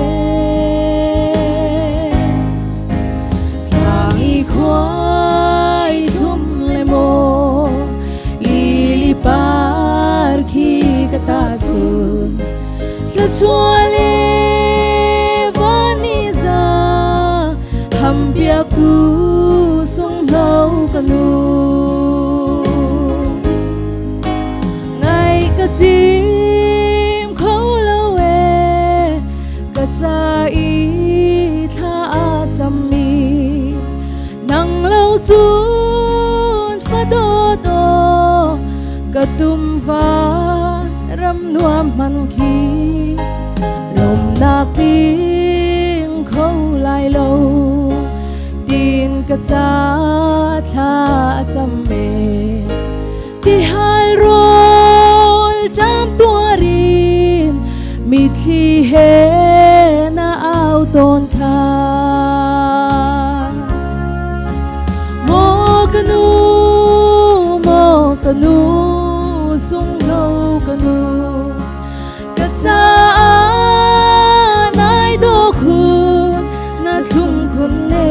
Tlang i khuai thum le maw, lili par khi ka tahchun. Thluachuah le van ni za hampiaktu sunghno ka nu. Ngai ka cim kho lo e ka ca i thla a cammi nang lo cun fa dawt aw ka tum van ram nuam hman khi lawmnak ding kho lai. lai lo tin ka ca thla a cam me ti hal rawl ṭam tuarin mitthli he na au tawn kha Maw ka nu, maw ka nu, sunglo ka nu, ka caah nai dawh khun, na thlum khun ne.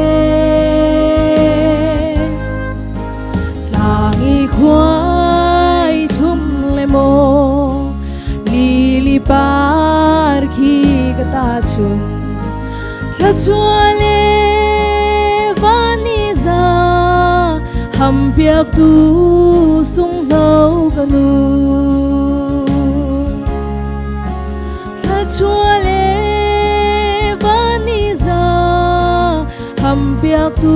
Tlang i khuai thlum le maw, lili par khi ka ta chun. Thluachuah le van ni za hampiaktu sunghno ka nu. Thluachuah le van ni za hampiaktu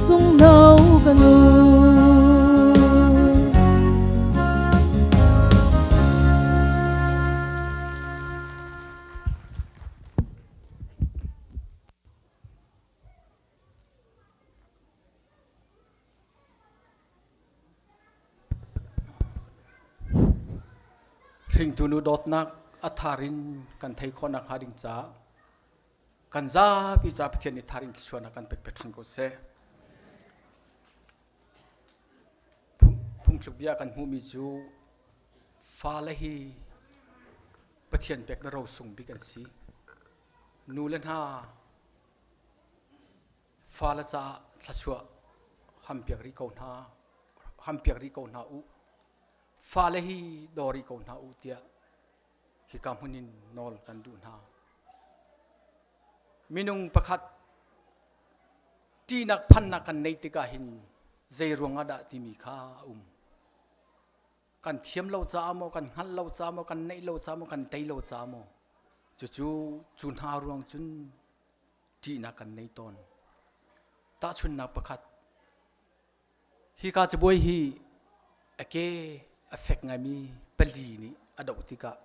sunghno ka nu. Hringtu nu dawtnak a thar in kan thei khawhnak hnga ding caah kan zapi ca Pathian nih thar in thluachuahnak kan pek pek ṭhan ko seh. Phungthluk bia kan hmuhmi cu fale hi Pathian pekmi rosung bik an si. Nu le hna fale caah thluachuah hampiak rih ko hna hampiak rih ko hna u. Fale hi daw rih ko hna u tiah hika hmun in nawl kan duh hna. Minung pakhat ṭihnak phannak kan neih tikah hin zei ruangah dah timi kha a um. Kan thiam lo caah maw, kan hngalh lo caah maw, kan neih lo caah maw, kan tei lo caah maw, cucu cu hna ruang cun ṭihnak kan nei tawn. Tahchunhnak pakhat, hika cabuai hi a ke a fek ngaimi pali nih a doh tikah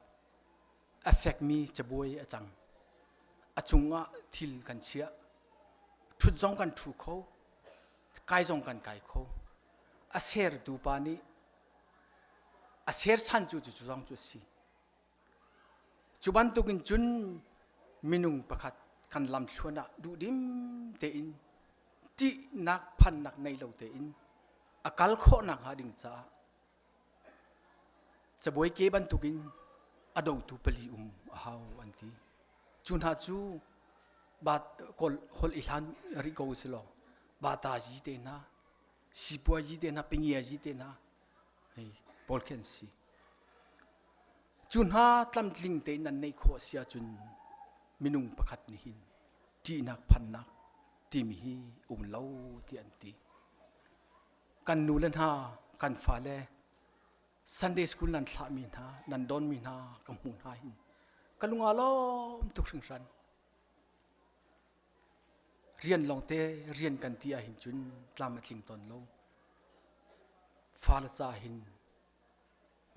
a fekmi cabuai a cang. A cungah thil kan chiah. Ṭhut zong kan ṭhu kho, kai zong kan kai kho. A sertu pa nih a serchan cu cu zong cu a si. Cu bantukin cun minung pakhat kan lamthluan ah duhdim tein ṭihnak phannak nei lo tein a kal khawhnak hnga ding caah cabuai ke bantukin a dotu pali um a hau an ti. Cu hna cu bat kawl holh i hlan rih ko si law bata yi te hna sipuai yi te hna pingia yi te hna hei pawl khi an si. Cu hna tlamtling tein an neih khawh si ahcun minung pakhat nih hin ṭihnak phannak timi hi um lo ti an ti. Kan nu le hna, kan fale Sunday school nan thlahmi hna, nan donmi hna ka hmuh hna hin ka lung aa lawm tuk hringhran. Rian lawngte rian kan ti ahhin cun tlam a tling tawn lo. Fale ca hin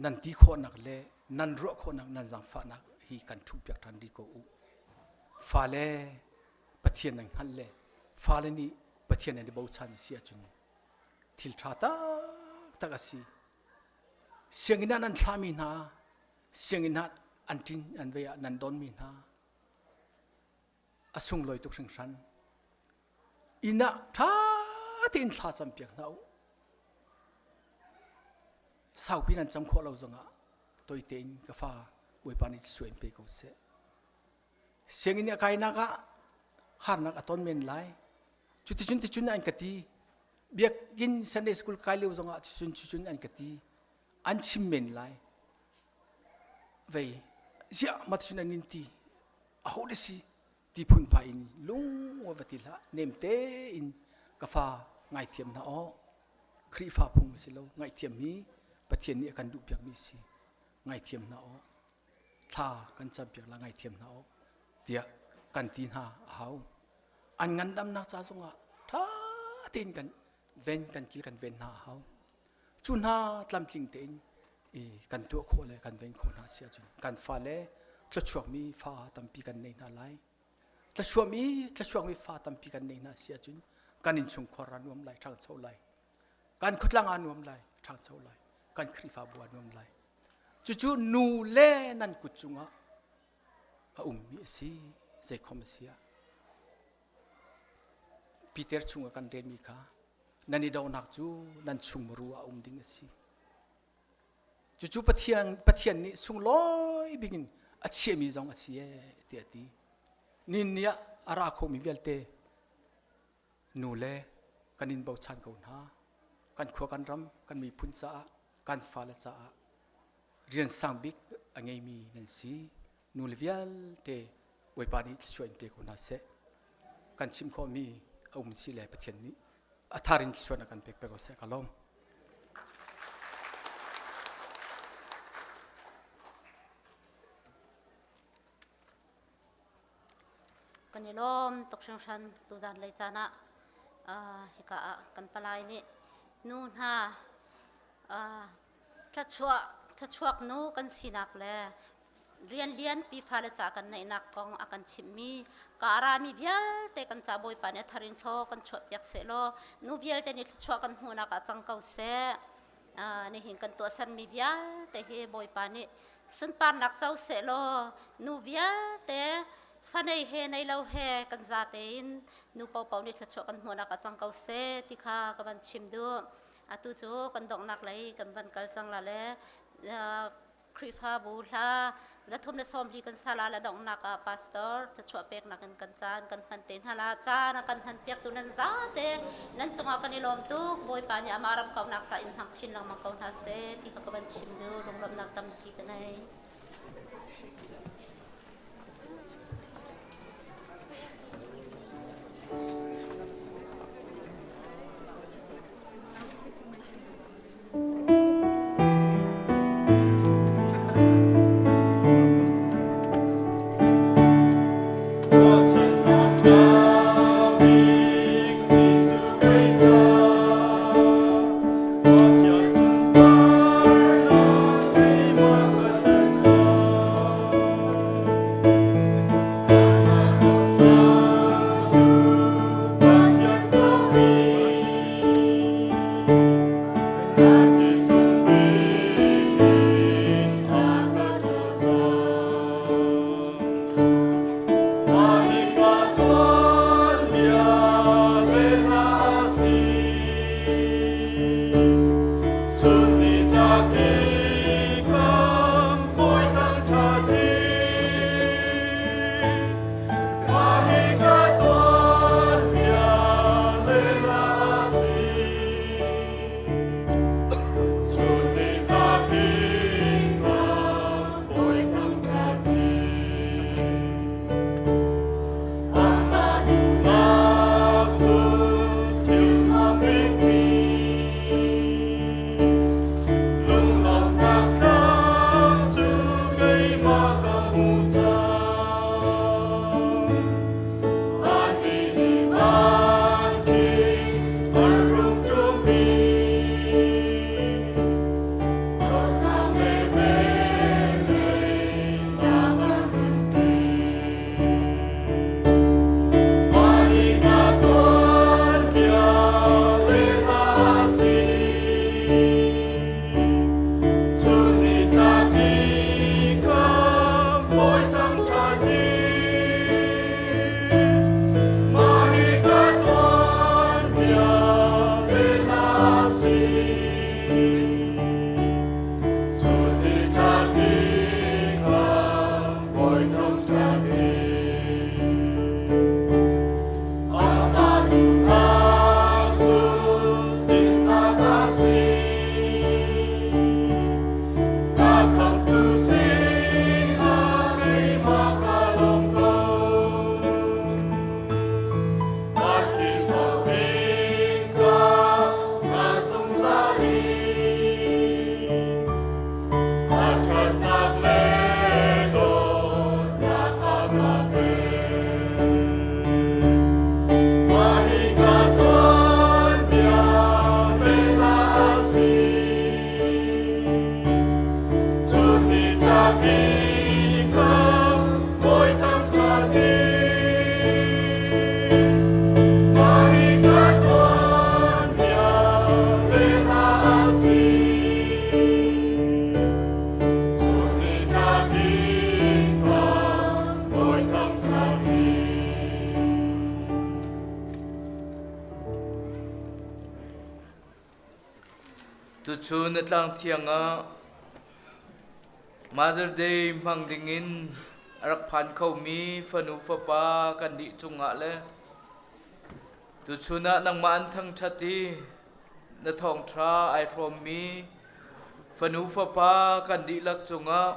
nan ti khawhnak le nan ruah khawhnak nan zaangfahnak hi kan ṭhumhpiak ṭhan rih ko u. Fale Pathian nan hngalh le fale nih Pathian nan i bochan a si ahcun thil ṭha taktak a si. Sianginn ah nan thlahmi hna, sianginn ah an ṭin an vei ah nan donmi hna a sunglawi tuk hringhran. Inn ah ṭha tein thla campiak hna u. Saupi nan cam khawh lo zongah toi tein ka fa Bawipa nih suai in pe ko seh. Sianginn i a kainak ah harnak a ton men lai. Cuticun ticun an ka ti. Biakinn Sunday school kai lio zongah cucun cucun an ka ti. An chim men lai. Vei ziah ma cun an in ti. Aho da si ti phunphai in lung va ti hlah nem tein ka fa ngaithiam hna aw Khrihfa phung a si lo ngaihthiam hi Pathian nih a kan duhpiakmi a si ngaithiam hna aw thla kan campiak la ngaithiam hna aw tiah kan ti hna a hau an ngandamnak ca zongah ṭha tein kan ven kan kil kan ven hna a hau cu hna tlamtling tein i kan tuah khawh le kan ven khawh hna si ahcun kan fale thluachuakmi fa tampi kan nei hna lai. Thlachuahmi thlachuakmi fa tampi kan nei hna si ahcun kan innchungkhar a nuam lai, ṭhangcho lai. Kan khuatlang a nuam lai, ṭhangcho lai. Kan Khrihfabu a nuam lai. Cucu nu le nan kut cungah a ummi a si, zeikhom a si ah. Peter chungah kan relmi kha nan i dohnak cu nan chungmuru ah um ding a si. Cucu Pathian Pathian nih sunglawi bik in a chiahmi zong a si ee tiah a ti. Nin ni ah a ra khomi vialte nu le kan in bochan ko hna. Kan khua kan ram kan miphun caah kan fale caah rian sang bik a ngeimi nan si. Nu le vialte Bawipa nih thluachuah in pe ko hna seh. Kan chim khawhmi a um si le Pathian nih a thar in thluachuah kan pek ko seh ka lawm. Kan i lawm tuk hringhran tuzan lei caan ah hika ah kan palai nih nu hna thluachuah thluachuak nu kan sinak le rian lianpi fale ca kan neihnak kong a kan chimhmi ka rami vialte kan ca Bawipa nih a thar in thlaw kan chuahpiak seh law nu vialte nih thluachuah kan hmuhnak ah cang ko seh. Nihin kan tuahsermi vialte hi Bawipa nih sunparnak co seh law nu vialte fanei he nei lo he kan za tein nu paohpaoh nih thluachuah kan hmuhnak ah cang ko seh ti kha ka van chim duh. Atu cu kan donghnak lei kan van kal cang la le Khrihfabu hla 340 kan sala la donghnak ah pastor thluachuah peknak in kan caan kan hman te hna la. Caan a kan hman piaktu nan zate nan cungah kan i lawm tuk. Bawipa nih amah ram kaunak ca in hmang chin lengmang ko hna seh ti kha ka van chim duh. Lunglawmhnak tampi ka nei. Thank you. Tuchun na tlang thiang ah Mother Day hmang dingin a rak phan khomi fanu fapa kan dih cungah le tuchun ah nangmah an thangṭhat i na thawngṭha ai hrawmmi fanu fapa kan dihlak cungah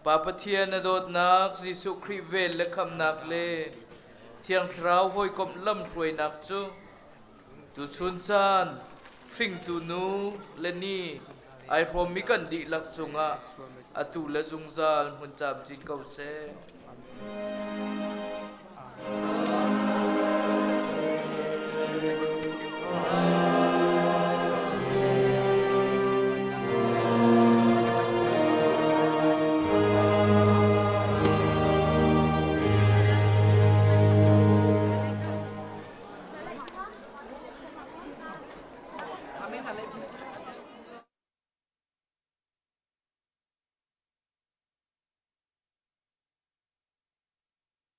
Pa Pathian na dawtnak, Jesuh Khrih vel le khamnak le Thiang Thlarau hawikomh lamhruainak cu tuchun caan hringtu nu le ni ai hrawmmi kan dihlak cungah atu le zungzal hmun camcin ko seh.